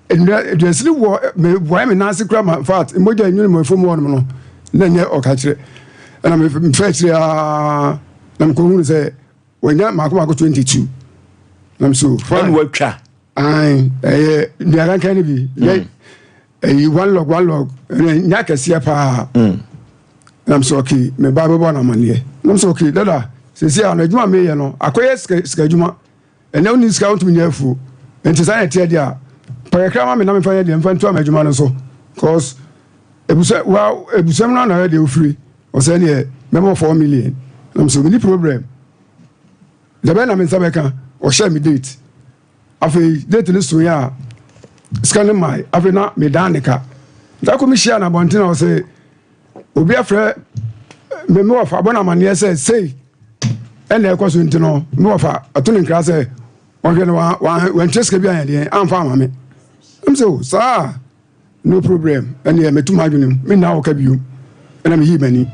nnua aduasini wɔ me wɔyɛ me nan ase koraa ma fact mogya nwene mu fam hɔ nom no na nyɛ ɔka kyerɛ ɛna mefa akyire aa na mekɔhunu sɛ wɔnya maako maako 22 nam so fine ɛna watwa ae ɛyɛ nnua kankan no bi yɛ ɛyi one log one log ɛna nya kɛseɛ paa mm. Nam sɛ okay, me ba bɛbɔ no amanneɛ. Nam sɛ okay, dada, sɛsi a no adwuma a meyɛ no, akɔyɛ sika sika adwuma. Ɛnɛ wonni sika wontumi nyɛ afuo. Nti saa na ɛteɛ deɛ a, pa kakra ma me na memfa nyɛ deɛ mfa ntua m'adwuma no so. Cause ebusua wa ebusuam no na ɔyɛ deɛ ofiri. Ɔsɛ neɛ mɛbɔ 4 million. Nam sɛ menni problem. Dabɛn na me nsa bɛka? Ɔhyɛɛ me date. Afei date no soe a sika no mae. Afei na medan ne ka. Da ko mehyia no abɔnten a ɔse obi afrɛ me me wɔfa abɔ no amanneɛ sɛ sei ɛna ɛkɔ so nti no me wɔfa ato ne nkra sɛ ɔhwɛ no wantua sika bi anyɛ deɛ amfa ama me. Ɛm sɛ o saa no problem ɛneɛ meto m'adwene mu menna wo ka bio ɛna meyii m'ani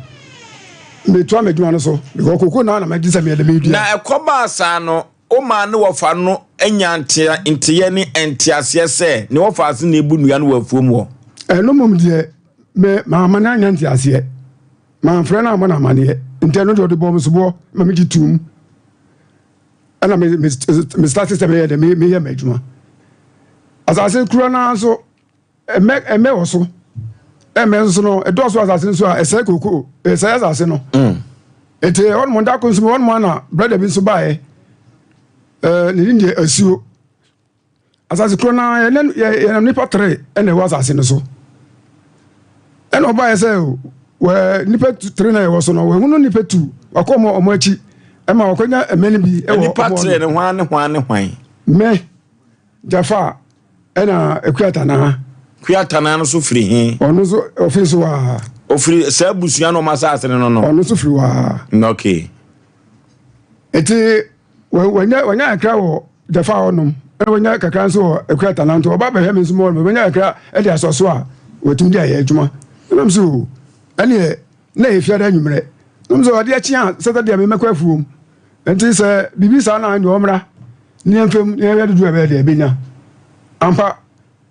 metoa m'adwuma no so because koko na na magye sɛ meyɛde medua. Na ɛkɔbaa saa no Womaa ne wɔfa no nyaa nteɛ ne nteaseɛ sɛ ne wɔfa ase na ebu nnua no wɔ afuom hɔ. Ɛno mmom deɛ, me mamma no annya nteaseɛ. Mamfrɛ no ammɔ no amaneɛ. Nti ɛno deɛ ɔde bɔɔ me soboɔ ma megye toom. Ɛna me me me starte sɛ meyɛ dɛ meyɛ m'adwuma. Asase kura no ara nso Ɛmɛ ɛmɛ wɔ so. Ɛmɛ nso no ɛdɔɔso asase no so a ɛsɛe koko ɛsɛe asase no. Nti ɛhɔ nom da ko nso hɔ nom ana brɛda bi nso baeɛ. Ɛɛ ne din deɛ asuo. Asase koro no ara yɛne yɛnam nipa tere ɛna ɛwɔ asase no so. Ɛna ɔbaeɛ sɛ wɔ nipa tere na ɛwɔ so no wɔahunu nipa tu wakɔ ɔmo ɔmo akyi ɛma wɔkɔnya ɛmɛ no bi ɛwɔ Nipa tere no hwan ne hwan ne hwan? Me Jafa ɛna Akua Tanaa. Kua Tanaa no nso firi he? Ɔno nso ɔfiri so waa. Ɔfiri saa abusua no ɔmo asaase no no? Ɔno nso firi waa. Okay. Nti wanya wanya kakra wɔ Jafa hɔnom ɛna wanya kakra nso wɔ Akua Tanaa nti ɔba bɛhwɛ me nso mu hɔnom wanya kakra ɛde asɔ so a watumi de ayɛ adwuma. Ɛnam so ɛneɛ. Na ɛyɛ fiada anwummerɛ. Na ɔmo sɛ adeɛ kye a Saturday a mɛkɔ afuom. Nti sɛ biribi saa na ɛndeɛ ɔmmra ne yɛmfa mu na yɛhwɛ dodoɔ a ɛbɛyɛ deɛ ɛbɛnya. Ampa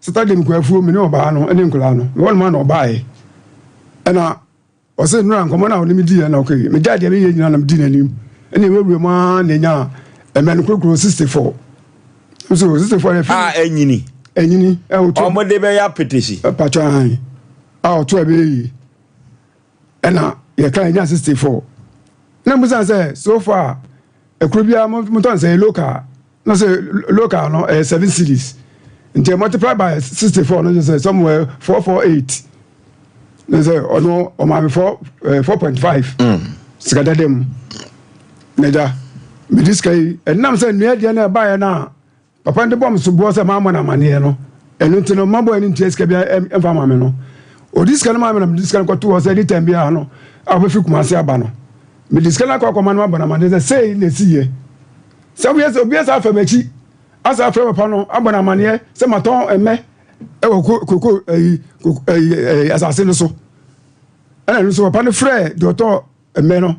Saturday mekɔ afuom me ne ɔbaa no ne nkwadaa no. Mewɔ nom a na ɔbaeɛ. Ɛna ɔse nnora nkɔmmɔ no a ɔne me diiɛ na ɔkɔyi. Megyae deɛ meyɛ nyinaa na medi n'anim. Ɛna ɛwurawura mu ara na ɛnyaa mmɛ no korokoro 64. Nso 64 yɛ fi. A ɛnyini. Ɛnyini. Ɔmo de bɛyɛ apetesi. Patwa an. A ɔto a ɛbɛyɛ yie. Ɛna yɛka ɛnya 64. Na mbusa sɛ so far ɛkuro biara motɔ nsɛ local. Na sɛ local no ɛyɛ 7 cedis. Nti multiply by 64 no sɛ somewhere 448. Na sɛ ɔno ɔmaa me 4 4.5. Sika dada mu. Na gya mede sika yi ɛnam sɛ nnua deɛ no ɛbaeɛ no a Papa no de bɔɔ me soboɔ sɛ mammɔ no amaneɛ no, ɛno nti no mma bɔe no ntua sika biara mfa ma me no. Ɔde sika no maa me na mede sika no kɔtoo hɔ sɛ anytime biara no a ɔbɛfiri Kumasi aba no, mede sika no akɔ akɔma no mabɔ no amaneɛ sɛ sei na ɛsiiɛ. Sɛ woyɛ sɛ obi asa afa m'akyi asa afrɛ papa no abɔ no amaneɛ sɛ matɔn mmɛ wɔ koko ayi ayi asase no so. Ɛna ɛno nso papa no frɛɛ deɛ ɔtɔɔ mmɛ no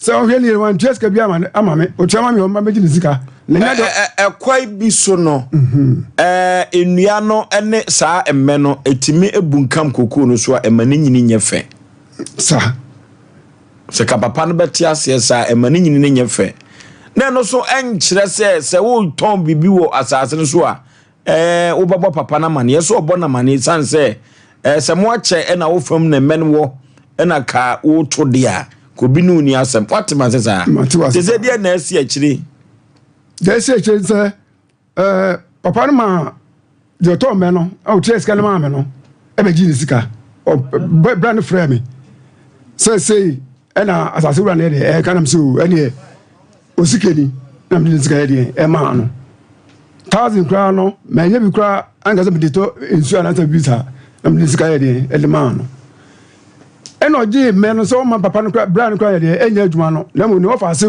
Sɛ ɔhwɛ nie wantua sika bi ama ama me otua ma me ɔmma bɛgye ne sika na nya dɔ. Ɛkwan bi so no, mhm. nnua no ne saa mmɛ no ɛtumi bunkam kokoo no so a ɛma ne nyini nyɛ fɛ. Sa. Sɛ ka papa no bɛte aseɛ saa ɛma ne nyini no nyɛ fɛ. Na ɛno so ɛnkyerɛ sɛ sɛ wotɔn biribi wɔ asase no so a Ɛɛ, wobɛbɔ papa no amaneɛ. Sɛ ɔbɔ no amaneɛ ɛsiane sɛ ɛɛ sɛ moakyɛ ɛna wo fam na mmɛn wɔ ɛna ka woto deɛ a, kɔbi ne wo ni asɛm. Woate ma sɛ saa? Mate wase Te sɛ deɛ na asi akyire. Deɛ asi akyire sɛ ɛɛ papa no maa deɛ ɔtɔɔ mmɛ no a ɔtua sika no maa me no ɛbɛgye ne sika. Ɔ bra no frɛ me sɛ sei ɛna asase wura no yɛ deɛ ɛka nam sɛ o ɛneɛ osikani na mede ne sika yɛ deɛ ɛmaa no thousand koraa no manyɛ bi koraa anka sɛ mede tɔ nsuo anaasɛ biribi saa na mede ne sika yɛ deɛ ɛde maa no ɛna ɔgyee mmɛ no sɛ ɔma papa no koraa bra no koraa yɛ deɛ ɛnyɛ adwuma no na mmom ne wɔfa ase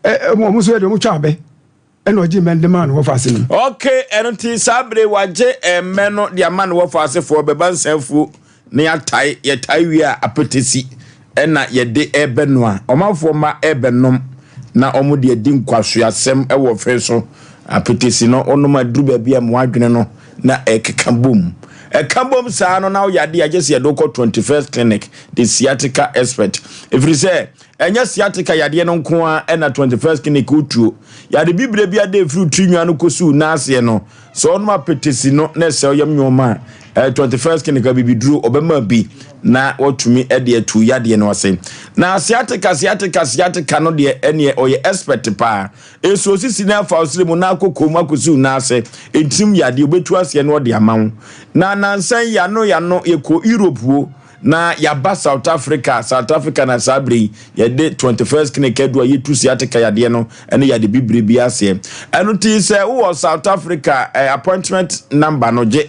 ɛ wɔn nso yɛ deɛ wɔn twa abɛ ɛna ɔgye mmɛ no de maa no wɔfa ase no. Ok, ɛno nti saa bere wagye mmɛ no de ama ne wɔfa asefoɔ bɛba nsanfuo na yɛatae, yɛtae wie a apetesi na yɛde rebɛnoa. Ɔmanfoɔ mma rebɛnom na wɔde adi nkwasoasɛm wɔ fɛ so. Apetesi no, wonom aduru baabi a mmoa adwene no na ɛkeka bom. Ɛka bom saa no na woyɛ adeɛ a gye sɛ yɛde wokɔ 21st Clinic, the sciatica expert. Ɛfiri sɛ ɛnyɛ sciatica yadeɛ no nko ara na 21st Clinic wotuo. Yade bibire bi ade ɛfiri wo tiri nwa no kɔsi wo nan aseɛ no, Sɛ ɔnom apetesi no na ɛsɛ ɔyam nneɛma a, eh, 21st clinic abibiduro ɔbɛma bi na watumi de atu yadeɛ no ase. Na sciatica sciatica sciatica no deɛ ɛneɛ ɔyɛ expert paa. Nsuo sisi no afa ɔsrɛ mu na akɔ kɔn mu akɔsi wo nan ase. Ntirim yadeɛ ɔbɛtu aseɛ na ɔde ama wo. Na nansa yi yano yano yɛkɔ Europe wo. Na yɛaba South Africa, South Africa na saa berɛ yi yɛde 21st clinic adu a yɛtu sciatica yadeɛ no ne yade bibire bi aseɛ. Ɛno nti sɛ wowɔ South Africa eh, appointment number no gye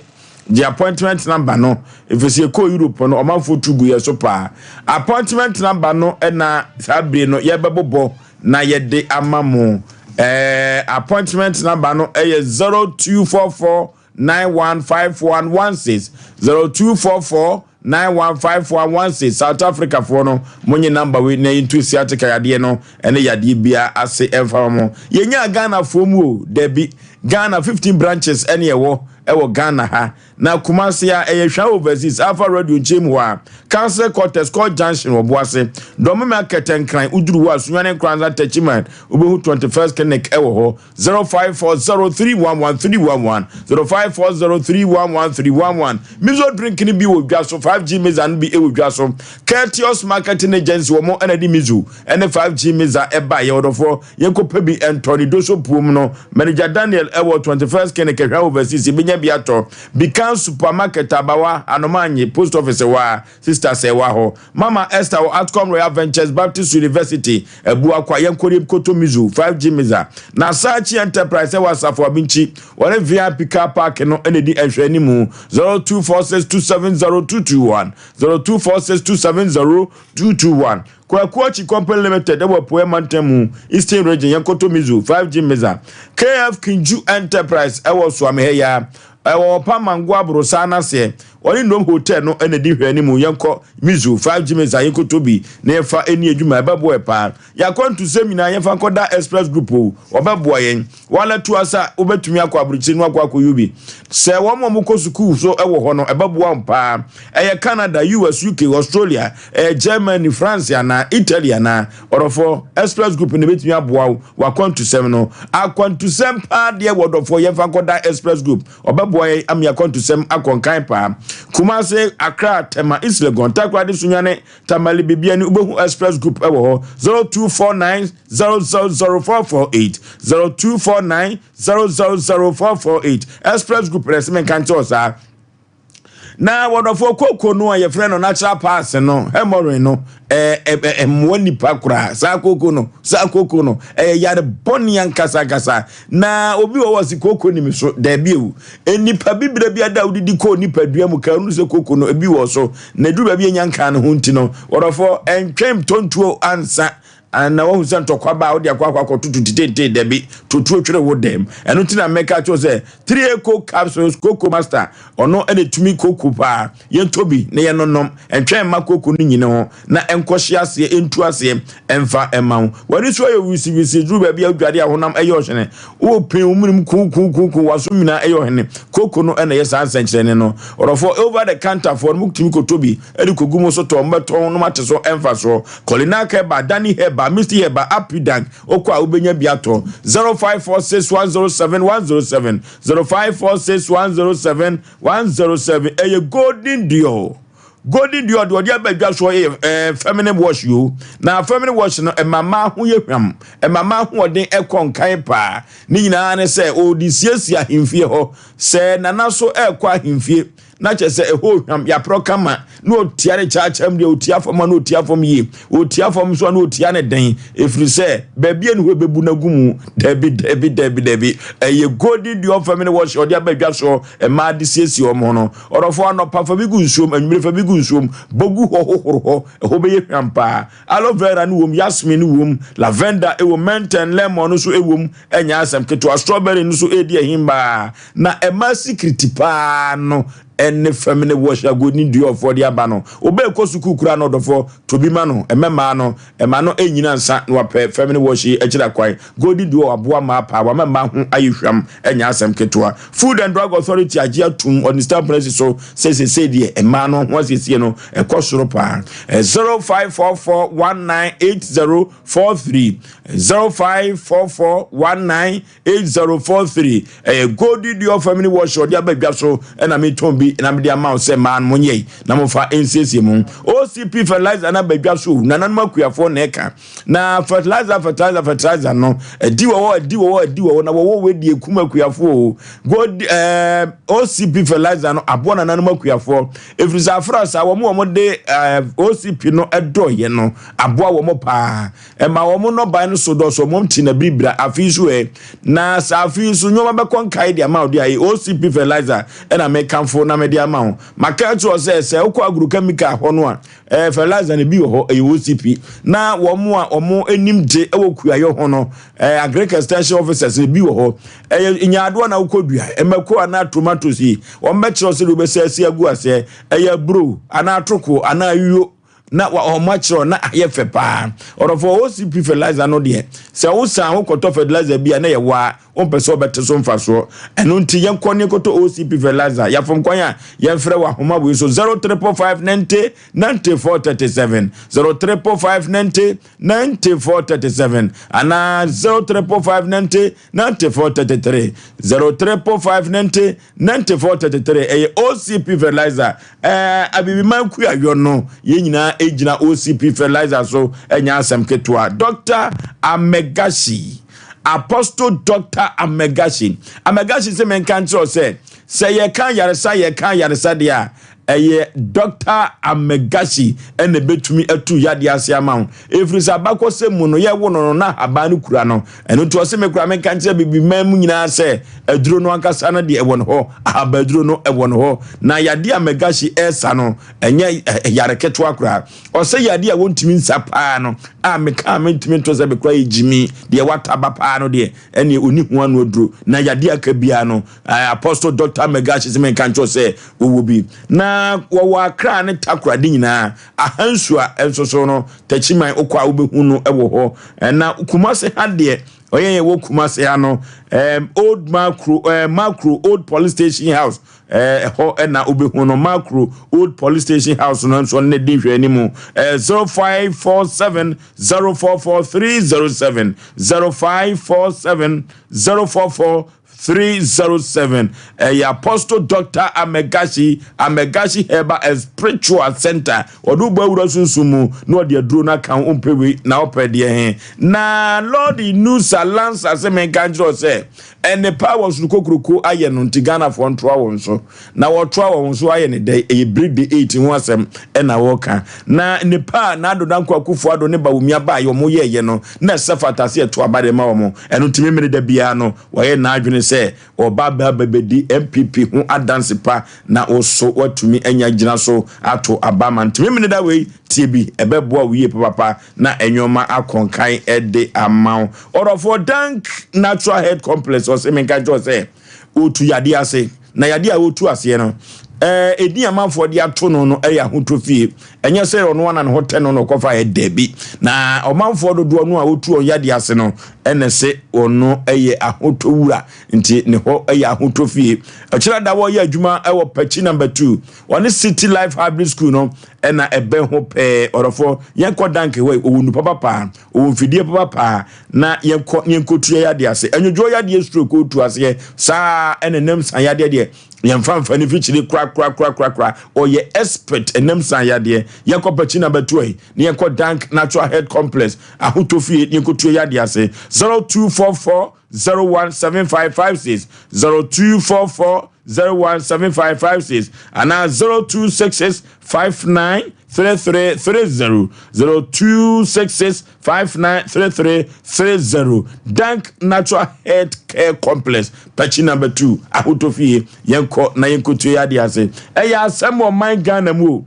gye appointment number no ɛfiri sɛ yɛkɔɔ Europe no ɔmanfoɔ tu gu yɛ so paa. Appointment number no na saa bere no yɛbɛbobɔ na yɛde ama mo. Eh, appointment number no ɛyɛ 0244 915116 0244 915116 South Africa foɔ no monye number wei na yɛntu sciatica yadeɛ no ɛne yadeɛ bia ase ɛmfa mo. Yɛnyaa Ghana foɔ mu o, dabi. Ghana 15 branches ɛne ɛwɔ ɛwɔ Ghana ha. Na Kumasi a ɛyɛ Hwa Overseas Alpha Radio nkyɛn mu hɔ a, Council Quarters Court Junction wɔ Boase. Dɔmeme Akɛtɛ Nkran woduru hɔ a Sunyani Nkoranza Techiman wobɛhu 21st Clinic ɛwɔ hɔ. 0540311311 0540311311 Mizo drink no bi wɔ dwa so 5G Miza no bi wɔ dwa so Courteous Marketing Agency wɔn ɛna de Mizo ɛne 5G Miza ɛba yɛ ɔdɔfoɔ yɛnkɔpɛ bi ɛntɔ ne doso puom no Manager Daniel ɛwɔ 21st Clinic ɛhwɛ overseas yɛbɛnya bi atɔ Bikan Supermarket Abawa Anomanye Post Office ɛwɔ a Sister Sɛwa hɔ. Mama Esther wɔ Atcom Royal Ventures Baptist University, Abuakwa, Yɛnkɔriem Koto Mizu, 5G Miza. Na Sachi Enterprise wɔ Asafo Abinkyi, wɔne VIP Car Park no na ɛdi nhwɛanimu, 0246270221, 0246270221. Kwaku Akyi Company Limited wɔ Apueɛ Mantam mu, Eastern Region, Yɛnkɔtɔ Mizu, 5G Miza. KF Kinju Enterprise wɔ Suame ha yi ara, ɛwɔ Ɔpa Mango Aborosan no aseɛ. Ɔne Nnom Hotel no na ɛdi nhwɛanimu. Yɛnkɔ Mizu, 5G Mesa, yɛnkɔtɔ bi na yɛmfa nni adwuma. Ɛbɛboa yɛn paa. Yɛn akwantusɛm nyinaa, yɛmfa nkɔda Express Group o, wɔbɛboa yɛn. Wala tu asa, wobɛtumi akɔ aburokyire no akɔ akɔyɛ bi. Sɛ wɔn a wɔkɔ sukuu nso wɔ hɔ no, ɛbɛboa wɔn paa. Ɛyɛ Canada, US, UK, Australia, ɛyɛ Germany, France anaa Italy anaa. Ɔdɔfoɔ, Express Group na ɛbɛtumi aboa wo w'akwantusɛm no. Akwantusɛm paa deɛ wɔ ɔdɔfoɔ, yɛmfa nkɔda Express Group. Ɔbɛboa yɛn ama yɛn akwantusɛm akɔ nkan paa. Kumase, Accra, Tema, East Legon, Takoradi, Sunyani, Tamale, Bibiani, wobɛhu Express Group wɔ hɔ. 0249 000448 0249 000448 Express Group na ɛsɛ menka nkyerɛ wo saa. Na wɔdɔfoɔ koko no a yɛfrɛ no natural pass no, hemorrhoid no, ɛmmoa nipa koraa. Saa koko no, saa koko no, ɛyɛ yare bɔne ankasa ankasa. Na obi wɔ hɔ ɔse koko ni me so, daabi o. Nnipa bibire bi ada wodidi kɔɔ nipadua mu ka ɔno sɛ koko no ebi wɔ so. Na eduru baabi enya nkaa ne ho nti no, wɔdɔfoɔ ɛntwɛn tontuo ansa na wahu sɛ ntɔkwa ba a wode akɔ akɔ akɔtoto titenten dabi totuo twere wo dɛm. Ɛno nti na mɛka kyerɛ sɛ 3 eco capsules koko master ɔno ɛna etumi koko paa. Yɛntɔ bi na yɛnonom. Ɛntwɛn mma koko no nyini ho na ɛnkɔhye aseɛ, ɛntu aseɛ ɛmfa mma wo. W'ani so ayɛ wisiwisi, duru baabi a wodware a honam ɛyɛ ɔhene. Wopin wo menem kuukuukuuku, w'aso nyinaa ɛyɛ ɔhene. Koko no na ɛyɛ saa nsɛnkyerɛnne no. Ɔdɔfoɔ, over the counter foɔ no, motumi kɔtɔ bi de kɔgu mo so tɔn, mobɛtɔn na moate so mfasoɔ. Kolinak Herbal, Danny Herbal, Misty Herbal, Apidank, wokɔ a wobɛnya bi atɔ. 0546 107 107, 0546 107 107 ɛyɛ golden dior golden dior deɛ ɔde aba dwa soɔ yɛ ɛɛ feminine wash yo na feminine wash no ɛma mmaa ho yɛ hwam ɛma mmaa ahoɔden ɛkɔ nkan paa ne nyinaa ne sɛ ɔde siesie ahemfie hɔ sɛ nana so ɛrekɔ ahemfie na kyerɛ sɛ ɛhɔ hwam yaporɔ kama na ɔtia ne kyaakyaa mu deɛ ɔtia fam a na ɔtia fam yie ɔtia fam nso a na ɔtia ne den ɛfiri sɛ baabi a ne hɔ bɛbu no agu mu dabi dabi dabi dabi ɛyɛ golden deɛ ɔfam ne wɔhyɛ ɔde aba dwa soɔ mmaa de siesie wɔn ho no ɔdɔfoɔ anɔpa fa bi gu nsuom anwummere fa bi gu nsuom bɔ gu hɔ hohoro hɔ ɛhɔ bɛyɛ hwam paa aloe vera no wom yasmin no wom lavender ɛwom menten lemon no nso ɛwom ɛnyɛ asɛm ketewa strawberry no nso ɛredi ahim baa na ɛma sikiriti paa no ɛne fam ne wɔhyɛ agodi duafoɔ de aba no wobɛɛkɔ sukuu koraa no ɔdɔfoɔ to bi ma no ɛmɛ mmaa no ɛma no ɛnyina nsa na wapɛ fam ne wɔhyɛ akyiri akwan godi duo aboa mmaa paa wama mmaa ho ayɛ hwam ɛnyɛ asɛm ketewa Food and Drug Authority agye atum ɔde stamp no asi so sɛ sesei deɛ mmaa no ho asiesie no ɛkɔ soro paa 0544198043 054419 8043 ɛyɛ goldi deɛ family wash ɔde aba dwa so ɛna metɔn bi na mede ama wo sɛ mmaa no monyɛ na mofa nsiesie mu OCP fertilizer na aba dwa so nananom akuafoɔ na ɛka na fertilizer fertilizer fertilizer no ɛdi wɔ hɔ ɛdi wɔ hɔ ɛdi wɔ hɔ na wɔwɔ wɔ di ekum akuafoɔ o gold ɛɛ OCP fertilizer no aboa nananom akuafoɔ efiri sɛ afra saa wɔn wɔn de ɛɛ OCP no ɛdɔɔyɛ no aboa wɔn paa Ɛma wɔn nnɔbae no so dɔɔso, wɔn ti na biribira. Afe yi so ɛ? Na sɛ afe yi so nneɛma bɛkɔ nkae de ama wo de a, OCP fertilizer ɛna mekamfo na mede ama wo. Maka akyerɛ wo sɛ, sɛ wokɔ agrochemical hɔ no a, eh, fertilizer no bi wɔ hɔ, ɛyɛ OCP. Na wɔn a wɔn anim gye wɔ kuayɔ ho no, eh, agric extension officers no bi wɔ hɔ. Ɛyɛ nyaadoa na wokɔdua, mako anaa tomatoes yi, wɔn bɛkyerɛ wo sɛdeɛ wobɛsɛ asi agu aseɛ. Ɛyɛ aburo anaa atoko anaa ayuo. na wɔn akyerɛw na ayɛ fɛ paa ɔdɔfo OCP fertilizer no deɛ sɛ wosan ho kɔtɔ fertilizer bi a na yɛ waa wompɛ sɛ wɔbɛte so mfasoɔ ɛno nti yɛnkɔ ne kɔtɔ OCP fertilizer yɛafom kwan a yɛmfrɛ wɔ ahoma wei so 0345 90 94 37 0345 90 94 37 anaa 0345 90 94 33 0345 90 94 33 ɛyɛ OCP fertilizer ɛɛ abibiman kuayɔ no yɛn nyinaa egyina OCP fertilizer so ɛnyɛ asɛm ketewa Dr. Amegashi Apostle Dr. Amegashi Amegashi sɛ menka nkyerɛ sɛ sɛ yɛka yaresa yɛka yaresa deɛ a Ɛyɛ Dɔkta Amegashi na ɛbɛtumi atu yadeɛ ase ama wo. Ɛfiri sɛ abakɔsɛm mu no, yɛwo no no na ahaban no kura no. Ɛno nti ɔse me koraa menka nkyerɛ Abibiman mu nyinaa sɛ aduro no ankasa no deɛ ɛwɔ ne hɔ, ahabaduro no ɛwɔ ne hɔ. Na yadeɛ a Amegashi ɛresa no, ɛnyɛ yare ketewa koraa. Ɔsɛ yadeɛ a wɔntumi nsa paa no a meka a mentumi nto sɛ me koraa yɛ gyimi, deɛ wataba paa no deɛ ɛneɛ ɔni ho ano aduro. Na yadeɛ aka biara no, Apostle Dɔkta Amegashi se menka nkyerɛ wo sɛ wɔwɔ bi. Na. Na wɔwɔ Accra ne Takoradi nyinaa. Ahansua nso so no, Takyiman wokɔ a wobɛhu no wɔ hɔ. Na Kumase ha deɛ, ɔyɛ yɛn wɔ Kumase ha no, um, Old Makro, uh, Makro Old Police Station House, ɛhɔ uh, na wobɛhu no. Makro Old Police Station House no nso ne di nhwɛ anim. Uh, 0547 044 307 0547 044 307 ɛyɛ Apostle Doctor Amegashi, Amegashi Herbal and Spiritual Center. Ɔde wo bɔ awura sunsum mu na ɔde aduro no aka ho. Wompɛ wei na wopɛ deɛ he? Na Lord Inusa Lansa sɛ menka nkyerɛ wo sɛ nnepa a wɔsoro kokuroko ayɛ no nti Ghanafoɔ ntoa wɔn so. Na wɔtoa wɔn so ayɛ ne dɛn? Ɛyɛ Break the Eight ho asɛm ɛna wɔka. Na nnepa a Nado Dankwa Akufo-Addo ne Bawumia baeɛ wɔn yɛɛyɛ no na ɛsɛ fata sɛ yɛto aba de ma wɔn. Ɛno nti Memene da biara no Wayɛ n'adwene sɛ ɔreba abɛdi NPP ho adanse pa na wo so woatumi anya gyina so ato aba ama no. Nti Memeneda wei tie bi, ɛbɛboa wo yie papapa na nnoɔma akɔ nkan de ama wo. Ɔdɔfoɔ Dank Natural Health Complex ɔse menka nkyerɛ wo sɛ ɔretu yadeɛ ase. Na yadeɛ a ɔretu aseɛ no, ɛdin amanfoɔ de ato no no yɛ ahotɔ fie. Ɛnyɛ sɛ ɔno ana ne ho tɛ no na ɔkɔfa yɛ dabi. Na ɔmanfoɔ dodoɔ no a ɔtu wɔn yadeɛ ase no ɛna sɛ ɔno yɛ ahotɔ wura nti ne hɔ yɛ ahotɔ fie. Ɛkyerɛ da wɔyɛ adwuma wɔ Pakyi number 2 ɔne City Life Hybrid School no ɛna ɛbɛn ho pɛɛ. Ɔdɔfoɔ yɛnkɔ danke hɔ yi, ɔwɔ nnupa papa, ɔwɔ mfidie papa paa na yɛnkɔ na yɛnkɔtua yadeɛ ase. Anwodwoɔ yadeɛ stroke ɔtu aseɛ saa ɛna nam san yadeɛ deɛ yɛmfa mfa ne fikyire korakorakorakorakora. Ɔyɛ expert ɛnam san yadeɛ. Yɛnkɔ Pakyi number 2 yi na yɛnkɔ Dank Natural Health Complex ahotɔ fie na yɛnkɔtua yadeɛ ase. 0244 017556 0244 017556 anaa 0266 593330 0266 593330 Dank Natural Health Care Complex Pakyi number 2 ahotɔ fie. Yɛnkɔ na yɛnkɔtua yadeɛ ase. Ɛyɛ asɛm wɔ man Ghana mu o.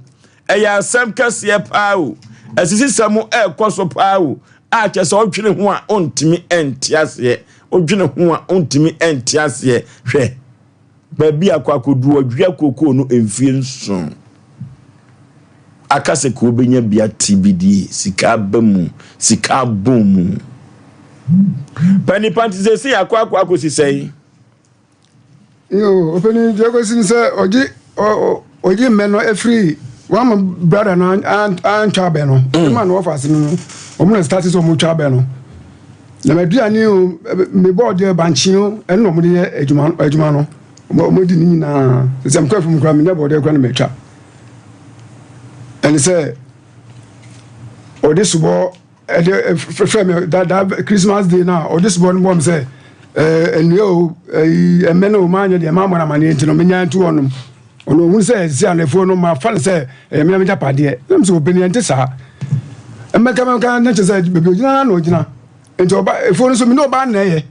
Ɛyɛ asɛm kɛseɛ paa o. Asisisɛm ɛrekɔ so paa o. A kyerɛ sɛ ɔdwene ho a ɔntumi nte aseɛ. Ɔdwene ho a ɔntumi nte aseɛ. Hwɛ baabi akɔ akɔduru ɔdwea kookoo no mfie nson. Aka sɛ ka ɔbɛnya bi ate bi die, sika aba mu, sika abɔn mu. Pɛ nipa nti sɛ akɔ akɔ akɔsi sɛn? Yo, ɔpanin deɛ ɛkɔsi ne sɛ ɔgye ɔgye mmɛ no afiri wɔn ama brada no antwa abɛ no ɛma mm. na wɔfa ase no no wɔn na start sɛ wɔn twa abɛ no na m'aduane o me bɔɔdeɛ bankye o ɛno na wɔn de yɛ adwuma adwuma no wɔn di ne nyinaa sɛ mekɔ afum koraa menya bɔɔdeɛ koraa na matwa ɛne sɛ ɔde sobɔ ɛde frɛ me da da Christmas day na ɔde sobɔ no bɔ me sɛ ɛɛ nnua o ɛyi ɛmɛ no o maa nyɛ deɛ maa mɔ na amaneɛ nti no menya ntu hɔnom ɔno ohun sɛ ɛsi anafuo no ma fa no sɛ ɛyɛ mmea megya padeɛ na mo sɛ obìnrin ɛnte saa mmɛka mmɛka ne kyɛ sɛ beebi ogyina na ogyina nti ɔba efuo no so mi ne ɔba na ɛyɛ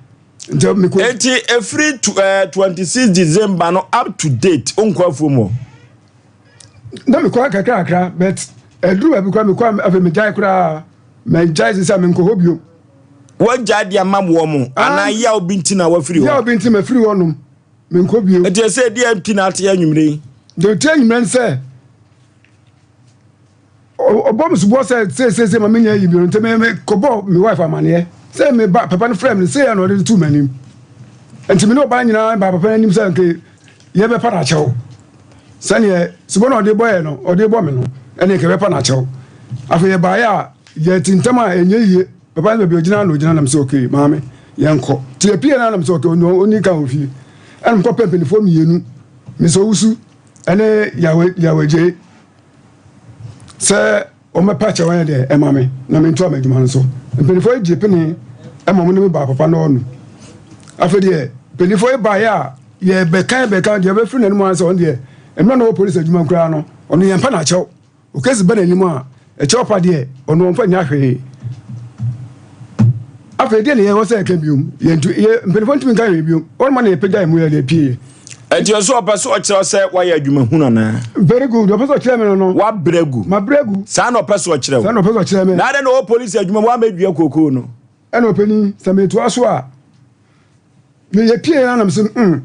nti mekɔ. Eti efiri 26 December no up to date onkɔ afuo mu. Na mekɔ kakra kakra but ɛduru baabi koraa mekɔ afei megyae koraa magyae sɛ sɛ menkɔ hɔ bio. Wagyae de ama wɔ mo anaa yaw bi nti na wafiri hɔ? Yaw bi nti mafiri hɔ nom menkɔ bio. Nti ɛsɛ deɛ nti na ate anwummerɛ yi? Deɛ ɔte anwummerɛ ne sɛ ɔbɔ me soboɔ sɛ seeseesei ma menya yi bio nti mekɔbɔ me wife amaneɛ sɛ me ba papa no frɛ me no sei a na ɔde to m'anim nti me ne ɔbaa nyinaa ba papa no anim sɛ nke yɛbɛpa no akyɛw sɛneɛ soboɔ na ɔde bɔɛ no ɔde bɔ me no ɛne nke bɛpa no akyɛw afei yɛbaeɛ a yɛte ntam a ɛnyɛ yie papa no baabi ɔgyina na ɔgyina nam sɛ okay maame yɛnkɔ nti yɛpie no nam sɛ okay ɔni ka wɔ fie ɛna mekɔpɛ mpanimfoɔ mmienu mesɛ owusu ɛne yawagye sɛ wɔmmɛpa kyɛw ayɛ deɛ ɛma me na mentoa m'adwuma no so. Mpanimfoɔ yi gye pene ma wɔne me baa papa no hɔ no. Afei deɛ mpanimfoɔ yi baeɛ a yɛbɛka yɛbɛka deɛ ɔbɛfiri n'anim ara sɛ ɔno deɛ mmerɛ na ɔwɔ polisi adwuma koraa no ɔno yɛmpa no akyɛw. Okesi ba n'anim a ɛkyɛw pa deɛ ɔno ɔmfa nya hwee. Afei deɛ na yɛwɔ sɛ yɛka biom yɛntu yɛ mpanimfoɔ ntumi nka hwee biom wɔn ma na yɛpagya yɛn mu yɛ deɛ pie. Ɛnti ɔsɛ ɔpɛ sɛ ɔkyerɛ sɛ wayɛ adwuma hunu anaa? Very good ɔpɛ sɛ ɔkyerɛ me no no. Wabrɛ gu. Mabrɛ gu. Saa na ɔpɛ sɛ ɔkyerɛ wo. Saa na ɔpɛ sɛ ɔkyerɛ me. Na adɛn na ɔwɔ polisi adwuma mu wamɛdua kookoo no? Ɛna ɔpanin sɛ metoa so a meyɛ pie na nam sɛ mm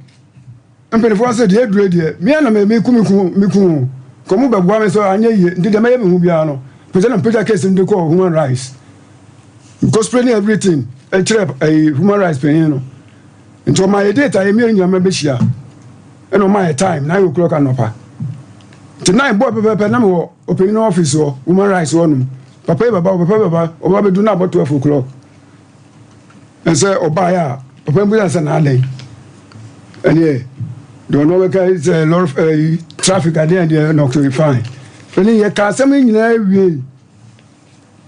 mpanimfoɔ sɛ deɛ aduro deɛ mea na meku meku meku. Kɔ mo bɛboa me sɛ anyɛ yie nti deɛ mɛyɛ me ho biara no pagya na mpagya case no de kɔɔ human rights. Mekɔ explain everything kyerɛ ɛyi human rights panyin no. Nti ɔmaa yɛ date a yɛ mmienu nyinaa bɛhyia. Ɛna ɔmaa yɛ time 9 o'clock anɔpa. Nti 9 bɔɔ pɛpɛpɛ na mewɔ ɔpanyin no office hɔ human rights hɔ nom. Papa yi bɛba papa yi bɛba ɔba bɛdu na abɔ 12 o'clock. Ɛsɛ ɔbaeɛ a papa yi bisa sɛ na adɛn. Ɛneɛ deɛ ɔno ɔbɛka sɛ lɔre ɛyi traffic adeɛ deɛ na ɔkɛ fine. Ɛne yɛka asɛm yi nyinaa wie.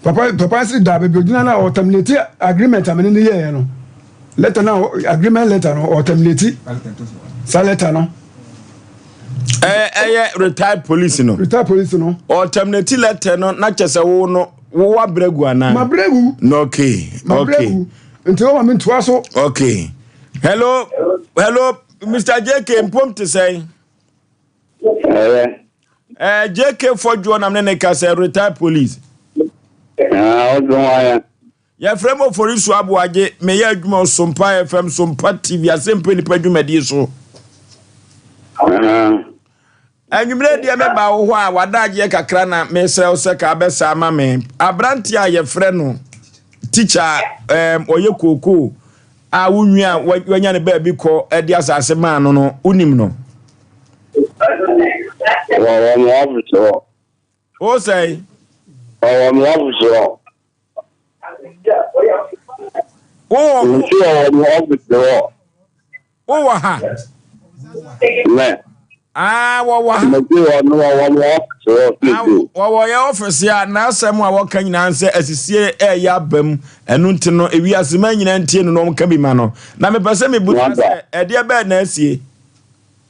Papa papa se da baabi ogyina na ɔterminate agreement a mene no yɛɛ no. Letter na agreement letter no ɔterminate saa letter no. Ɛyɛ ɛyɛ retired police no. Retired police no. Ɔterminate letter no na kyɛ sɛ wo no wo wabrɛ gu anaa. Mabrɛ gu. No okay okay. Nti wɔn ma mi ntoa so. Okay. Hello hello Mr. JK mpom te sɛn. Ɛyɛ. Eh, JK Fɔdwoɔ nam ne ne ka sɛ retired police. Ah, ɔdun wa ya. Yɛfrɛ me Oforisu Aboagye, meyɛ adwuma wɔ Sompa FM, Sompa TV, Asɛmpa Nipa dwumadie so. Anwummerɛ deɛ meba wo hɔ a wadagyeɛ kakra na mesrɛ wo sɛ ka bɛsa ama me. Aberanteɛ a yɛfrɛ no tikya ɔyɛ kookoo a wo nwi a wanya ne baabi kɔ de asase maa no no, wonim no? Wɔwɔ mo ɔfisi hɔ. O sɛn? Wɔwɔ mo ɔfisi hɔ. Wowɔ. Nti wɔwɔ mo ɔfisi hɔ. Wowɔ ha. Mɛ. Ah, wɔwɔ ha. Mɛti wɔ no wɔwɔ mo ɔfisi hɔ ah, sisi. Wɔwɔ yɛ ɔfisi a n'asɛm a wɔka nyinaa sɛ asisie ɛyɛ aba mu ɛno nti no ewiase ma nyinaa ntie no na wɔn ka bi ma no na mepɛ sɛ mebusa sɛ ɛdeɛ bɛɛ na asie.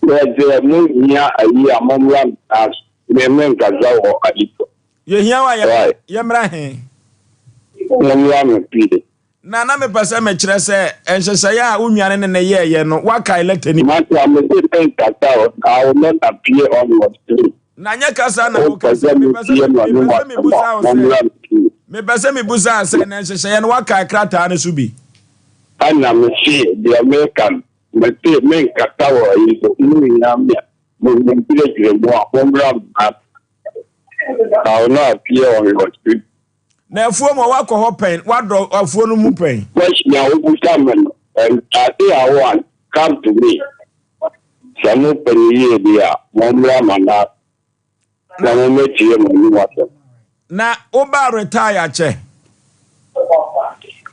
Yɛsɛ mo hia ayi a mo mmra me me nkasa wɔ ayi so. Yɛhia wa yɛ yɛmmra he. Mo mmra me fie. Na na mepɛ sɛ mekyerɛ sɛ nhyehyɛeɛ a wo nua no ne no yɛeɛ no, woakae lɛtɛ no bi. Masa, mese menkasa o, I will not appear on your screen. Na nyɛ kasa na woka Wopɛ sɛ, sɛ mepɛ sɛ metie mepɛ m'anom sɛ asɛm mebusa a, wo sɛ, mommra me fie. mepɛ sɛ mebusa wo sɛ, na nhyehyɛeɛ no woakae krataa no so bi? Ɛna mese deɛ meka no, mese menkasa wɔ ayi so, monhia me a, monkyerɛkyerɛ mu a, mommra me ha. I will not appear on your screen. Na afuo mu a woakɔ hɔ pɛn? Woadɔ afuo no mu pɛn? Question a wobisa me no, ntaade a wo come to me. Sɛ mopɛ no yie deɛ a, mommra m'anan na mommɛtie m'anom asɛm. Na wobaa retire kyɛ?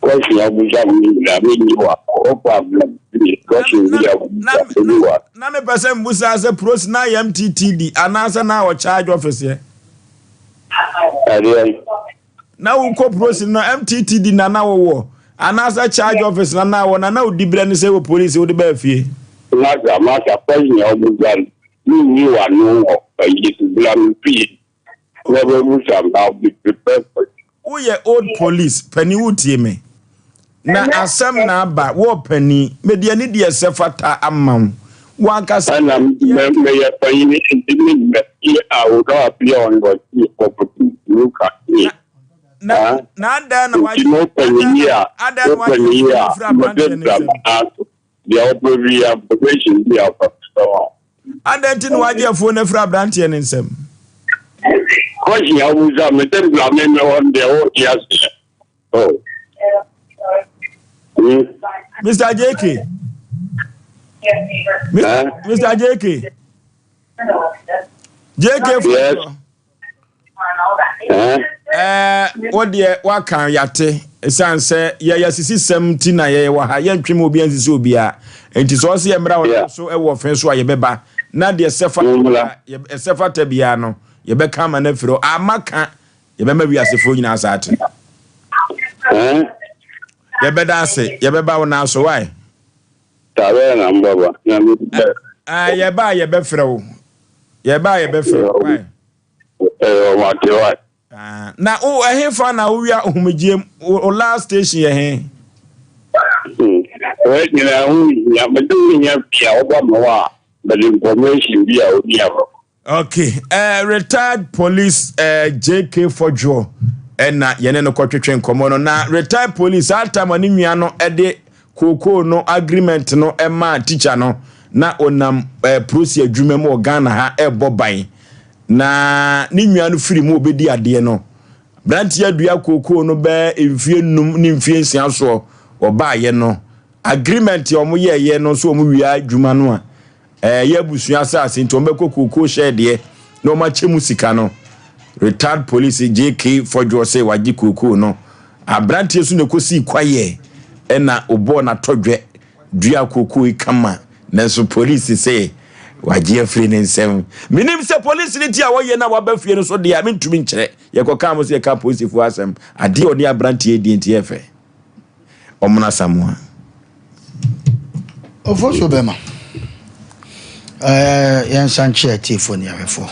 Question a wobisa me no nyinaa, menyi wo ano. Wopɛ a bra me fie. Question bi a wobisa, menyi wo ano. Na mepɛ sɛ mbusa sɛ prosi na yɛ MTTD anaasɛ na wɔ charge office yɛ? Ɛdeɛn? Na wokɔ prosi no MTTD na na wowɔ anaasɛ charge office na na wɔ na na wodi berɛ ne sɛ wɔ polisi wode baa fie? Masa, masa, question a wobisa no, menyi wo ano wɔ ayi so. Bra me fie na bɛbusa me, I'll be prepared for you. Woyɛ old police panin wotie me na asɛm na aba wɔ panin mede ani deɛ sɛ fata ama wo wankasa. Ɛna meyɛ panyin nti me mɛ a wo ka appear on your TV for look at me. Na na adan na wagye nti mo panyin a adan na wagye yi a aberanteɛ ne nsam. Deɛ ɔpɛ bi information bi a ɔpɛ sɛ Adɛn nti na wagye afuo no afiri aberanteɛ no nsam? Question a wobusa me sɛ bra me mɛ hɔ no deɛ wote aseɛ. Oh. Hmm. Mr. JK. Mr. Mr. JK. JK yes. Ɛɛ wo deɛ waka yate ɛsiane sɛ yɛyɛ sisi sɛm ti na yɛyɛ wɔ ha yɛntwe mu obiara nsisi obiara nti sɛ ɔsɛ yɛmmra wɔ so ɛwɔ fɛn so a yɛbɛba na deɛ sɛfa ɛsɛfa ta biara no yɛbɛka ama no afiri hɔ ama ka yɛbɛma wiasefoɔ nyinaa saa te yɛbɛda ase yɛbɛba wo nan so wae yɛba a yɛbɛfrɛ wo yɛba a yɛbɛfrɛ wo wae Ɛyɛ ɔmo ate wae. Ah, na wo ɛhefa na wowia ahomegyeɛ mu wo last station yɛ he? Wei nyinaa ho hia mede wo hia pii a woba me hɔ a mede information bi a wodi ama. Okay, retired police JK Fodwo ɛna yɛne no kɔtwetwe nkɔmmɔ no na retired police saa time a ne nua no ɛde kookoo no agreement no ɛmaa teacher no na onam prosi adwuma mu wɔ Ghana ha ɛbɔ ban. Na ne nua no firi mu ɔbɛdi adeɛ no, aberanteɛ adua kookoo no bɛɛ mfie nnum ne mfie nsia soɔ wɔbaayɛ no, agreement a wɔyɛɛyɛ no nso wɔn wia adwuma no a ɛyɛ abusua asase nti wɔbɛkɔ kookoo hyɛɛ deɛ na wɔn akyɛ mu sika no. Retired police JK Fɔdwoɔ sɛ wagye kookoo no. Aberanteɛ so na ɛkɔsii kwaeɛ ɛna ɔbɔɔ n'atɔdwɛ dua kookoo yi kama nanso polisi sɛ wagye afiri ne nsam. Menim sɛ polisi no ti a wɔyɛ na waba fie no so deɛ a mentumi nkyerɛ. Yɛkɔkaa mo sɛ yɛka polisifoɔ asɛm. Adeɛ a ɔne aberanteɛ di nti yɛ fɛ. Ɔmono Asamoah. Ofosuo bɛma. Ɛɛ yɛnsan nkyerɛ atiefoɔ ne ahwɛfoɔ.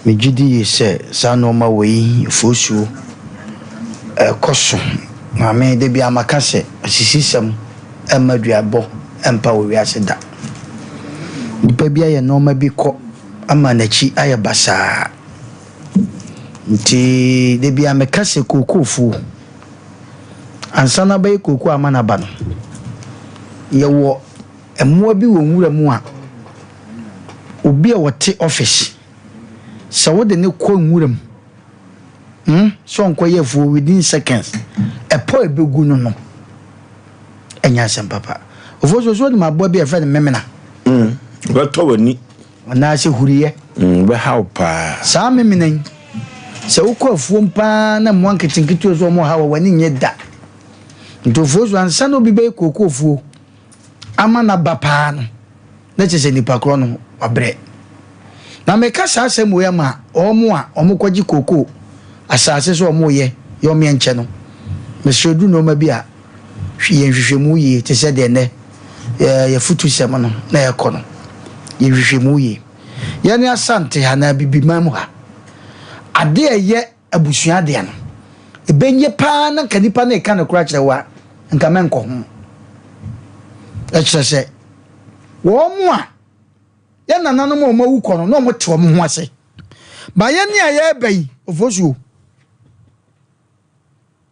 Megye di yie sɛ saa nneɛma wei ofosuo ɛkɔ so. Maame da biara maka sɛ asisisɛm ɛmma duabɔ ɛmpa wɔ wiase da. Nipa bi ayɛ nneɛma bi kɔ ama n'akyi ayɛ basaa. Nti da biara meka sɛ kookoofuo ansa na abɛyɛ kookoo ama no aba no, yɛwɔ mmoa bi wɔ nwura mu a obi a ɔte office, sɛ wode no kɔ nwura mu hmm, sɛ ɔnkɔyɛ afuo within seconds, ɛpɔ a ɛbɛgu no no, ɛnyɛ asɛm papa. Ofosuo so wonim aboa bi a yɛfrɛ no memena? Mm, bɛtɔ w'ani. Anaasɛ huruyɛ. Mm, bɛha wo paa. Saa memena yi, sɛ wokɔ afuom paa na mmoa nketenkete wɔ so a wɔha wo a, w'ani nnye da. Nti ofosuo ansa na obi bɛyɛ kookoofuo ama no aba paa no, na kyerɛ sɛ nipa korɔ no wabrɛ. Na meka saa asɛm wei ama wɔn a wɔkɔgye kookoo asase sɛ wɔreyɛ yɛ wɔn yɛnkyɛ no. Mesrɛ duru nneɛma bi a yɛ nhwehwɛmu yie te sɛ deɛ nnɛ yɛ afutusɛm no na ɛkɔ no. Yɛ nhwehwɛmu yie. Yɛne Asante ha anaa Abibiman mu ha, adeɛ a ɛyɛ abusua adeɛ no, ɛbɛnyɛ paa na nka nipa no reka nokorɛ akyerɛ wo a, nka mɛnkɔ ho. Ɛkyerɛ sɛ wɔn a yɛn nananom a wɔawu kɔ no na wɔte wɔn ho ase. Ba yɛn a yɛreba yi, ofosuo,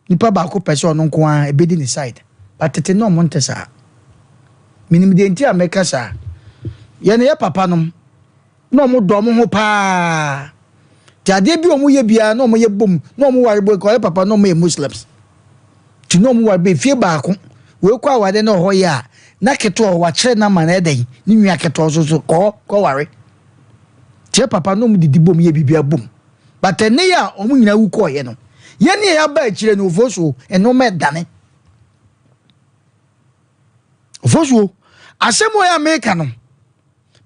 nipa baako pɛ sɛ ɔno nko ara ɛbɛdi ne side. Ba tete na wɔn nte saa. Menim deɛ nti a mɛka saa. Yɛn yɛ papa nom na wɔn dɔ wɔn ho paa. Nti adeɛ bi a wɔn yɛ biara na wɔn yɛ bom na wɔn ware bom. Ɔyɛ papa na wɔn yɛ Muslims. Nti na wɔn ware bom efie baako. Wei kɔ aware na ɔhɔ yɛ a na ketewa hɔ wakyerɛ no ama no ɛdɛn ne nua ketewa nso so kɔ kɔ ware. Nti yɛ papa na wɔn didi bom yɛ biribiara bom. But ɛnɛ yi a wɔn nyinaa wu kɔɔyɛ no yɛn ne yɛaba akyire no ofosuo nneɛma ɛdane. Ofosuo asɛm wɔ yɛ a meka no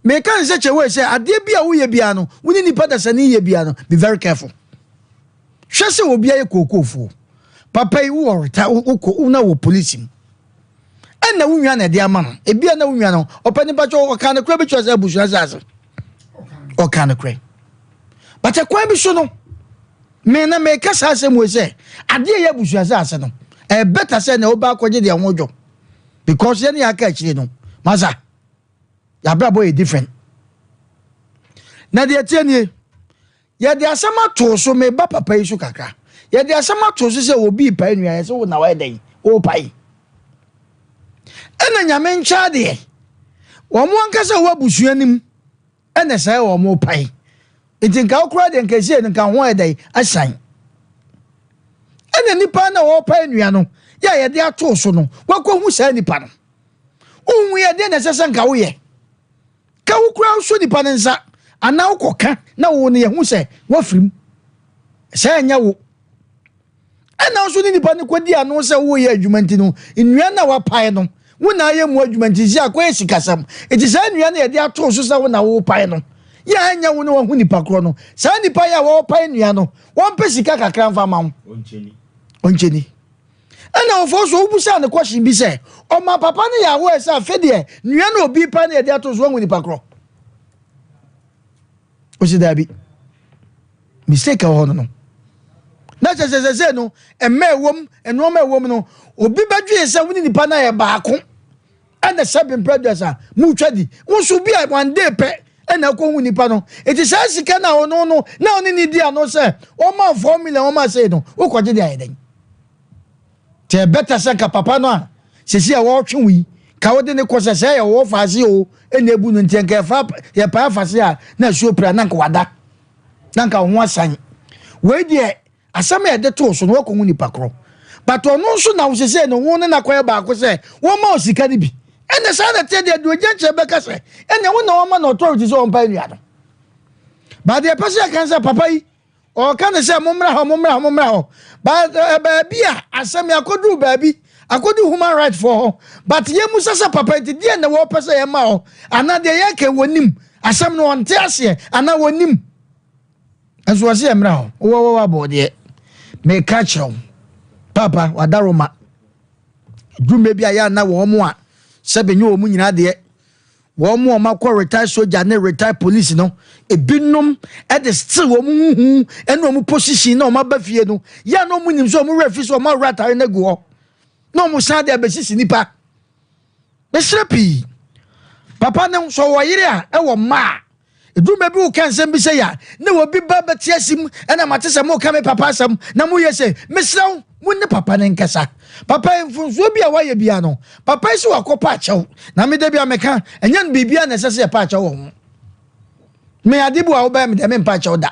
meka no sɛ kyɛwɛ sɛ adeɛ bi a woyɛ biara no wo ne nipa dasani yɛ biara no be very careful. Hwɛ sɛ obi ayɛ kookoofoɔ papa yi wowɔ reta wokɔ wo na wɔ polisi mu ɛna wo nwa na ɛde ama no ebi a na wo nwa no ɔpɛ nipa kyɛ ɔka no korɛ bi kyerɛ sɛ abusua sɛ ase ɔka no korɛ but ɛkwan bi so no me na meka saa asɛm wei sɛ adeɛ yɛ abusua sɛ ase no ɛyɛ better sɛ na wobɛ akɔgye deɛ ho dwo because yɛne yɛaka akyire no masa yɛabrabɔ yɛ different na deɛ tie nie yɛde asɛm ato so meba papa yi so kakra yɛde asɛm ato so sɛ obi pae nua yɛ sɛ wo na wayɛ dɛn wopae ɛna nyame nkyɛ adeɛ wɔn ankasa wɔ abusua nim ɛna sɛ wɔn pae nti nka wokora deɛ nka ɛsie no nka ho ayɛ dɛn asan ɛna nipa na wɔpae nua no yɛ a yɛde ato so no wakɔhu saa nipa no wohu yɛ deɛ na ɛsɛ sɛ nka woyɛ ka wo kura wosɔ nipa no nsa anaa wokɔka na wo no yɛhu sɛ woafirim sɛ ɛnyɛ wo ɛna nso ne nipa no kɔdi ano sɛ woyɛ adwuma nti no nnua no a wapae no wo na ayɛ mu adwuma nti sɛ akɔyɛ sikasɛm nti saa nnua no yɛde ato so sɛ wo na wopae no yɛ a ɛnyɛ wo ne wahu nipa korɔ no saa nipa yɛ a wɔpae nnua no wɔmpɛ sika kakra mfa ma wo ɔnkyɛni Ɛna ɔfɔɔ so wobusaa no question bi sɛ ɔma papa no yɛ aware sɛ afe deɛ nua na obi pa na yɛde ato so wahu nipa korɔ. Ɔsi daabi. Mistake ɛwɔ hɔ no no. Na kyerɛ sɛ sɛsɛ no mma ɛwom nneɛma ɛwom no obi bɛdwene sɛ wo ne nipa no ayɛ baako ɛna sɛbe mprɛduasa mutwa di wo nso bi a one day pɛ ɛna ɛkɔhu nipa no nti saa sika no a ɔno no na ɔne ne di ano sɛ ɔma 4 million ɔma sei no wokɔgye de ayɛ dɛn nti ɛbɛta sɛ nka papa no a sɛsi a wɔretwe wo yi ka wode ne kɔ sɛ sɛ yɛ wɔ faase o ɛna ebu no nti nka yɛfa yɛpaa faase a na asuo pira na nka wada. Na nka wo ho asan. Wei deɛ asɛm a yɛde too so no wakɔhu nipa korɔ. But ɔno nso na wo sesei no wo ne no akɔyɛ baako sɛ wɔma wo sika no bi. Ɛnna saa na ɛteɛ deɛ deɛ ɔgya nkyerɛ bɛka sɛ ɛnna wo na wɔma no authority sɛ ɔmpa nnua no. But deɛ ɛpɛ sɛ yɛka sɛ papa yi ɔka ne sɛ mommra hɔ mommra hɔ mommra hɔ but eh, baabi a asɛm yi akɔduru baabi akɔdu human right foɔ hɔ but yɛmu sɛ sɛ papa nti deɛ na wɔpɛ sɛ yɛma hɔ anaa deɛ yɛka wɔnim asɛm no ɔnte aseɛ anaa wɔnim nso wɔse yɛmmra hɔ wowɔwɔ abɔɔ deɛ meka kyerɛ wo papa wadaroma dwuma bi a yɛ ana wɔn a sɛ bɛnyɛ wɔn nyinaa deɛ Wɔn a wɔakɔ retired soldier ne retired police no, ebinom de still wɔn huhu ne wɔn position na wɔn aba fie no, yɛ a na wɔn nim sɛ wɔn werɛ fi sɛ wɔn awura atare no agu hɔ na wɔn san de abɛsisi nipa. Mesrɛ pii. Papa no sɛ ɔwɔ yere a ɛwɔ mma a, ɛduru baabi woka nsɛm bi sɛ yɛ a na obi ba bɛte ase mu ɛna mate sɛ moka me papa asɛm na moyɛ sɛ mesrɛ wo mo ne papa no nkasa. Papa yi mfomsoɔ bi a wayɛ bia no, papa yi sɛ wakɔpa akyɛw. Na me da bi a meka, ɛnyɛ no biribiara na ɛsɛ sɛ yɛpa akyɛw wɔ ho. Me ade bi wɔ a wobɛyɛ me deɛ mempa akyɛw da.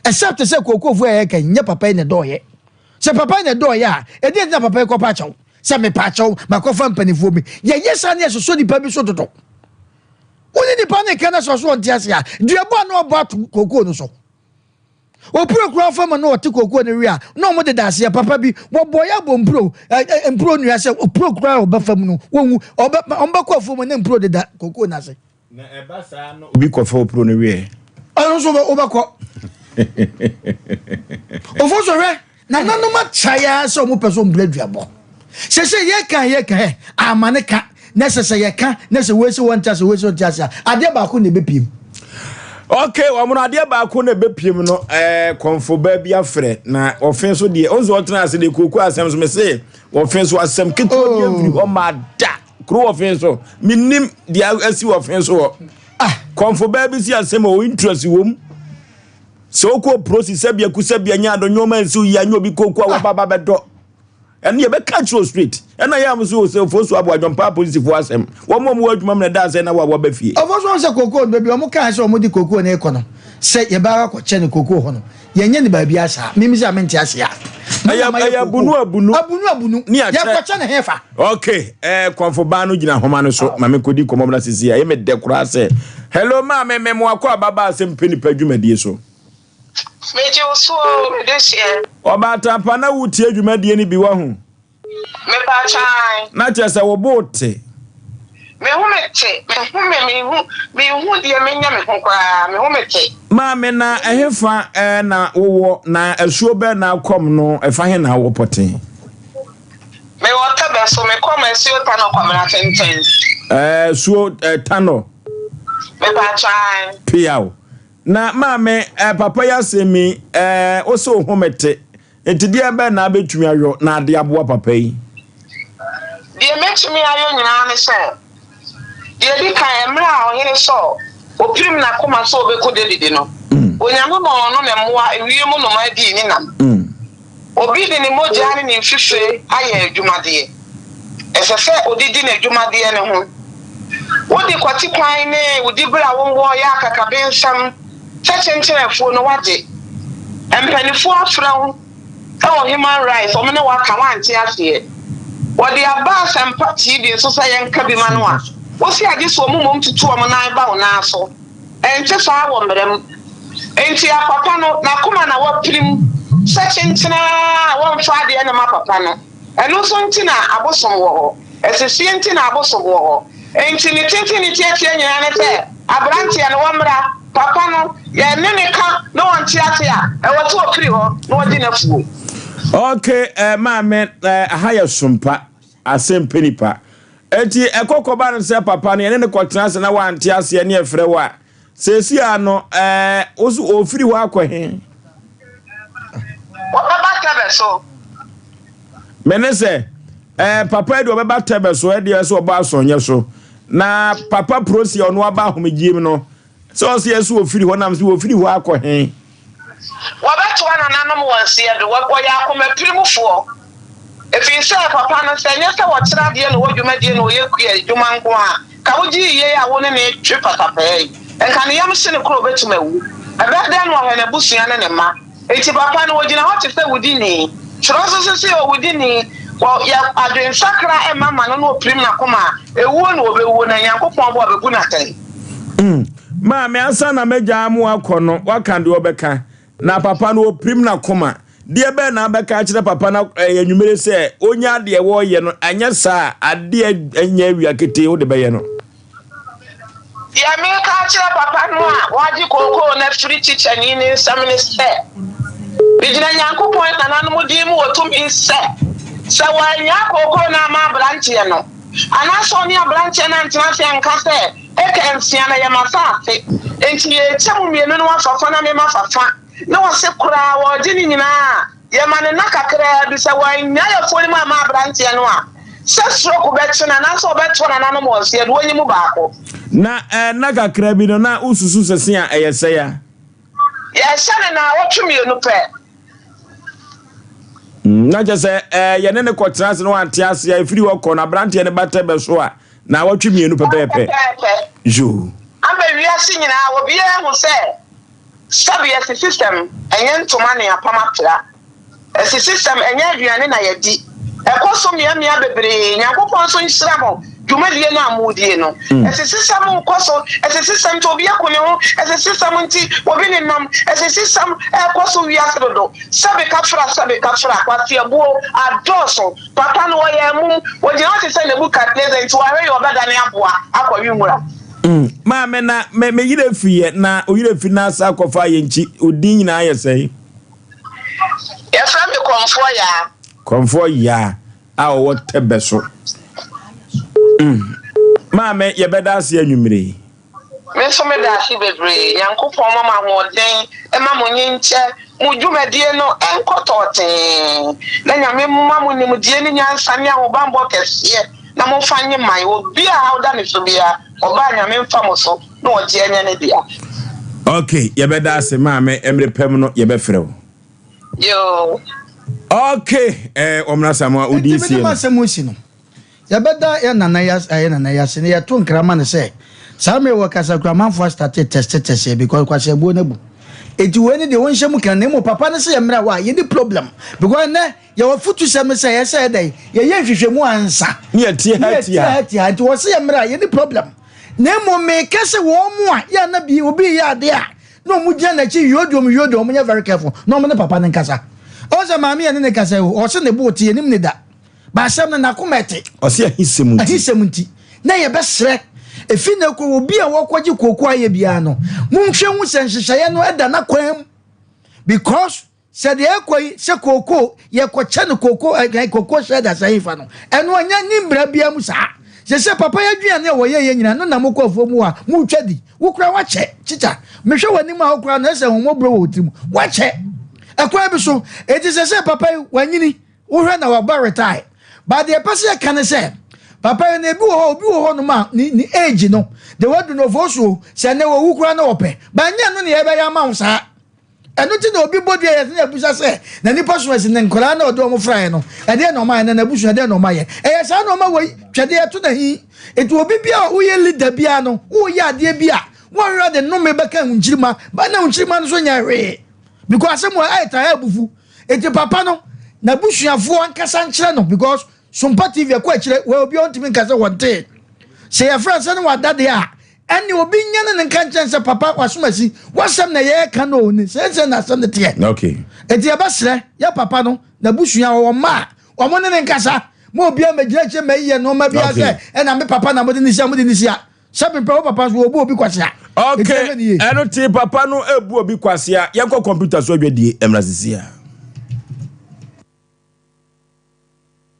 Except sɛ kookoofoɔ a yɛka yi, nyɛ papa yi na ɛdɔɔyɛ. Sɛ papa yi na ɛdɔɔyɛ a, ɛdeɛ nti na papa yi kɔpa akyɛw? Sɛ mepa akyɛw, makɔfa mpanimfoɔ bi. Yɛyɛ saa ne yɛsosɔ nipa bi so dodo. Wo ne nipa no reka na sɛ ɔso ɔnte ase a, duabɔ a na ɔbɔ ato kookoo no so. Opuro kura fam na ɔte kookoo no we a, na wɔn deda aseɛ papa bi. Wɔbɔ yɛ abɔ mpuro, mpuro nnua sɛ opuro kura a ɔbɛ fam no, wɔnwu. Ɔbɛ, wɔn bɛkɔ afuo mu na mpuro deda kookoo no ase. Na ɛba saa no obi kɔfa opuro no weɛ. Ɔno nso wobɛkɔ. Ofo so hwɛ, nananom akyɛ ya sɛ wɔn pɛ sɛ wɔn brɛ duabɔ. Sɛsɛ yɛka yɛka ɛ, ama ne ka, na sɛ sɛ yɛka na sɛ wei sɛ wɔnte ase wei sɛ wɔnte ase a, adeɛ baako na ɛbɛpiem. Okay, wɔn no adeɛ baako na ɛbɛpiem no ɛɛ kɔnfo baa bi afrɛ na ɔfe so deɛ ɔnso ɔtena ase deɛ kooko asɛm so mese ɔfe so asɛm ketewa bi afiri hɔ ma da kuro ɔfe so menim deɛ asi ɔfe so hɔ ah kɔnfo baa bi si asɛm a ɔ interest wɔ mu sɛ wokɔ prosi sɛbia ku sɛbia nya adɔ nneɛma nsi yia nyɛ obi kooko a waba ba bɛdɔ ɛno yɛbɛka kyerɛ straight ɛna yɛ am so sɛ ofosu abo adwampa apolisifoɔ asɛm wɔn a wɔwɔ adwuma mu na ɛda asɛ na wɔawa ba fie. Ofosu wɔn sɛ kookoo no baabi a wɔn kaa sɛ wɔn de kookoo no rekɔ no sɛ yɛbɛ akɔkyɛ no kookoo hɔ no yɛnyɛ no baabi asaa mimi sɛ mente ase a. Ɛyɛ ɛyɛ abunu abunu. Abunu abunu. Ne akyɛ. Yɛkɔkyɛ no hefa. Ok ɛɛ kɔnfo baa no gyina homa no so ma me kɔdi nkɔmɔ na sisi a ɛyɛ me dɛ koraa sɛ hello maame me mo akɔ ababa asɛm pɛ nipa dwumadie so. Megye wo so oo, me dehyeɛ. Ɔbaatan pa na wo tie dwumadie no bi wahu. Mepaakyɛ ae. Na kyerɛ sɛ wo bo te. Me ho me te, me ho me me hu me hu deɛ me nyɛ me ho koraa, me ho me te. Maame na ɛhefa na wo wɔ na asuo bɛn na akɔm no ɛfa he na wɔ pɔtee. Me wɔ tɛbɛ so, me kɔm asuo tanɔ kwamena tenten. Ɛɛ asuo tanɔ. Mepaakyɛ ae. Piaw. Na maame eh, papa yi asɛm yi eh, wo se wo home te, nti deɛ bɛn na abɛtumi ayɔ na ade aboa papa yi? Deɛ mɛtumi ayɔ nyinaa ne sɛ, deɛ ɛdi kan, mmerɛ a Ɔhene Saul ɔpirim n'akoma sɛ ɔbɛku Dawid no, Onyame maa ɔno ne mmoa, ewiem nnomaa dii ne nam. Obi de ne mogya ne ne mfifire ayɛ adwumadeɛ. Ɛsɛ sɛ ɔde di n'adwumadeɛ no ho. Wode kwati kwan ne wo diberɛ a wowɔ yɛ akakabensɛm sɛ kyenkyen afuo no, woagye. Mpaninfoɔ afrɛ wo wɔ human rights, wɔn ne wo aka, woante aseɛ. Wɔde aba Asɛmpa TV nso sɛ yɛnka bi ma no a, wose agye sɛ wɔn mmom tutu wɔn nan ba wo nan so. Ɛnte saa wɔ mmara mu. Enti apapa no, n'akoma na wapirim sɛ kyenkyene ara a wɔmfa adeɛ no ma papa no. Ɛno nso nti na abosom wɔ hɔ. Asisie nti na abosom wɔ hɔ. Enti ne tenten ne tiatia nyinaa ne sɛ, aberanteɛ no, wɔmmra, papa no, yɛne no ka na ɔnte ase a, ɛwɔ sɛ ɔfiri hɔ na ɔgye n'afuo. Ok eh, maame eh, aha yɛ sompa asɛm pɛ nipa. Enti ɛkɔ kɔba no sɛ papa no yɛne no kɔtena ase na wante aseɛ ne ɛfrɛ wo a, seesei ara no ɛɛ wo so ɔfiri hɔ akɔ he? Ɔbɛba Tɛbɛ so. Me ne sɛ ɛɛ papa yi deɛ ɔbɛba Tɛbɛ so ɛdeɛ sɛ ɔbɔ asɔnyɛ so na papa Prosi a ɔno aba ahomegyeɛ mu no Sɛ ɔse yɛ so wɔfiri hɔ nam so wɔfiri hɔ akɔ he? Wɔbɛtoa nananom wɔ nseɛ do. Wɔyɛ akomapirimfoɔ. Ɛfiri sɛ papa no, sɛ ɛnyɛ sɛ ɔkyerɛ adeɛ na ɔwɔ dwumadie na ɔyɛ kua adwuma nko a, ka wogyee yei a wo ne no retwe patapaa yi, nka ne yam hye no koraa ɔbɛtumi awu. Ɛbɛyɛ dɛn na wahwɛ n'abusua ne ne mma? Enti papa no, ogyina hɔ te sɛ wudini. Kyerɛw nso so se owudini, wɔ yɛ adwensakra mma ma no na opirim n'akoma a, ewuo na obewuo, na Nyankopɔn bo a obebu no atɛn. Mm. Maame, ansa na mɛgyaa mo akɔ no, waka deɛ ɔbɛka. Na papa no, ɔpirim n'akoma. Deɛ bɛn na abɛka akyerɛ papa no eh, anwummere sɛ ɔnya deɛ wɔreyɛ no, anyɛ saa a, adeɛ nyɛ awia ketee wode bɛyɛ no. Deɛ mereka akyerɛ papa no a wagye kookoo no afiri tikyani no nsam ne sɛ, megyina Nyankopɔn nananom din mu wɔ tumi sɛ, sɛ wannyaa kookoo no amma aberanteɛ no, anaasɛ ɔne aberanteɛ no antena ase anka sɛ, Eka nsia no yɛ m'asaase, enti yɛrekyɛ mu mmienu na woafa fa na me mafa fa, na ɔse koraa wɔregye ne nyinaa a, Yɛma no nna kakraa bi. Sɛ wannyae afuo no mu amma aberanteɛ no a, sɛ stroke bɛkye no anaasɛ ɔbɛtɔ nananom wɔn so, yɛde wɔn yi mu baako. Na nna kakraa bi no, na wosusu sɛ se a ɛyɛ sɛe a. Yɛhyɛ no naawɔtwe mmienu pɛ. Na kyerɛ sɛ yɛne no kɔtena ase na wante ase a, ɛfiri hɔ kɔ no, aberanteɛ no ba tɛ bɛso a, naawɔtwe mmienu pɛpɛɛpɛ. Pɛpɛɛpɛ. Yoo. Ama wiase nyinaa, obiara ahu sɛ. Sɛbe asisisɛm, ɛnyɛ ntoma ne apam atra. Asisisɛm, ɛnyɛ aduane na yɛadi. Ɛkɔ so mmeammea bebree. Nyankopɔn nso nhyira mo dwumadie no a moredie no. Asisisɛm rekɔ so. Asisisɛm nti obi aku ne ho. Asisisɛm nti obi nenam. Asisisɛm ɛrekɔ so wiase dodo. Sɛbe kafra, sɛbe kafra, kwaseabuo adɔɔso. Papa no ɔyɛ amum. Ɔgyina hɔ te sɛ Nebukadnesar nti wahwɛ yie ɔbɛdane aboa akɔwe nwura. Mm, maame na me me yerɛ fi yɛ na o yerɛ fi na asa akɔfa yɛ nkyi o din nyinaa yɛ sɛe. Yɛfrɛ me Kɔmfoɔ Yaa. Kɔmfoɔ Yaa a ɔwɔ Tɛbɛ so. Mm, maame yɛbɛda ase anwummere yi. Me nso meda ase bebree. Nyankopɔn ma mo ahoɔden ma mo nyenkyɛ mo dwumadie no nkɔ tɔɔtee na Nyame mma mo nimdie ne nyansa ne ahobanbɔ kɛseɛ na momfa nye man. Obi a haw da ne so biara ɔba a Nyame mfa mo so na ɔgye nyɛ ne dea. Ok yɛbɛda ase maame mmere pɛ mu no yɛbɛfrɛ wo. Yoo. Ok eh, ɔmra Samoa wodi Enti nsie mede no. m'asɛm resi no, Yɛbɛda yɛn nana yi ase, yɛn nana yi ase na yɛto nkra ma no sɛ saa mmerɛ yi wɔ kasa kura amanfoɔ astate tɛste tɛseɛ because kwaseabuo no abu. Enti wei no deɛ wɔnhyɛ mu kena na mmom papa no sɛ yɛmmra hɔ a yɛni problem because ɛnnɛ yɛwɔ afutusɛm no sɛ ɛyɛ sɛ yɛdɛn yɛyɛ nhwehwɛmu ansa Ne yɛtie ne ha yɛtie tie ha. ha tie ha nti wɔ sɛ yɛmmra a yɛni problem na mmom meka sɛ wɔn mo a yɛ na bi obi yɛ adeɛ a na wɔn gyina n'akyi yodom yodom wɔn nyɛ very careful na wɔn ne papa no nkasa ɔn sɛ maame yɛ ne ne kasa yi ɔse ne bo te yɛnim ne da Ba asɛm no n'akoma ɛte. Ɔse ahisɛm nti. Ahisɛm nti. Na yɛbɛsrɛ, efi nnɛ kɔ obi a wɔkɔgye kooko ayɛ biara no, monhwɛ hu sɛ nhyehyɛeɛ no ɛda n'akwan mu. Because sɛ deɛ ɛkɔ yi sɛ kooko yɛkɔkyɛ no kooko ɛ kooko hyɛ da sɛ hefa no, ɛno ɛnyɛ ne mmara biara mu saa. Sɛ sɛ papa yɛ aduane a wɔyɛ yɛ nyinaa no na mokɔ afuo mu a motwa di. Wokura wakyɛ kyikya. Mehwɛ w'anim a wokura no ɛsɛ ahommɔborɔ wɔ wo tirim. Wakyɛ. Ɛkwan bi so. Enti sɛ sɛ papa yi wanyini. Wohwɛ na waba retire. But deɛ ɛpɛ sɛ yɛka ne sɛ, papa yi no ebi wɔ hɔ, obi wɔ hɔ nom a ne ne age no, deɛ wadu no ɔfɔ so sɛ nnɛ wɔwu koraa na ɔpɛ. But nyɛ ɛno na yɛbɛyɛ ama wo saa. Ɛno nti na obi bɔ dua yɛ na yɛbusa sɛ, na nipa so asi ne nkwadaa na ɔde wɔn fraeɛ no, ɛdeɛ na ɔmayɛ, na n'abusua ɛdeɛ na ɔmayɛ. Ɛyɛ saa na ɔma wei twɛdeɛ ɛto n'ahi. Nti obi bi a woyɛ leader biara no, woyɛ adeɛ bi a, wɔnhwɛ de nnome bɛka nkyirimma, but na nkyirimma no nso nyɛ hwee. Because asɛm wɔ ɛyɛ taa abufu. Enti papa no n'abusuafoɔ ankasa nkyerɛ no because Sompa TV ɛkɔ akyire wɔ obi a ɔntumi nka sɛ wɔntee. Sɛ yɛfrɛ sɛ ne wada deɛ a ɛne obi nyɛ ne ne nka nkyɛn sɛ papa wasomasi wasɛm na yɛreka no ne sɛnsɛn na asɛm no teɛ. Okay. Enti yɛbɛsrɛ yɛ papa no n'abusua ɔwɔ mma a wɔn ne ne nkasa ma obi a mɛgyina akyire ma yiyɛ nneɛma bi asɛ ɛna me papa na mode ne hyia mode ne hyia. Sɛ mepɛ wo papa nso wɔbu obi kwasea. Ok, ɛno te papa no ebu obi kwasea. Yɛnkɔ kɔmputa so adwadie mmra sisi a.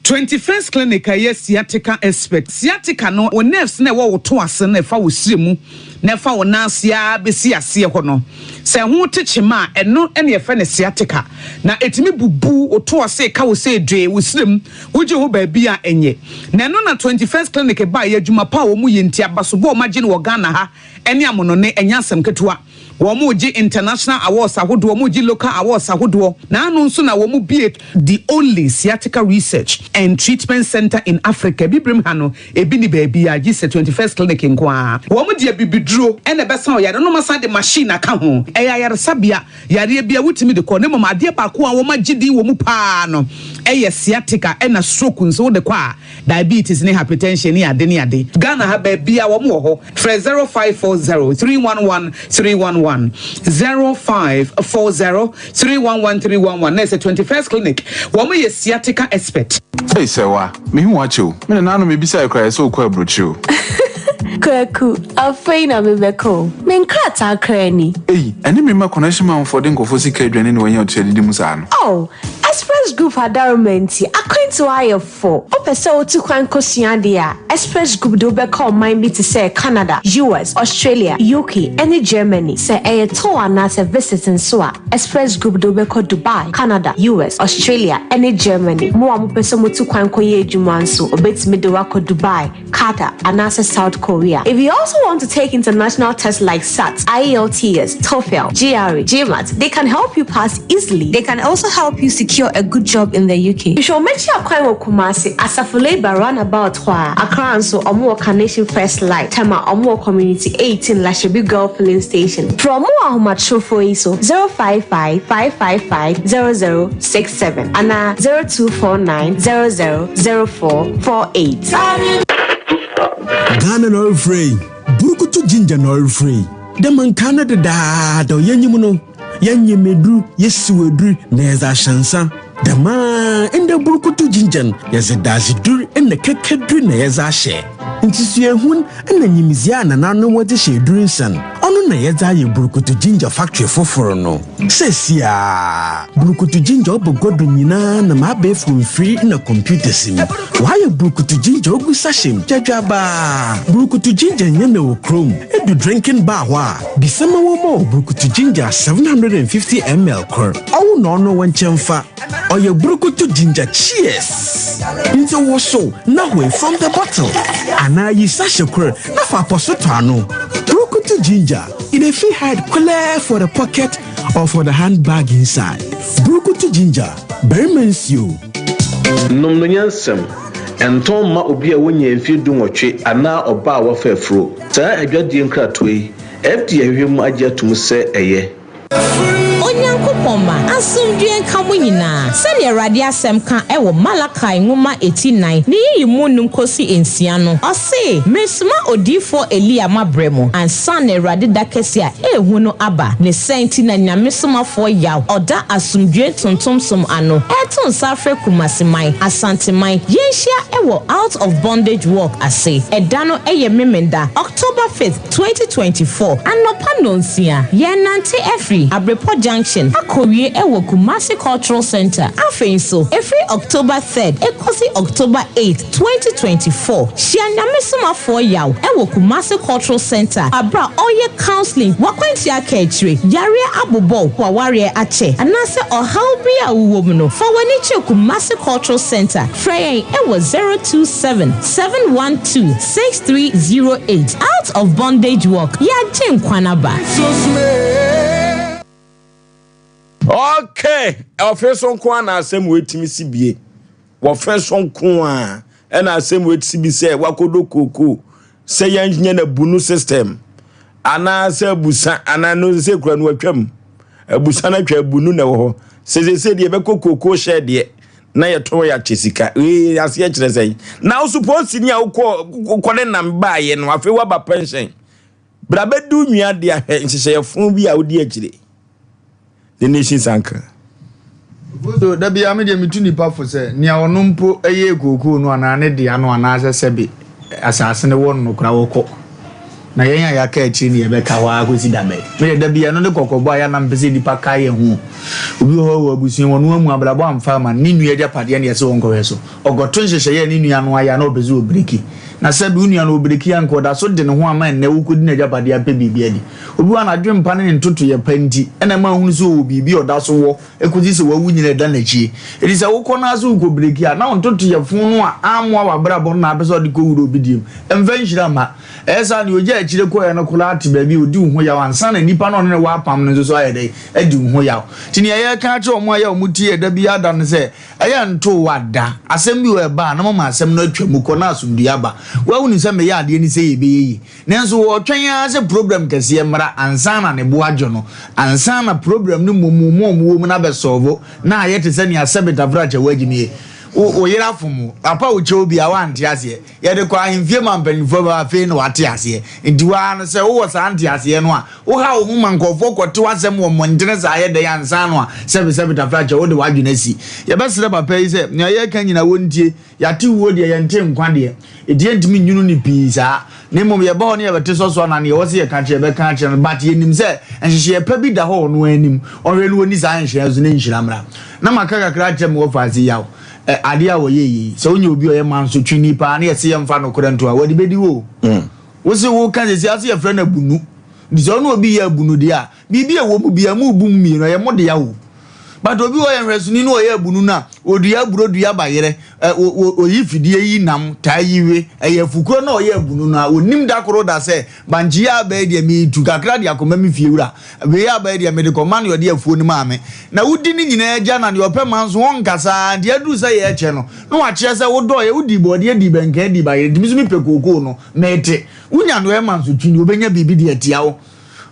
21st Clinic a ɛyɛ sciatica expert. Sciatica no, wo nerves no a ɛwɔ wo to ase no a ɛfa wo srɛ mu na ɛfa wo nan ase ara bɛsi aseɛ hɔ no, sɛ ɛho te kyema a, ɛno na yɛfrɛ no sciatica. Na ɛtumi bubu wo to ase, ka wo sɛ dwee, wo srɛ mu. Wogye ho baabi a enye. Na ɛno na 21st Clinic baeɛ, adwuma pa a wɔn yɛ nti, abasobɔ a wɔagye no wɔ Ghana ha ne amonɔne, ɛnyɛ asɛm ketewa. Wɔregye international awards ahodoɔ, wɔregye local awards ahodoɔ. Na ano nso na wɔbue the only sciatica research and treatment centre in Africa. Abibirem ha no, ebi nni baabiara gye sɛ 21st Clinic nko ara. Wɔde abibiduro na ɛbɛsa ɔyare no na wɔasan de machine aka ho. Ɛyɛ ayaresabea, yareɛ biara wotumi de kɔ na mmom adeɛ baako a wɔagye din wɔ mu pa ara no yɛ sciatica ɛna stroke nso wode kɔ a diabetes ne hypertension ne ade ne ade. Ghana ha baabiara wɔn wɔ hɔ. Frɛ 0540 311 311, 0540 311 311 na ɛsɛ 21st Clinic. Wɔn yɛ sciatica expert. Ei Sɛwa, mehu wo akyɛ o. Me nana no mebisae koraa ɛsɛ wokɔ aburokyire o. Kwaku, afei na mebɛkɔ o. Me nkrataa koraa ni. Ei, ɛne me mma connection manfoɔ de nkurɔfoɔ sika adwane na wanya otua didi mu saa no. Oh, Express Group adaworoma nti, akwantuo ayɛ fo. Wopɛ sɛ wotu kwan kosua ade a, Express Group de wo bɛkɔ ɔman bi te sɛ Canada, US, Australia, UK, ne Germany. Sɛ ɛyɛ tour anaasɛ visit nso a, Express Group de wo bɛkɔ Dubai, Canada, US, Australia, ne Germany. Mo a mopɛ sɛ motu kwan kɔyɛ adwuma nso, wɔbɛtumi de wo akɔ Dubai, Qatar, anaasɛ South Korea. If you also want to take international tests like SAT, IELTS, TOEFL, GRE, GMAT, they can help you pass easily. They can also help you secure a good job in the UK. Hwehwɛ wɔn akyi akwan wɔ Kumasi, Asafo Labour roundabout hɔ a. Accra nso, wɔn wɔ Carnation First Light, Tema, wɔn wɔ Community 18 Lashibi Girl Filling Station. Frɛ wɔn wɔ ahomatorofo yi so, 055 555 0067 anaa 0249 00 0448. Ghana na ɔrefrɛ yi, Burukutu Ginger na ɔrefrɛ yi. Dɛ ma nkaa no dedaada yɛnyim no, yɛnyem edur, yesiw edur na yɛdze ahyɛ nsa. Dɛm ara ndɛ Burukutu Ginger no, yɛdze dadzedur na kɛkɛdur na yɛdze ahyɛ. Ntsi suahun na nyimdzee a nananom wɔdze hyɛ edur nsa no, ɔno na yɛdze ayɛ Burukutu Ginger factory fofor no. Seseiara, Burukutu Ginger ɔba gua do nyina nam abaɛfor mfir na computers mu. Wɔayɛ Burukutu Ginger ogu sachet mu gyadwabaa. Burukutu Ginger nnyɛ na wɔ kurom. Edu drinking bar hɔ a, bisa ma wɔmma wo Burukutu Ginger 750 ml kor. Ɔwo na ɔno wo nkyɛn fa. Ɔyɛ Burukutu Ginger Cheers! Ntsi wosow na hoe from the bottle anaa yi sachet kor na fa apɔso tɔ ano. Burukutu Ginger, e dey fit hide clear for the pocket or for the handbag inside. Burukutu Ginger, barima nsuo. Nom no nyansam. Ɛntɔn mma obi a wannyaa mfeɛ dunwɔtwe anaa ɔbaa a wafa afuro. Saa adwadie nkratoɔ yi, FDA ahwehwɛ mu agye atom sɛ ɛyɛ. Onyankopɔn mma, asomdwoeɛ nka mo nyinaa. Sɛdeɛ Awurade asɛm ka wɔ Malakai nwoma eti nan ne yiyi mu num kɔsi nsia no, ɔse, Meresoma odiyifoɔ Elia mabrɛ mo, ansa na Awurade da kɛseɛ a ɛyɛ hu no aba. Ne saa nti na Nyame somafoɔ Yaw ɔda asomdwoeɛ ntontom som ano reto nsa afrɛ Kumasi man, Asante man, yɛnhyia wɔ Out of Bondage Walk ase. Ɛda no yɛ Memenda, October 5th, 2024, anɔpa nnɔnsia, yɛrenante afiri Abrepɔ Junction akɔwie wɔ Kumasi Cultural Centre. Afei nso, ɛfiri October 3rd kɔsi October 8th, 2024, hyia Nyame somafoɔ Yaw wɔ Kumasi Cultural Centre aberɛ a ɔreyɛ counselling, w'akwantua aka akyire, yareɛ abobɔ wo, w'awareɛ akyɛ, anaasɛ ɔhaw bi a wowɔ mu no, fa w'ani kyerɛ Kumasi Cultural Centre. Frɛ yɛn wɔ 027 712 6308. Out of Bondage Walk, Yɛagye nkwa no aba. Okay, ɔfe so nko ara na asɛm wei tumi si bie. Wɔfe so nko ara ɛna asɛm wei si bi sɛ wakɔdɔ kookoo sɛ yɛnyɛ no bunu system anaasɛ abusa anaa no sɛ kura no atwam abusa no atwa abunu na ɛwɔ hɔ sɛ sɛ sɛ deɛ ɛbɛkɔ kookoo hyɛ deɛ na yɛtɔn yɛ akyɛ sika wei aseɛ kyerɛ sɛn na wo so polisini a wokɔ wokɔ ne nam baayɛ no afei woaba pɛnhyɛn bra bɛdu nua de ahwɛ nhyehyɛeɛfo bi a wodi akyire the nation's anchor. So da biara me deɛ metu nipa fo sɛ nea ɔno mpo yɛ kookoo no anaa ne dea no anaasɛ sɛbe asase no wɔ no no koraa wɔkɔ na yɛn a yɛaka akyiri no yɛbɛka hɔ ara kɔsi da bɛn? Me deɛ da biara ɛno ne kɔkɔbɔ a yɛ a na mepɛ sɛ nnipa kae yɛn ho. Obi wɔ hɔ wɔ abusua mu ɔno amu abrabɔ amfa ama no, ne nua agyapadeɛ na yɛse ɔnkɔhwɛ so. Ɔkɔto nhyehyɛeɛ a ne nua no ayɛ a na ɔpɛ sɛ ɔbreki. Na sɛbe wo nua no ɔbreki a nka ɔda so de ne ho ama ɛnnɛ wokɔdi n'agyapadeɛ apɛ biribi adi. Obi wɔ hɔ a n'adwempa ne ne ntotoeɛ pa nti na ɛma ahunu sɛ ɔwɔ biribi a ɔda so wɔ kɔsi sɛ wawu nyina ɛda n'akyie. Enti sɛ wokɔ no ara sɛ wokɔ breki a na wo ntotoeɛ fo no a ammoa w'abrabɔ no na apɛ sɛ ɔde kɔwura obi deɛ mu. Ɛmfa nhyira mma. Ɛyɛ saa a nea ɔgya akyi. akyire kɔeɛ no koraa te baabi a ɔdi wo ho yaw ansa na nipa no a ɔne no wɔ apam no nso so ayɛ dɛn adi wo ho yaw. Nti nea yɛreka akyerɛ wɔn a ɛyɛ a wɔtie yɛn da biara da ne sɛ, ɛyɛ a nto wo ada. Asɛm bi wɔ hɔ a ɛba a na mama asɛm no atwa mu kɔ na asomdwoeɛ aba. Woa wonim sɛ meyɛ adeɛ no sei a ɛbɛyɛ yie. Nanso wɔretwɛn ara sɛ problem kɛseɛ mmra ansa na ne bo adwo no, ansa na problem no mmom wɔn a wɔwɔ mu no abɛsɔlvo na ayɛ te sɛ nea sɛbe tafrakyɛ woagyimie. Wo wo yere afom wo, papa wo kyɛw bi a woante aseɛ. Yɛde kɔ ahemfie ma mpanimfoɔ ba afei na wate aseɛ. Nti wo ara no sɛ wowɔ saa nteaseɛ no a, woha wo ho ma nkurɔfoɔ kɔte w'asɛm wɔ mmɔntene saa yɛ dɛn ansa no a sɛbe sɛbe tafrakyɛ wode w'adwene asi. Yɛbɛsrɛ papa yi sɛ nea yɛreka nyinaa wɔntie. Yɛate wuo deɛ, yɛnte nkwa deɛ. Enti yɛntumi nnwunu no pii saa. Na mmom yɛba hɔ na yɛbɛte sɔ so anaa nea ɛwɔ sɛ yɛka kyerɛ yɛbɛka akyerɛ no. But yɛnim sɛ nhyehyɛeɛ pa bi da hɔ wɔ ɔno ara anim. Ɔhwɛ na ɔnni saa nhyehyɛeɛ so na nhyira mmra. Na maka kakra akyerɛ me wɔfaase Yaw. Ɛ, adeɛ a wɔyɛeɛ yi, sɛ wonya obi a ɔyɛ mansotwini paa na yɛse yɛmfa nokorɛ nto a, wɔde bɛdi wo o. Wo se woka seesei ara sɛ yɛfrɛ no abunu. Nti sɛ wo ne obi yɛ abunu deɛ a, Biribi a ɛwɔ mu biara, mo bu mu mmienu, ɛyɛ mo dea o. But obi wɔ yɛ nhwɛsoni na ɔyɛ abunu no a, ɔdua aburo, dua bayerɛ, ɛ, ɔyi fidie yi nam, taa yi we. Ɛyɛ afukuro na ɔyɛ abunu no a, ɔnnim da koro da sɛ, bankye yi aba yi deɛ, meretu kakra de akɔma me fiewura. Wei aba yi deɛ, mede kɔma nea ɔde afuo no maa me. Na wodi ne nyinaa gya na deɛ ɔpɛ ma nso, ɔnkasa ara. Nti aduru sɛ yɛrekyɛ no, na wakyerɛ sɛ wodɔeɛ, wodii bɔɔdeɛ, dii bɛnkaa, dii bayerɛ, nti me nso mepɛ kookoo no, mete. Wonya nea ɔyɛ mansotwini, ɔbɛnya biribi de atia wo.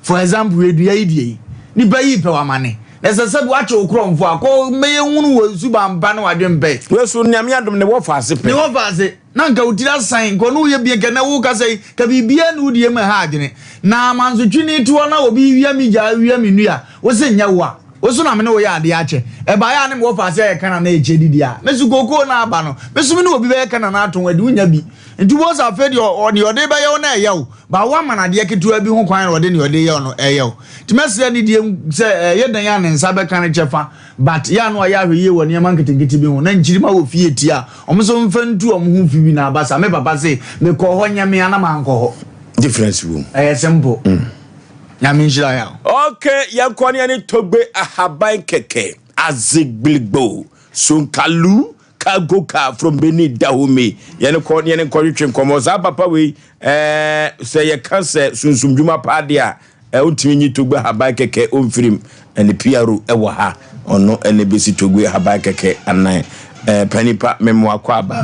For example, edua yi deɛ yi, nipa yi pɛ wamane. Na ɛsɛ sɛ wakye wo korɔmfo a, kɔ mɛyɛ hunu wɔ suban pa ne wadwen pɛ. Wei so Nyame adom ne wɔ faase pɛ. Ne wɔ faase. Na nka wo tiri asan, nka ɔne wo yɛ bie, nka nɛ wo kasa yi, nka biribiara ne wo die mu ɛha adwene. Na mansotwini toɔ na obi wia me gya, wia me nua, wo se nyɛ wo a, wo so na me ne wo yɛ adeɛ akyɛ. Ɛbaeɛ a ne me wɔ faase ayɛ kana na ɛkyɛ didi a, me so kookoo no aba no, me so me ne obi bɛyɛ kana na atɔn adi, wo nya bi. Nti wobɛhu sɛ afei deɛ ɔ, deɛ ɔde bɛyɛ wo no ɛyɛ wo, but woama no adeɛ ketewa bi ho kwan na ɔde deɛ ɔde yɛ wo no ɛyɛ wo. Nti mɛsrɛ ne deɛ sɛ ɛyɛ dɛn a ne nsa bɛka ne kyɛfa, but yɛ a na wayɛ ahwɛyie wɔ nneɛma nketenkete bi ho, na nkyirimma wɔ fie tie a, wɔn nso mfa ntu wɔn ho fi bi na aba saa. Me papa se, mekɔɔ hɔ nyɛ me a na mankɔ hɔ. Difference wɔ mu. Ɛyɛ simple. Nyame nhyira yɛ. Okay, yɛnkɔ ne yɛne Togbe Ahaban Kɛkɛ, Azigbiligbo, Sonkalu, Cargo car from Benin Dahomey. Yɛne kɔ yɛne nkɔ twetwe nkɔmɔ. Saa papa wei ɛɛ sɛ yɛka sɛ sunsum dwuma paa deɛ a ɛɛ ontumi nyi Togbe ahaban kɛkɛ omfirim. Ɛne PRO ɛwɔ ha. Ɔno ɛna ebesi Togbe ahaban kɛkɛ anan. Ɛɛ panipa memoa kɔ aba.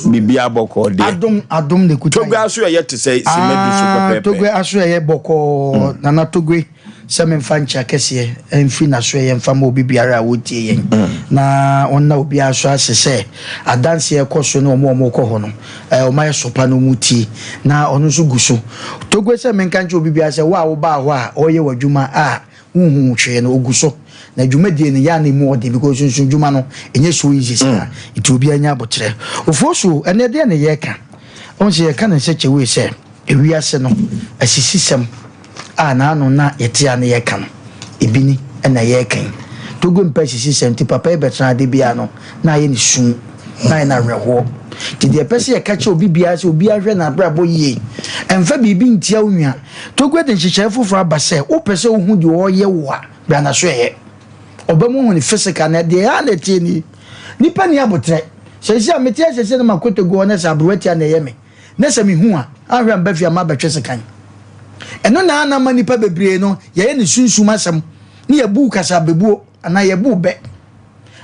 Biribiara bɔkɔɔ deɛ. Adom adom na ekuta Togbe aso ɛyɛ te sɛ simadu so Ah, pɛpɛɛpɛ. Togbe aso ɛyɛ bɔkɔɔ. Nana Togbe. sɛ memfa nkyea kɛseɛ mfiri n'asoɛeɛ mfa ma obi biara a ɔretie yɛn, na ɔnna obiara nso ase sɛ adanseɛ rekɔ so ne wɔn a wɔrekɔ hɔ no, wɔayɛ so pa na wɔretie, na ɔno nso gu so. Togue sɛ menka nkyerɛ obi biara sɛ wo a wobaa hɔ a ɔreyɛ w'adwuma a wonhuu hwee no, ɔgu so. Na dwumadie no, yɛ a na ɛmu ɔden because sunsun dwuma no, ɛnyɛ so easy saa. Nti obiara nya aboterɛ. Ofosuo, ɛnnɛ deɛn na yɛreka? Wohu sɛ yɛka no in such a way sɛ, Ewiase no asisisɛm a n'ano na yɛte a na yɛka no, ebi ni na yɛreka yi. Togo mpɛ asisisɛm nti papa yi bɛtena ade biara no na ayɛ ne su, na ayɛ no awerɛhoɔ. Nti deɛ ɛpɛ sɛ yɛka kyerɛ obi biara sɛ obiara nhwɛ n'abrabɔ yie, ɛmfa biribi ntia wo nua. Togo de nhyehyɛeɛ foforɔ aba sɛ wopɛ sɛ wohu deɛ ɔreyɛ wo a, bra n'asoɛeɛ. Ɔba mu hu no physical na deɛ ɛyɛ a na ɛteɛ nie, nnipa nni aboterɛ. Seesei a mete ase sei na makɔ Togo hɔ na sɛ aberewa tia na ɛyɛ me. na sɛ mehu a, anhwɛ a meba fie a mabɛtwe sekan. Ɛno na na ama nnipa bebree no yɛyɛ ne sunsum asɛm ne yɛbu kasabebuo anaa yɛbu bɛ.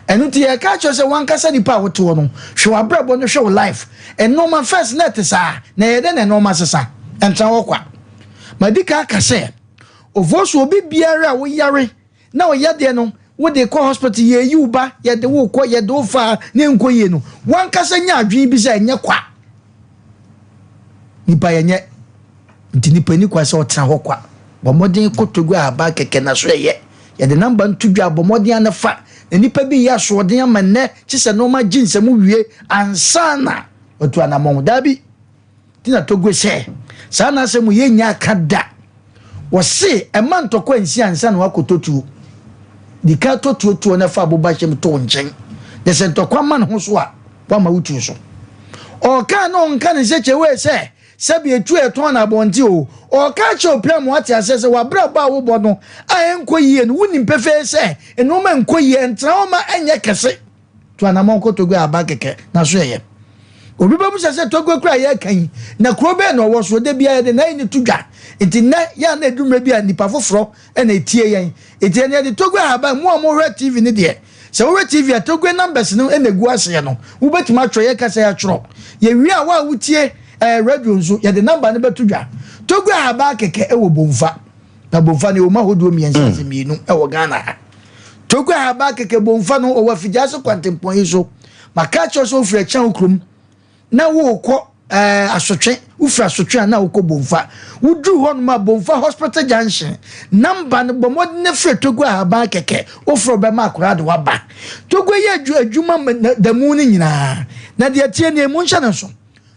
Ɛno nti yɛka akyerɛ sɛ wankasa nipa a wote hɔ no, hwɛ w'abrabɔ no, hwɛ wo life. Nnoɔma first na ɛte saa, na ɛyɛ dɛn na nnoɔma sesa? Ɛntra hɔ kwa. Madi kan aka sɛ, Ofosu obi biara a woyare na ɔyɛ deɛ no wode kɔ hospital yɛyi wo ba yɛde wo kɔ yɛde wo fa ne nkɔ yie no wankasa nya adwene bi sɛ ɛnyɛ kwa nipa yɛnyɛ nti nipa ni kwa sɛ ɔtena hɔ kwa bɔ mmɔden kɔtɔ gu ahaba kɛkɛ na so ɛyɛ yɛde namba nto dwa bɔ mmɔden ana fa na nipa bi yɛ asoɔden ama nnɛ kye sɛ nneɛma gye nsɛm wie ansa na watu anammɔn daabi Nti na Togo sɛ, saa n'asɛm yi yɛnnya aka da. Wɔse ɛma ntɔkwa nsi ansa na wakɔtɔ tuo. Di kan tɔ tuo toɔ na fa aboba hyɛm to wo nkyɛn. Na sɛ ntɔkwa ma ne ho so a, wama wo tuo so. Ɔɔka a na ɔnka ne nsekyewee sɛ sɛbi etuo a ɛtɔn no abɔnten o. Ɔɔka akyerɛ opira ma wate aseɛ sɛ w'abrabɔ a wobɔ no a ɛnkɔ yie no, wonim pefee sɛ nnoɔma nkɔ yie, ɛntena hɔ ma ɛnyɛ kɛse. Tu anammɔn kɔ Togo a aba kɛkɛ na so ɛyɛ. Obi bɛbusa sɛ Togo kura a yɛreka yi, na kuro bɛn na ɔwɔ soɔ? Da biara yɛde n'ayi no to dwa. Nti nnɛ, yɛ a na ɛdu mmerɛ bi a nnipa foforɔ na ɛtie yɛn. Nti ɛnna yɛde Togo ahaban, mo a mohwɛ TV no deɛ, sɛ wohwɛ TV a Togo numbers no na ɛgu aseɛ no, wobɛtumi atwerɛ, yɛka sɛ yɛatwerɛ. Yɛwie a, wo a wotie eh, radio nso, yɛde number no bɛto dwa. Togo ahaban kɛkɛ wɔ Bomfa. Na Bomfa no, ɛwɔ mu ahodoɔ mmiɛnsa sɛ mmienu wɔ Ghana ha. Togo ahaban kɛkɛ Bomfa no, ɔwɔ Afigya kwantempɔn yi so. Maka akyerɛ wo sɛ wofiri Akyɛn kurom na worekɔ ɛɛ eh, Asotwe, wofiri Asotwe a na wokɔ Bomfa. Woduru hɔnom a Bomfa Hospital Junction, namba no bɔ mmɔden na firi Togo ahaban kɛkɛ, wofrɛ wobɛma akwaraa de waba. Togo yɛ adwuma da mu no nyinaa. Na deɛ ɛteɛ nie, monhyɛ no nso.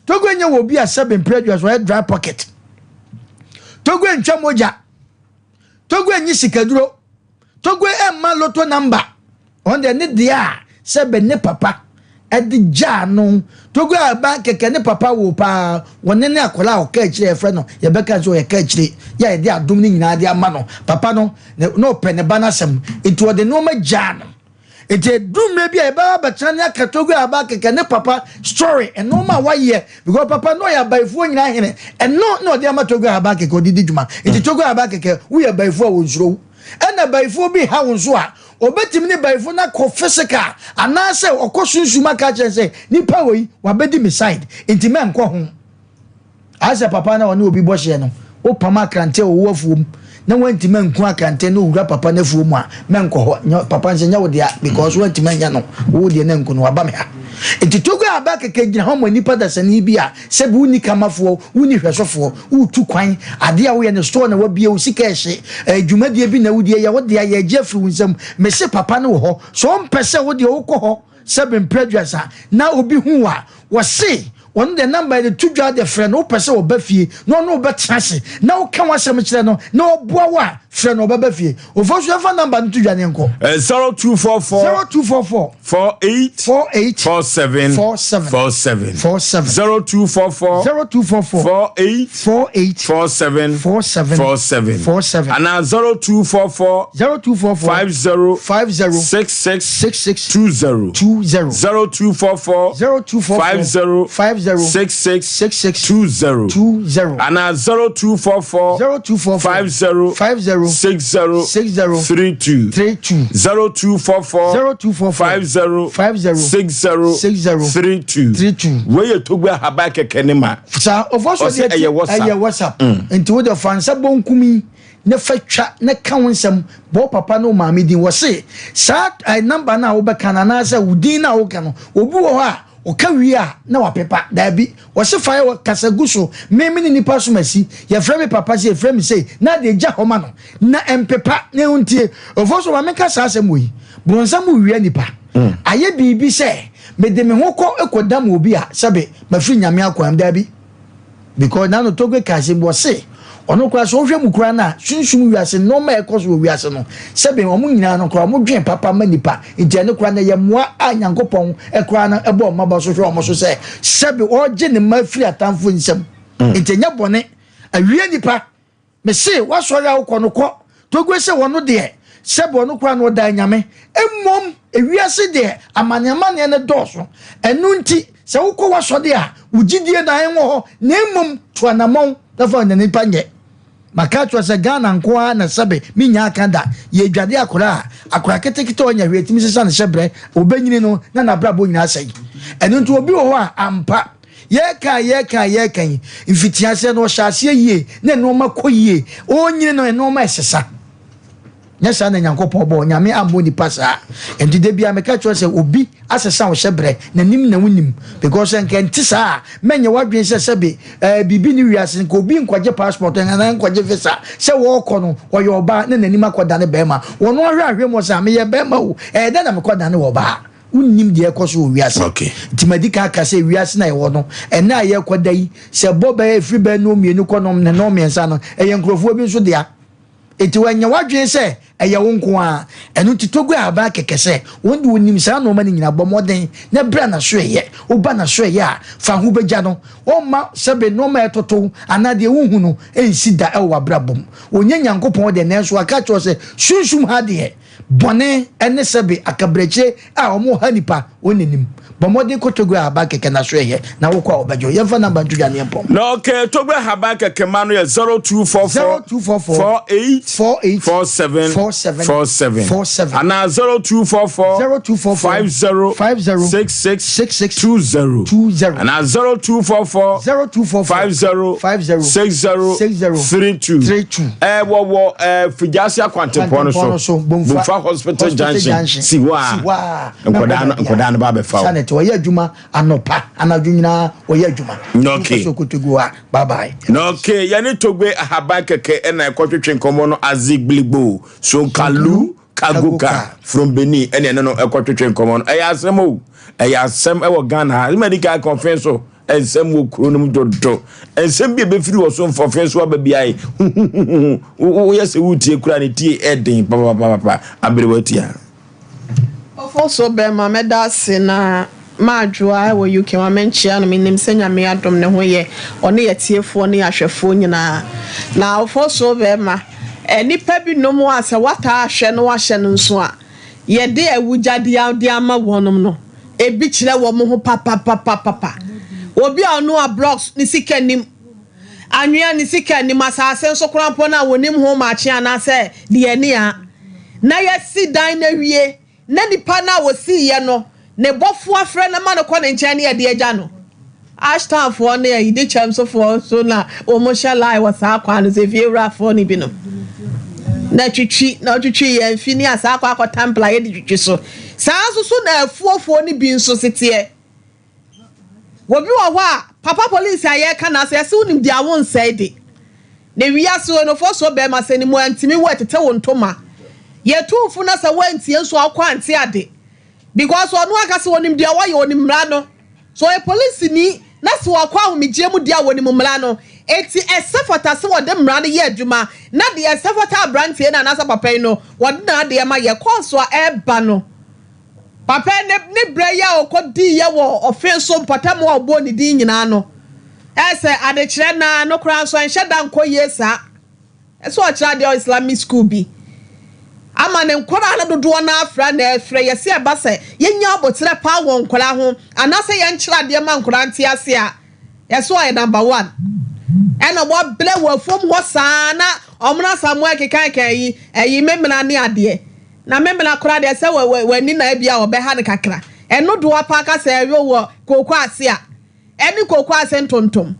Togo nyɛ wɔ obi a sɛbe mpere adwa so ɔyɛ dry pocket. Togo ntwa mogya. Togo nyi sikaduro. Togo mma lotto number. Ɔno deɛ ne deɛ a sɛ bɛ ne papa ɛde gyaa no. Togo a ba kɛkɛ ne papa wo paa. Wɔne ne akwadaa a ɔka akyire a yɛfrɛ no yɛbɛka sɛ ɔyɛ ka akyire yɛ a yɛde adom no nyinaa de ama no. Papa no na ɔpɛ ne ba no asɛm nti ɔde nneɛma gyaa no. Nti ɛduru mmerɛ bi a yɛbɛba abɛtena ne aka Togo a aba kɛkɛ ne papa story nneɛma a wayɛ because papa no ɔyɛ abayifoɔ nyinaa hene ɛno na ɔde ama Togo a aba kɛkɛ ɔde di dwuma. Nti Togo a aba kɛkɛ woyɛ abayifoɔ a wɔnsuro wo. Ɛna bayifoɔ bi ha wo nso a ɔbɛtumi ne bayifoɔ no akɔ physical anaasɛ ɔkɔ sunsum aka akyerɛ sɛ nipa wɔ yi wabɛdi me side nti mɛnkɔ ho. Ayɛ sɛ papa no a ɔne obi bɔ hyeɛ no, wopam akrante a ɔwɔ afuom na woantumi anku akrante no owura papa no afuom a, mɛnkɔ hɔ. Nyɛ papa no sɛ nyɛ wo dea because woantumi anya no, wo deɛ no anku no, waba me ha. Nti Togo aba kɛkɛ gyina hɔ ma nipa dasani bi a sɛbi wonni kamafoɔ, wonni hwɛsofoɔ, woretu kwan, adeɛ a woyɛ no store na wabie, wo sika ɛhye, eh, dwumadie bi na wodie, yɛ wo dea, yɛgye afiri wo nsam. Mese papa no wɔ hɔ, sɛ ɔmpɛ sɛ wo deɛ wokɔ hɔ sɛbi mprɛ aduasa na obi hu wo a, wɔse Ɔno deɛ number yɛde to dwa de frɛ no, wopɛ sɛ ɔba fie na ɔne wo bɛtena ase na woka w'asɛm kyerɛ no na ɔboa wo a, frɛ no ɔbɛba fie. Ofosu yɛmfa number no to dwa ne yɛnkɔ. 0244 0244 48 48 47 47 47 47 0244 0244 48 48 47 47 47 47 anaa 0244 0244 50 50 66 66 20 20 0244 0244 50 50 66 66 20 20 anaa 0244 0244 50 50 60 60 32 32 0244 0244 50 50 60 60 32 32 wei yɛ Togbe ahaban kɛkɛ ne ma saa ɔfɔ so Ɔsɛ deɛ ɛyɛ WhatsApp. ɛyɛ WhatsApp nti wo deɛ fa nsa bonkum yi ne fa twa ne ka wo nsɛm bɔ wo papa ne wo maame din wɔse saa eh, number no a wobɛka no anaasɛ wo din no a woka no obi wɔ hɔ a ɔka wie a na wapepa daabi wɔse fa yɛ kasa gu so me me ne nipa som asi yɛfrɛ me papa sɛ yɛfrɛ me sei na de gya hɔ ma no na ɛmpepa na ɛho ntie ɔfo so ma menka saa asɛm wɔ yi bronsam wia nipa ayɛ biribi sɛ mede me ho kɔ kɔdam obi a sɛbe mafiri nyame akwan daabi Because Nano Togbe kaa asɛm bi, ɔse ɔno koraa sɛ ɔhwɛ mu koraa no a, sunsum wiase, nnoɔma a ɛkɔ so wɔ wiase no, sɛbe wɔn nyinaa no koraa wɔn dwen papa ma nipa, nti ɛno koraa no ɛyɛ mmoa a Nyankopɔn koraa no bɔ wɔn aba so hwɛ wɔn so sɛ sɛbe ɔregye ne mma afiri atamfo nsam, nti ɛnyɛ bɔne awie nipa. Mese w'asɔre a wokɔ no kɔ. Togue sɛ wɔno deɛ sɛbe ɔno koraa no ɔda anyame. Mmom ewiase deɛ amane amaneɛ no dɔɔso. Ɛno nti sɛ wokɔ w'asɔde a wo gyidie no ɛnwɔ hɔ na mmom tu anamɔn na fa ɔnya nipa nyɛ. Maka akyerɛ sɛ Ghana nko ara na sɛbe mennya aka da. Yɛdwade akora a akora ketekete a ɔnyɛ hwee tumi sesa ne hyɛbrɛ ɔbɛnyini no na n'abrabɔ nyinaa asɛe. Ɛno nti obi wɔ hɔ a ampa Yɛreka a yɛreka a yɛreka yi, mfitiaseɛ no ɔhyɛ aseɛ yie na nneɛma kɔ yie. Ɔrenyini no nneɛma ɛsesa. Nyɛ saa na Nyankopɔn bɔɔ. Nyame ammɔ nipa saa. Nti da biara meka kyerɛ sɛ obi asesa wo hyɛbrɛ, n'anim na wonim. Because sɛ nka ɛnte saa a, mɛnyɛ w'adwene sɛ sɛbe ɛɛ biribi ne wiase nka obi nkɔgye passport anaa nkɔgye visa sɛ wɔrekɔ no ɔyɛ ɔbaa na n'anim akɔdane bɛrima. Wɔn ahwɛ ahwɛ mu ɔsɛ a meyɛ bɛrima o, ɛyɛ dɛn na mekɔdane ɔbaa? Wonnim deɛ ɛrekɔ so wɔ wiase. Okay. Nti madi kan aka sɛ wiase na yɛwɔ no, ɛnnɛ a yɛrekɔda yi, sɛ ɛbɔ bɛyɛ ɛfiri bɛyɛ nnɔn mmienu kɔ nnɔn mmiɛnsa no, ɛyɛ nkurɔfoɔ bi nso dea. Nti wɔnyɛ w'adwene sɛ Ɛyɛ wo nko ara. Ɛno nti Togo ahaban kɛkɛ sɛ wɔn de wɔnim saa nnoɔma no nyinaa. Bɔ mmɔden na bra n'asoɛeɛ. Woba n'asoɛeɛ a, fa ho bɛgya no. Ɔmma sɛbe nnoɔma a ɛtoto wo anaa deɛ wonhu no nsi da wɔ w'abrabɔ mu. Ɔnyɛ Nyankopɔn deɛ nanso waka akyerɛ wo sɛ sunsum ha deɛ, bɔne ne sɛbe akabrɛkyire a wɔha nnipa wɔn na nim. Bɔ mmɔden kɔ Togo Ahaban Kɛkɛ na so ɛyɛ na wokɔ a wɔbɛgye wo. Yɛmfa number nto dwa na yɛmpɔn. Na okay, Togo Ahaban Kɛkɛ ma no yɛ 0244 0244 48 48 47 47 47 47 anaa 0244 0244 50 50 66 66 20 20 anaa 0244 0244 50 50 60 60 32 32 ɛwɔ wɔ ɛɛ Figyase akwantempɔn no Kwantempɔn no so so, Bomfa Bomfa Hospital Hospital Junction Junction. si hɔ a Si hɔ a, nkwadaa no nkwadaa no ba abɛfa wo. Sanit ɔyɛ adwuma anɔpa anadwo nyinaa ɔyɛ adwuma. Okay. Wopɛ sɛ ɔkɔtɔ a bye bye. Okay, yɛne Togbe Ahaban kɛkɛ ɛna ɛkɔtwetwe nkɔmmɔ no Azigbiligbo Sonkalu Kagoka from Benin ɛne ɛne no ɛkɔtwetwe nkɔmmɔ no. Ɛyɛ asɛm o, ɛyɛ asɛm ɛwɔ Ghana ha. Ɛma di kan kɔnfɛn so nsɛm wɔ kuro no mu dodo. Nsɛm bi a ɛbɛfiri wɔ so mfɔfɛn so aba biara yi, huhuhuhu, woyɛ sɛ wotie kura ne tie ɛden papapapapa aberewa tia. Ofosuo bɛɛma mɛda ase na Maadwoa ɛwɔ UK ma menkyea no menim sɛ Nyame adom ne ho yɛ ɔne yɛtiefoɔ ne yɛahwɛfoɔ nyinaa na Ofosuo bɛɛma nnipa bi nom a sɛ woataa ahwɛ na woahyɛ no nso a yɛde awugyadeɛ de ama wɔnom no ebi kyerɛ wɔn ho papapapapa obi a ɔnoa blocks ne sika nim Anwea ne sika nnim, asase nso koraa mpo no a wɔnnim ho makye anaasɛ deɛ ɛne a. Na yɛasi dan no awie, na nipa no a wɔsiiɛ no, ne bɔfoɔ afrɛ no ma no kɔ ne nkyɛn ne yɛde agya no. Ashtownfoɔ ne Ayidikyɛmsofoɔ nso na wɔhyɛ line wɔ saa kwan no so, efiewurafoɔ no binom. Na twitwi, na wɔtwitwi yɛn mfi ne asaa akɔ akɔ temple a yɛde twitwi so. Saa nso so na afuofoɔ no bi nso seteɛ. Obi wɔ hɔ a, papa police a yɛreka n'asɛm, yɛse wonim deɛ wonsɛe de. Na wiase onofo so bɛrima sɛ ne mu antumi wo ɛtete wo ntoma. Yɛtu wo fo na sɛ woantie nso a wokɔ ante ade. Because ɔno ankasa onim deɛ ɔyɛ, onim mmara no. Sɛ ɔyɛ polisini na sɛ wakɔ ahomegyeɛ mu deɛ a onim mmara no. Enti ɛsɛ fata sɛ wɔde mmara no yɛ adwuma na deɛ ɛsɛ fata abranteɛ no anaasɛ papa yi no wɔde n'adeɛ ma yɛ. Kɔɔso a ɛreba no. Papa yi ne ne berɛ yi a ɔkɔdiiɛ wɔ ɔfe so mpɔtam a ɔbɔɔ ne din nyinaa no, ɛyɛ sɛ adekyerɛ no ara no koraa nso ɛnhyɛ da nkɔ yie saa. Ɛsɛ ɔkyerɛ adeɛ wɔ Islamic school bi ama ne nkwadaa no dodoɔ no ara fra na ɛfrɛ yɛ sɛ ɛba sɛ yɛnya aboterɛ paa wɔ nkwadaa ho anaasɛ yɛnkyerɛ adeɛ ma nkwadaa nte ase a, yɛsɛ ɔyɛ number one. Ɛna wɔabrɛ wɔ afuom hɔ saa na wɔn Asamoah kekaeka yi, ɛyi memena ne adeɛ. Na memena koraa deɛ sɛ w'ani na ebia ɔbɛha no kakra. Ɛno de wapa aka sɛ ɛyo wɔ kooko ase a, ɛne kooko ase ntontom.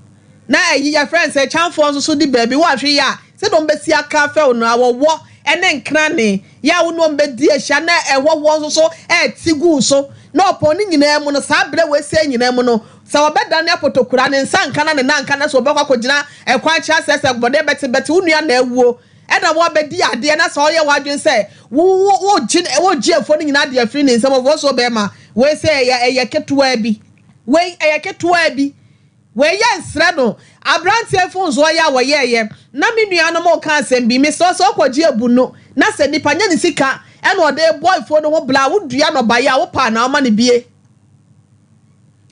Na ɛyi yɛfrɛ no sɛ kyanfoɔ nso so di baabi woanhwɛ yie a sɛdeɛ wɔn bɛsi aka afɛ wo no awɔwɔ ne nkrane yɛ a wo ne wɔn bɛdi ahyia na ɛhɔhoɔ nso so ɛrete gu wo so na ɔpɔn ne nyinaa mu no saa berɛ wei sɛɛ nyinaa mu no sɛ wɔbɛdane apotokura ne nsa nka na ne nan nka na sɛ wɔbɛkɔ akɔgyina ɛkwan kyerɛ asɛ sɛ bɔdeɛ bɛte bɛte wo nua na awuo Ɛna woabɛdi adeɛ na sɛ ɔyɛ w'adwene sɛ wo wo wogye wogye afuo no nyinaa de afiri ne nsam ɔfoɔ so bɛrima wei sɛ ɛyɛ ɛyɛ ketewaa bi wei ɛyɛ ketewaa bi wei yɛ nsrɛ no aberanteɛ mfonsoɔ yɛ a wɔyɛɛyɛ na me nuanom reka asɛm bi mesrɛ sɛ ɔkɔgye abu no na sɛ nipa nyɛ ne sika ɛna ɔde bɔ afuo no ho bla wodua nnɔbaeɛ a wopaa na woma no bie.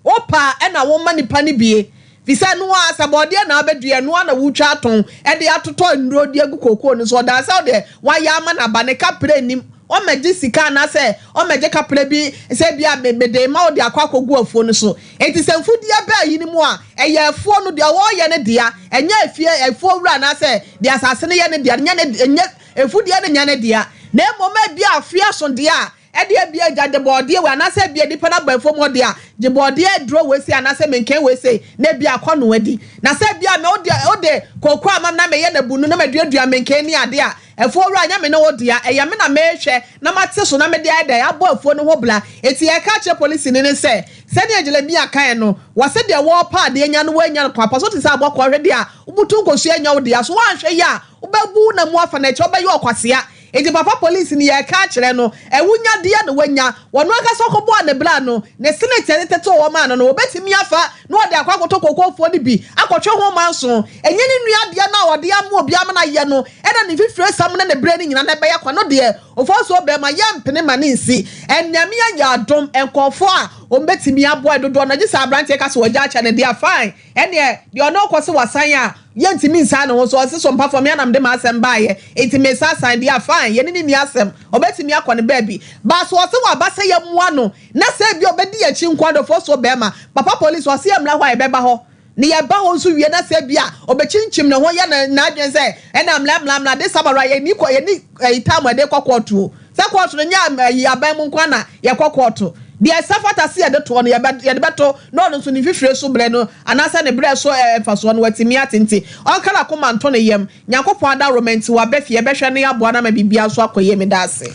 Wopɛ a ɛna woma nipa no bie, fisɛ ɛno ara sɛ bɔɔdeɛ na abɛdua ɛno ara na wotwa atɔn de atotɔ nnuro de agu kookoo no so. Ɔdaa sɛ wodeɛ wayɛ ama no aba ne kaprɛ nnim, ɔmmɛgye sika anaasɛ ɔmmɛgye kaprɛ bi sɛ ebia mede rema wo de akɔ akɔgu afuo no so. Enti sɛ mfudeɛ ba ayi no mu a, ɛyɛ afuo no deɛ ɔreyɛ no dea, ɛnyɛ efie afuo wura anaasɛ deɛ asase no yɛ ne dea, nyɛ ne nyɛ mfudeɛ no nyɛ ne dea, na mmom ebia afe aso deɛ a Ɛdeɛ ebia agya gye bɔɔdeɛ wei anaasɛ ebia nipa no aba afuom hɔ deɛ a, gye bɔɔdeɛ aduro wei sei anaasɛ menkɛn wei sei na ebia akɔ no adi. Na sɛ ebia me wode wode kooko ama me na meyɛ no abunu na maduadua menkɛn ne adeɛ a, afuo wura nyɛ me ne wo dea, ɛyɛ me na mehwɛ na mate so na mede ayɛ dɛn abɔ afuo no ho bra. Enti yɛreka akyerɛ polisini no sɛ, sɛdeɛ Jeremia kaeɛ no, wɔse deɛ wɔrepɛ adeɛ nya no wɔannya no kwa pa so te sɛ abɔkɔɔ hwɛ deɛ a wobutu nkosua anya wo dea so woanhwɛ yie a wobɛbu wo na mu afa no akyire wobɛyɛ ɔkwasea. Nti papa police ni yɛreka akyerɛ no, awunyadeɛ na wanya. Ɔno ankasa ɔkɔbɔɔ ne bra no, ne senate a yɛde tetee hɔ maa no no, ɔbɛtumi afa na ɔde akɔ akɔtɔ kookoofoɔ no bi akɔtwe ho manso. Ɛnyɛ ne nua deɛ no a ɔde ama obi ama no ayɛ no na ne mfifire sam ne ne berɛ no nyinaa na ɛbɛyɛ kwa no deɛ, Ofosuo bɛrima, yɛmpene ma no nsi. Nyame ayɛ adom, nkurɔfoɔ a wɔbɛtumi aboa dodoɔ no, gye sɛ aberanteɛ ka sɛ wagya akyɛ no deɛ a, fine. Ɛnneɛ, deɛ ɔne wo kɔ sɛ wasan a, yɛntumi nsan ne ho so. Ɔse, Sompafoɔ, me ara na mede m'asɛm baeɛ, enti mesan asan deɛ a, fine, yɛne no nni asɛm. Ɔbɛtumi akɔ ne baabi. But sɛ ɔse waba sɛ yɛmmoa no, na sɛ ebia ɔbɛdi yɛn akyi nko ara deɛ, ɔfoɔ barima, Papa Police, ɔse yɛmmra hɔ a, yɛbɛba hɔ. Na yɛba hɔ nso wie na sɛ ebia ɔbɛkyinkyim ne ho yɛ ne n'adwene sɛ, ɛnna mmra, mmra, mmra, this time around, yɛnni kɔ, yɛnni ɛyi time a yɛde kɔ kɔɔto o. Sɛ kɔɔto no nyɛ ayi aban mu nko ara na yɛkɔ kɔɔto. Deɛ ɛsɛ fata sɛ yɛde toɔ no, yɛbɛ, yɛde bɛto, na ɔno nso ne mfifire so berɛ no, anaasɛ ne berɛ so ɛɛ mfasoɔ no, watumi ate. Nti, ɔnka n'akoma nto ne yam. Nyankopɔn adaworoma nti, waba fie. Yɛbɛhwɛ no, yɛaboa no ama biribiara nso akɔ yie. Meda ase.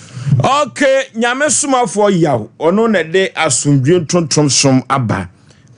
Ok, Nyame somafoɔ Yaw, ɔno na ɛde asomdwie ntontom som aba.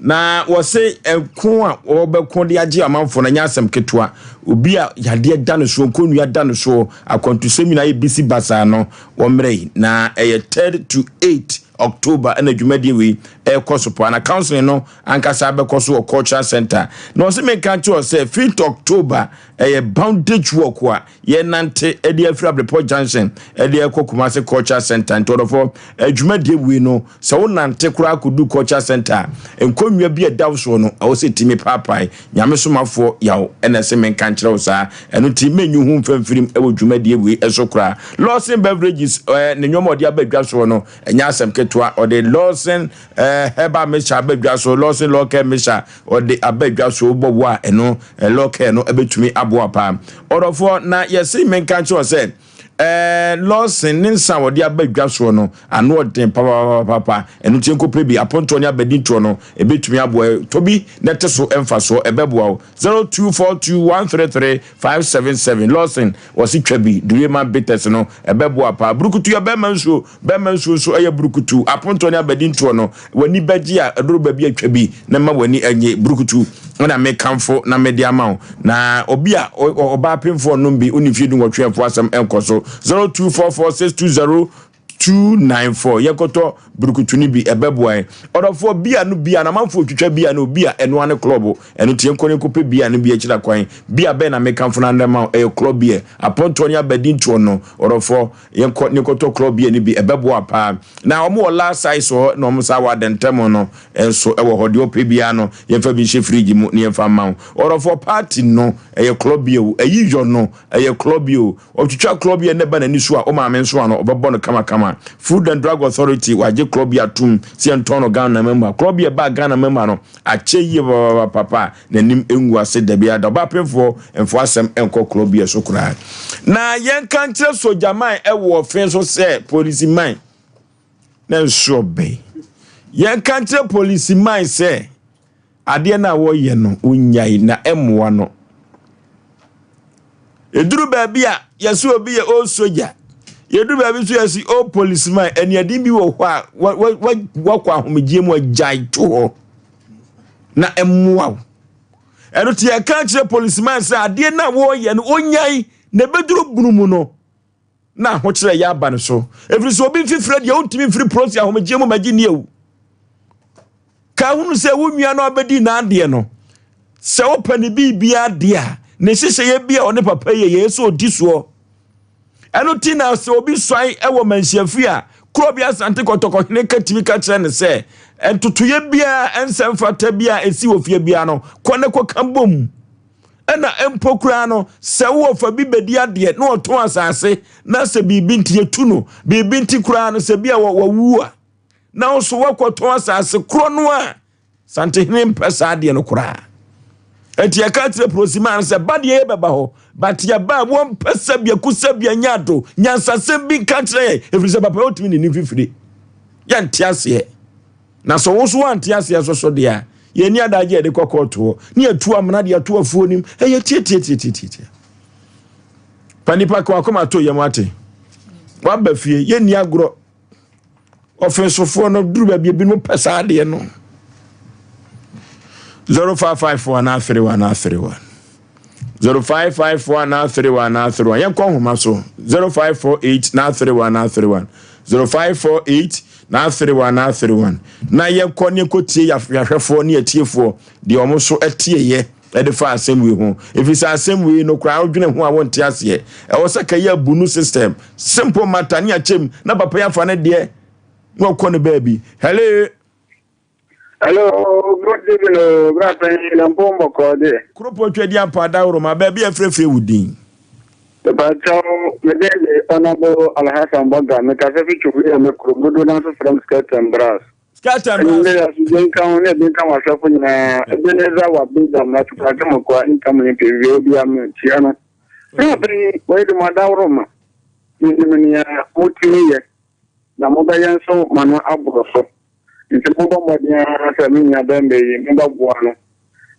Na wɔse ɛko a wɔbɛko de agye amanfoɔ no ɛnyɛ asɛm ketewa. Obi a yadeɛ da no soɔ, nkonnua da no soɔ, akwantusɛm nyinaa yɛ bisi basaa no, wɔmmrɛ yi. Na ɛyɛ third to eight October ɛna dwumadie wei ɛrekɔ so paa. Na counseling no ankasa bɛkɔ so wɔ Cultural Center. Na wɔse menka nkyerɛ wo sɛ fifth October ɛyɛ bondage walk a yɛnante de afiri Abrepɔ Junction de rekɔ Kumasi Culture Center. Nti ɔdɔfoɔ, dwumadie wei no, sɛ wonante koraa kɔdu Culture Center a, nkonnwa bi a ɛda wo soɔ no, ɛwɔ sɛ ɛtumi paapae. Nyame somafoɔ Yaw na ɛse menka nkyerɛ wo saa. Ɛno nti mɛnyi ho mfa mfirim wɔ dwumadie wei so koraa. Lawson Beverages, ne nneɛma a ɔde aba dwa soɔ no, ɛnyɛ asɛm ketewa. Ɔde Lawson Herbal Mixture aba dwa so, Lawson Law Care Mixture, ɔde aba dwa so, wobɔ wo a, ɛno Law Care no bɛtumi aboa paa. Ɔdɔfoɔ, na yɛse menka nkyerɛ wo sɛ, ɛɛ Lawson ne nsa a wɔde aba dwa soɔ no, ano ɔden papapapapa. Ɛno nti nkɔpɛ bi, apontoɔ ne abadintoɔ no, ɛbɛtumi aboa. Tɔ bi na ɛte so mfasoɔ, ɛbɛboa wo. 0242133577 Lawson, wɔse twa bi, Durema Bitters no, ɛbɛboa paa. Burukutu yɛ bɛrima nsuo, Bɛrima nsuo nso yɛ burukutu. Apontoɔ ne abadintoɔ no, w'ani bɛgye a, ɛduru baabi a twa bi na ma w'ani nnye. Burukutu na mekamfo na mede ama wo. Na obi a ɔbaa pemfoɔ nnom bi, wonni mfeɛ dunwɔtwe a mfa w'asɛm nkɔ so. 0244620294 Yɛnkɔtɔ burukutu no bi, ɛbɛboa yɛn. Ɔdɔfoɔ, bia no bia no, amanfoɔ twitwa bia no bia, ɛno ara ne klɔbo. Ɛno nti yɛnkɔ na yɛnkɔpɛ bia no bi akyiri akwan. Bia bɛn na mekamfo no ara ma wo? Ɛyɛ klɔb beer. Apontoɔ ne abadintoɔ no, ɔdɔfoɔ. Yɛnkɔ ne kɔtɔ klɔ beer no bi, ɛbɛboa paa. Na wɔn wɔ last size wɔ hɔ, na wɔn saa wɔ adɛntɛm no nso wɔ hɔ. Deɛ ɔpɛ biara no, yɛmfa bi nhyɛ fridge mu na yɛmfa mma wo. Ɔdɔfoɔ, party no, ɛyɛ klɔ beer o, ayi yɔ no, ɛyɛ klɔ beer o. Ɔtwitwa klɔ beer no ba n'ani so a, wo maame nso ano, ɔbɛbɔ no kamakama. Food and Drug Authority, wɔagye klɔ beer atom sɛ yɛntɔn no Ghana man mu ha. Klɔ beer baa Ghana man mu ha no, akyɛ yie papapapa. N'anim ngu ase da biara da. Ɔbaapenfoɔ mfa asɛm nkɔ korɔ bi so koraa. Na yɛnka nkyerɛ sogyaman wɔ ɔfe so sɛ polisiman na nso ɔbɛn. Yɛnka nkyerɛ polisiman sɛ adeɛ no a wɔyɛ no wonyae na ɛmmoa no. Ɛduru baabi a yɛsɛ obi yɛ old soldier. Yɛduru baabi nso yɛsɛ old policeman. Aniaden bi wɔ hɔ a wakɔ ahomegyeɛ mu agyae to hɔ. na ɛmmoa wo. Ɛno nti yɛka kyerɛ policeman sɛ adeɛ no a wɔreyɛ no ɔnyae na ɛbɛduru bunu mu no na ahokyerɛ yɛ aba no so. Ɛfiri sɛ obi mfifirɛ deɛ wontumi mfiri polisi ahomegyeɛ mu magye nni awu. Ka hunu sɛ wo nua no abɛdi n'adeɛ no sɛ wopɛ ne biribiara deɛ a ne nhyehyɛeɛ bi a ɔne papa yɛ yɛ sɛ ɔdi soɔ. Ɛno ti na sɛ obi suan wɔ manhyiafi a, kuro bi Asante Kɔtɔkɔhene ka tumi ka kyerɛ no sɛ, ntotoeɛ biara, ɛnsɛ mfata bi a ɛsi wɔ fie biara no, kɔ ne kɔka bom. Ɛna mpo koraa no, sɛ wowɔ fa bi bɛdi adeɛ na ɔtɔn asase na sɛ biribi nti yɛtu no, biribi nti koraa no sɛ bi a wawu a, na wo so woakɔtɔn asase korɔ no a, Santehene mpɛ saa adeɛ no koraa. Enti yɛka kyerɛ Prosimaa no sɛ ba deɛ yɛbɛba hɔ, but yɛba a wɔmpɛ sɛ biako sɛ bia nyɛ ado, nyansasɛm bi nka kyerɛ yɛn, ɛfiri sɛ papa ɔtumi ne ne mfifire. Yɛnte aseɛ. Na sɛ wo nso woante aseɛ nso so deɛ a, yɛnni adagye a yɛde kɔ kɔɔto hɔ, ne yɛtu amena de ato afuo nim. Ɛyɛ tiatiatiatiatia. Pa nipa ka wakoma to yam ate. Waba fie, yɛnni agorɔ. Ɔfensofoɔ no duru baabi ebinom pɛ saa adeɛ no. 0554 anaa 31 anaa 31. 0554 na 31 na 31. Yɛnkɔ nhoma so. 0548 na 31 na 31. 0548 na 31 na 31. Na yɛnkɔ ne yɛnkɔtie yɛahwɛfoɔ ne yɛtiefoɔ deɛ wɔn nso tieeɛ de fa asɛm wei ho. Ɛfiri sɛ asɛm wei no koraa wodwene ho a wonte aseɛ. Ɛwɔ sɛ ka yɛ abunu system. Simple matter ne akyɛm na papa yi afa ne deɛ na ɔkɔ ne baabi. Hello. Hello, good evening, o bra panyin na mpɔ mbɔkɔ de. Kuropɔn Twadi Ampa Adaworoma, baabi a ɛfrɛfrɛ wo din. Mepakyɛw, me din de Honourable Alhassan Boga, mekasa fi Twum me kurom, dodow no ara nso frɛ me Skeleton Brass. Skeleton Brass. Anwummere yi, asomdwoe nka wo ne ebi nka w'ahwɛfo nyinaa. Ebenezer Wabeza Mmarato Atemmukoa nka mo nyimpa ewie obiara mekyia no. Bra panyin, wei de mo adaworoma, minim nea motumi yɛ. Na mobɛyɛ nso ma no aboro so. Nti mommɔ mmɔden ara sɛ me nua barima yi mobɛboa no.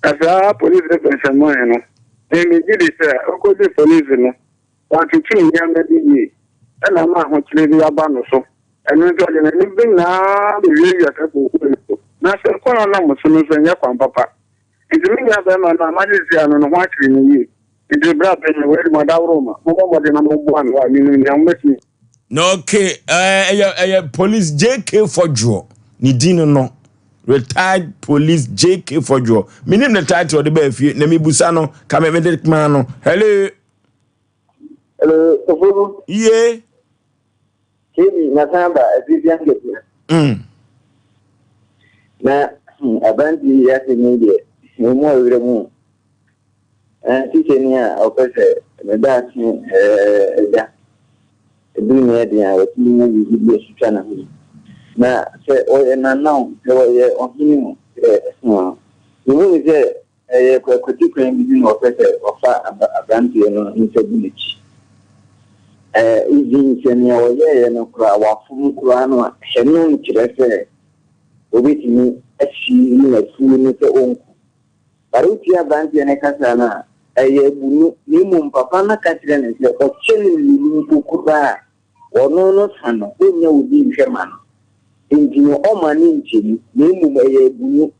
Na saa polisi bɛnsɛmmoae no, me megye di sɛ ɔkɔdii polisi no, wantoto nneɛma bi yie, ɛna ama ahokyere bi aba no so. Ɛno nti ɔde n'ani bere nyinaa bɛwiawia saa kookoo no so. Na sɛ kwan a ɔnam so no nso ɛnyɛ kwan papa. Nti me nua barima no a magye seɛ no, ne ho akyere no yie. Nti bra panyin, wei de mo adaworo ma. Mommɔ mmɔden na momboa no a, menim nea mobɛtumi. Na okay, ɛyɛ ɛyɛ police JK Fɔdwoɔ ne din no no retired police JK Fɔdwoɔ menim ne title ɔde baa fie na mebusa no ka me mede maa no hello. Hello, Ofogu. Ye. KB, nasan aba Afifia Nketea. Na aberanteɛ yi asɛm yi deɛ, ɛmu awerɛ mu. Tikyani a ɔpɛ sɛ ne daakye da duru nea ɛden a, watumi anya biribi de atwitwa ne ho. Na sɛ ɔyɛ nana o, sɛ ɔyɛ ɔhene o, sɛ mehu no sɛ ɛyɛ kwati kwan bi na ɔpɛ sɛ ɔfa aberanteɛ no nsa gu n'akyi. Even sɛ nea ɔyɛeɛ no koraa wafom koraa no a, ɛno nkyerɛ sɛ obetumi asi n'afuo no sɛ ɔnku. But wotie abranteɛ no kasa no a, ɛyɛ abunu, na mmom papa no ka kyerɛ no sɛ ɔkyɛ no mmienu mpo koraa a, ɔno no fa no, ɔnnya obi nhwɛ ma no. Nti no ɔmma no nkyɛ mu, na mmom ɛyɛ abunu.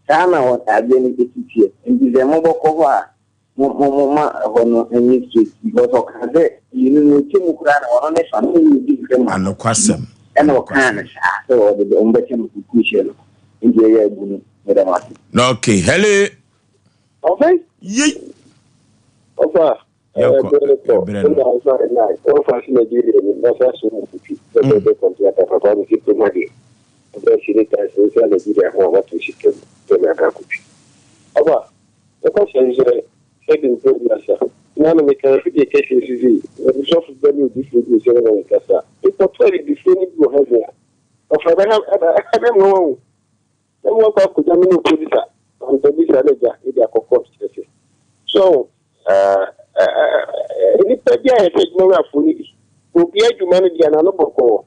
Saa na adeɛ no si teɛ. Nti sɛ mobɔkɔ hɔ a, mo mo momma ɛhɔ no nyɛ straight because ɔkaa sɛ mmienu no ɔkyɛ mu koraa na ɔno ne fa no, ɔnnya obi nhwɛ ma no. Anokwasɛm. Ɛna ɔkaa no saa sɛ ɔde wɔbɛkyɛ no kuku hyɛ no. Nti ɛyɛ abunu. Meda mo ase. Okay, hello. Ɔfɛ. Yei. Ɔfa. Yɛkɔ ɛbrɛ no. Ɔfa si Nigeria ni nasa so mu kutu. Bɛbɛ bɛ kɔmputa papa mi si pema deɛ. Ɔbɛ si ne taxi nsa Nigeria ho a wato sika mu sɛ na aka akɔtwi. Ɔfa. Ɛkɔ sɛ sɛ sɛbi mpɛ wiasa. Na na meka afidie kɛseɛ so sei. Na bi sɔfo bɛ ne odifoɔ bi sɛ ne na mekasa. Mekɔtɔ abibifoɔ no bi wɔ heaven a. Ɔfa ɛbɛha ɛbɛ mmoa wo. Na mo akɔ akɔgya me ne opolisa ampabisa na gya de akɔ court kyerɛ sɛ so nnipa bi a yɛsɛ adwumawurafoɔ no bi obi adwuma no deɛ n'ano bɔkɔɔ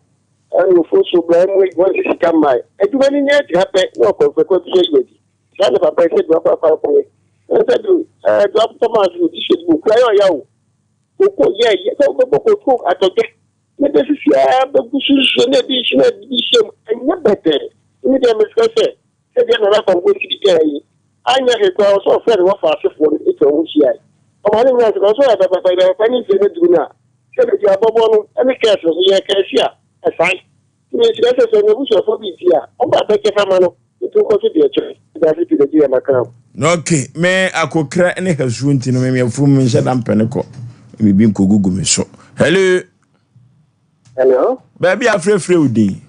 ɛna ofo so bra mu adwuma no sika mmae adwuma no nyɛ adi ha pɛ na ɔkɔ mfɛkɔ bi ayi adi saa na papa sɛ dua kɔ akɔ akɔyɛ ɛsɛ de dua papa maa so odi hyɛ mu kura yɛ ɔya o koko yɛ yɛ sɛ wobɛbɔ koko atɔdɛ Na bɛsisi ara bɛgu so nsuo na ebi nso na ebi hyɛ mu. Ɛnyɛ bɛtɛɛ. Me deɛ mesrɛ sɛ, sɛdeɛ Nana Kwankwa si de kaa yi, anyɛ hwee koraa ɔsɛ ɔfrɛ ne wɔfa asefoɔ no atwa wɔn ho hyiae. Ɔma no nyaa sika, ɔsɛ ɔyɛ pɛpɛpɛ, deɛ papa ne mfie no aduru no a, sɛ baabi a bɔbɔ no ne kɛɛse no so yɛ kɛɛse a, ɛsae. Nti mesrɛ sɛ, sɛ n'abusuafoɔ bi nti a, ɔmfa abɛkyɛ fa ma no, nti nkɔ so deɛ kyɛ. Medase pii Nigeria maka ho. Ok me akokra ne hasuo nti no me me afurum me nhyɛ da mpɛ ne kɔ biribi nkɔgugu me so. Hello. Hello. Baabi a afrɛfrɛ wo din.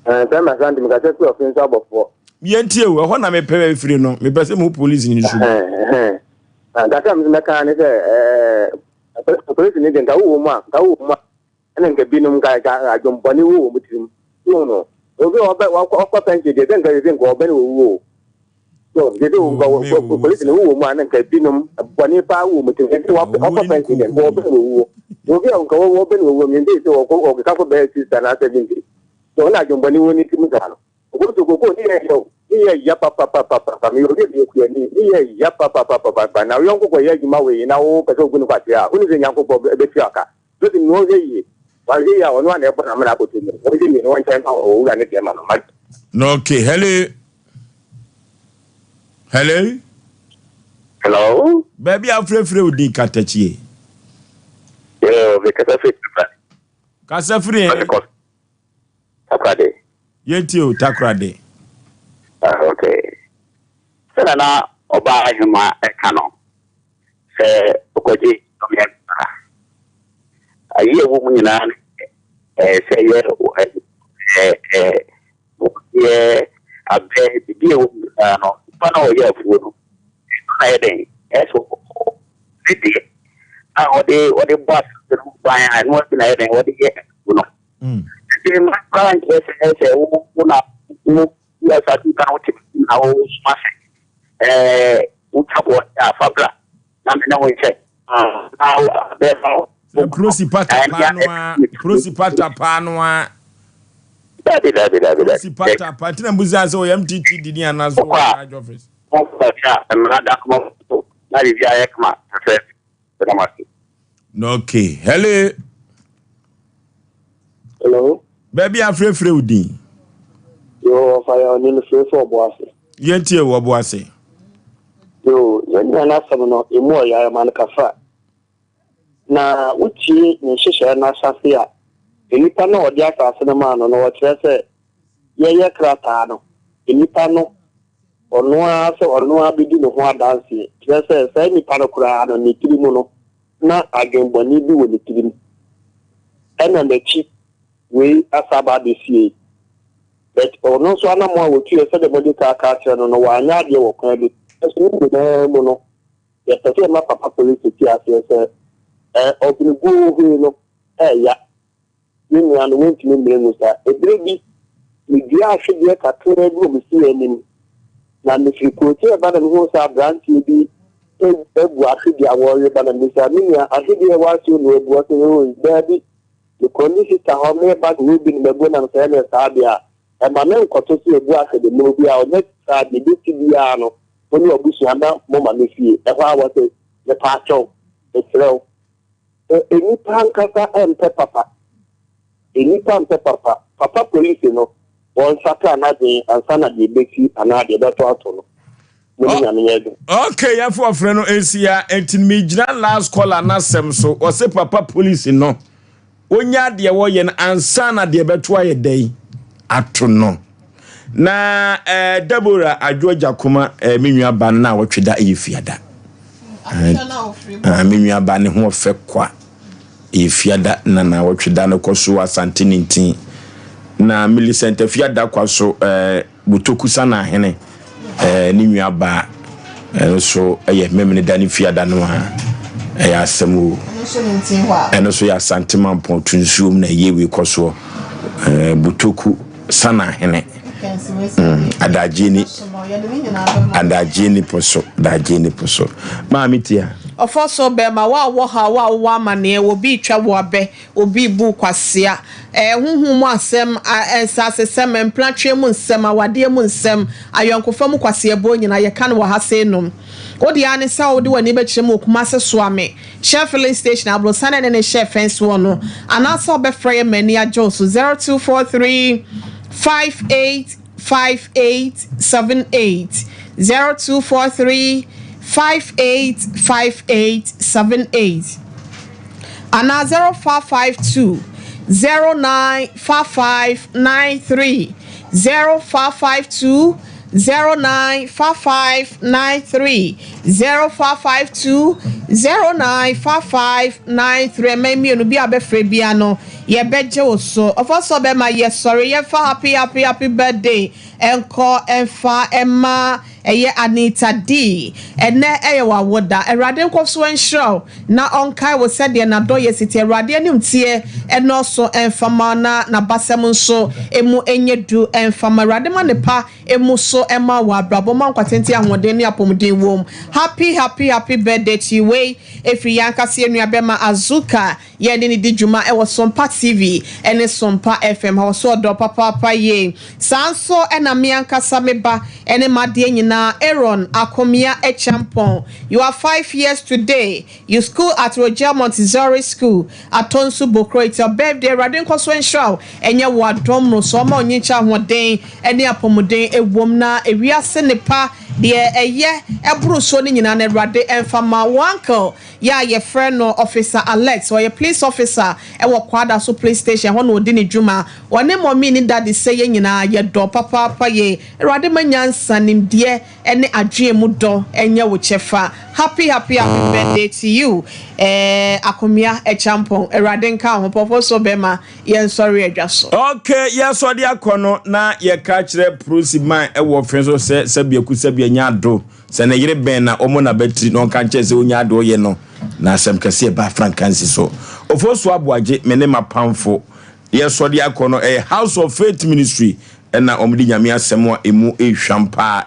Ɛɛ sɛ ma sante mekasa fi ɔfe nso abɔfoɔ. Yɛntie o, ɛhɔ na mepɛ afiri no, mepɛ sɛ mehu polisi no su. Nkasa mi mɛka ne sɛ ɛɛ polisi ne de nka wowɔ mu a nka wowɔ mu a ɛna nka binom nka nka adwembɔne wɔ wɔn tirim. So no, obi a ɔbɛ wakɔ ɔkɔ pɛnkyɛ deɛ sɛ nka sɛ nka ɔbɛ ne wɔwu o. So deɛ sɛ nka wɔ polisi no wowɔ mu a na nka binom bɔne paa wɔ wɔn tirim. Sɛ wakɔ ɔkɔ pɛnkyɛ deɛ nka ɔbɛ ne wɔwu o. Obi a nka wɔbɛ ne wɔwu o, mmiɛnsa sɛ ɔkɔ ɔkeka kɔ bɛyɛ sista na 70. So ɔna adwembɔne wɔ ne tirim saa no. Obosu koko ne yɛ yɛ o, ne yɛ ya papapapapa, meyɛ obi a meyɛ kuani, ne yɛ ya papapapapa, na wo yɔnko kɔ yɛ adwuma wei na wo pɛ sɛ ogu no kwasea a, wonim sɛ Nyankopɔn bɛtua wo ka. Joseph no ɔnhwɛ yie, wanhwɛ yie a ɔno a na ɛbɔ n'amena akɔto mu, ɔnhwɛ yie na ɔnkyɛn mma owura ne deɛ ma no. Ma. No okay, hello. Hello. Hello. Baabi a wofrɛfrɛ wo din katakyie. Yo, mekasa firi Takoradi. Kasa firi he? Takoradi. Yɛntie o, Takoradi. Ah, okay. Sɛdeɛ na ɔbaa ahema ɛka no, sɛ ɔkɔgye ɔyɛ a, ayi a ɛwɔ mu nyinaa ne ɛɛ sɛ ɛyɛ ɛɛ ɛɛ abɛ biribi a ɛwɔ mu nyinaa no, nipa no a ɔyɛ afuo no, ɛno na ɛyɛ dɛn ɛyɛ sɛ ne deɛ a ɔde ɔde bɔ asase no ho ban a ɛno bi na ɛyɛ dɛn ɔde yɛ afuo no. Nti mma koraa nkyerɛ sɛ sɛ wo wo na wo wo asase ka no wote na wosoma sɛ ɛɛ wotwa bɔ a fa bra na me ne wo nkyɛ na bɛma wo. Prosi pata paa no a prosi pata paa no a. Dabi dabi dabi dabi. Prosi pata paa ntina mbusa sɛ ɔyɛ MTT dini anaasɛ ɔwɔ charge office. Wokɔ a mmara da kama so na biribi ayɛ kama fɛfɛɛfɛ. Meda mo ase. Okay. Hello. Hello. Baabi afrɛfrɛ wo din. Yo, ɔfa yɛ ɔne no frɛfrɛ ɔbo ase. Yɛntie wɔ ɔbo ase. Yo, yɛn nua no asɛm no, emu ɔyare ma no kafra. Na wotie ne nhyehyɛe no ahyɛase a, nnipa no a ɔde asase no maa no no, wɔkyerɛ sɛ yɛyɛ krataa no, nnipa no, ɔno ara sɛ ɔno ara bɛdi ne ho adanseɛ. Kyerɛ sɛ, saa nnipa no koraa no, ne tiri mu no, na adwenbɔne bi wɔ ne tirim. Ɛna n'akyi wei asa aba abɛsie. But ɔno nso anammɔn a ɔtuiɛ sɛdeɛ mode ka aka akyerɛ no no, wanyɛ adeɛ wɔ kwan bi. Nanso ne nyinaa mu no, yɛpɛ sɛ yɛma papa polisi te aseɛ sɛ, ɛ, ɔbereguo hwee no, ɛɛya. Me nua no, wontumi mmrɛ ngu saa. Ɛberɛ bi, meduaa ahwedeɛ kakraa bi wɔ me fie anim, na mefiri kurotia reba na mehuu sɛ aberanteɛ bi abu ahwedeɛ a wɔreba na mebisaa, me nua, ahwedeɛ a ɛwɔ ase na wabu? Ɔse, oi, daabi, mekɔɔ me sista hɔ, mereba de wɔ bi na mabu na mesɛ ɛneɛ saa deɛ a, ɛma me nkɔto sɛ ɛbu ahwede ma obi a ɔnyɛ saa deɛ ɛbɛsi biara no, wo ne w'abusua na moma me fie. Ɛhɔ ara wɔse, mepaakyɛw, mesrɛ wo. Nnipa ankasa mpɛ papa. Nnipa mpɛ papa. Papa polisi no, wɔnsakra n'adwene ansa na deɛ ɛbɛsi anaa deɛ ɛbɛto ato no. Mo ne Nyame nyɛ adwuma. Okay, yɛfo ɔfrɛ no nsia nti megyina last caller n'asɛm so. Ɔse papa polisi no, Wɔnya deɛ wɔyɛ no ansa na deɛ ɛbɛto ayɛ dɛn ato no. Na eh, Deborah Adwo Agyakoma eh, me nua ba no na wɔtwe da ɛyɛ fiada. Eh, me nua ba ne ho ɔfɛ kwa ɛyɛ fiada na na wɔtwe da no kɔ so Asante ne ntin. Na Millicent Afiada kwa so eh, Botoku Sanahene ne nua baa ɛno nso yɛ Memeneda ne Fiada no a ɛyɛ asɛm o. Ɛno nso yɛ Asante Mampɔn to nsuom na ɛyɛ wei kɔ soɔ. Botoku Sanahene adagye ni adagye ni po so adagye ni po so. Maame tia. Ɔfɔ so bɛɛma wo a wɔ haw a wowɔ amaneɛ wɔ bi retwa wo abɛ Obi rebu kwasea. Ɛyɛ honhom mu asɛm, nsasesɛm, mpenatweɛ mu nsɛm, awadeɛ mu nsɛm, ayɔnkofa mu kwaseɛbɔ nyinaa, yɛka no wɔ ha sei nom. Wo deɛ ara ne sɛ wode w'ani bɛkyerɛ mu wɔ Kumase Soame, Shell Filling Station, aborosan a ɛne ne Shell fɛnse wɔ no, anaasɛ wobɛfrɛ yɛn ma ani agye wo so, 0243 58 5878, 0243 58 5878. Anaa 0552 095593, 0552 095593, 0552 095593. Mmɛn mmienu bi a bɛfrɛ bia no yɛbɛgye wo so. Ɔfa sɛ ɔbɛma yɛsɔre yɛmfa happy happy happy birthday nkɔ mfa mma Ɛyɛ Anita Dee. Ɛnnɛ ɛyɛ w'awoda. Awurade nkɔso nhyira wo na ɔnkae wo sɛdeɛ n'adɔeɛ si teɛ. Awurade animteɛ nnɔɔso mfa mma wo na n'abasɛm nso emu nyɛ du mfa mma. Awurade ma ne pa mmu so mma wo wɔ abrabɔ mu, nkwa tenten, ahoɔden ne apɔmuden wom. Happy happy happy birthday to you. Wei ɛfiri yɛn ankasa yɛn nua bɛma Azuka. Yɛde no di dwuma wɔ Sompa TV ne Sompa FM ha. Ɔso ɔdɔ papaapa yie. Saa nso na me ankasa me ba ne m'adeɛ nyinaa Aaron Akomea Acheampong. You are 5 years today. You school at Roger Montessori School, Atonsu Bokro. It's your birthday. Awurade nkɔ so nhyira wo. Ɛnyɛ wo adom mmoroso. Ɔma wo nyinkyɛ ahoɔden ne apɔmuden wom na ewiase nnepa. Deɛ ɛyɛ ɛboro soɔ no nyinaa no Awurade ɛmfa ma wo. Uncle yɛ a yɛfrɛ no Officer Alex, ɔyɛ police officer ɛwɔ Kwadaso police station, ɛhɔ na ɔdi ne dwuma. Ɔne Mummy ne Daddy sɛ yɛn nyinaa yɛdɔ papaapa yie. Awurade ma nyansa, nimdeɛ ɛne adwene mu dɔ ɛnyɛ wo kyɛfa. Happy happy happy birthday to you eh, Akomea Acheampong. Awurade nka wo ho. Pɔpɔ so bɛma yɛnsɔre adwa so. Ok, yɛsɔ de akɔ no na yɛka kyerɛ Prusi man ɛwɔ fe so sɛ sɛbiaku sɛbia nya ado sɛ ne yere bɛn na ɔmo na bɛtiri na ɔnka nkyerɛ sɛ onya ado ɔyɛ no na asɛm kɛseɛ ba franka nsi so. Ofosu Aboagye me ne m'apamfo yɛsɔ de akɔ no ɛyɛ House of Faith Ministry ɛna ɔmo de Nyame asɛm a emu ehwam paa.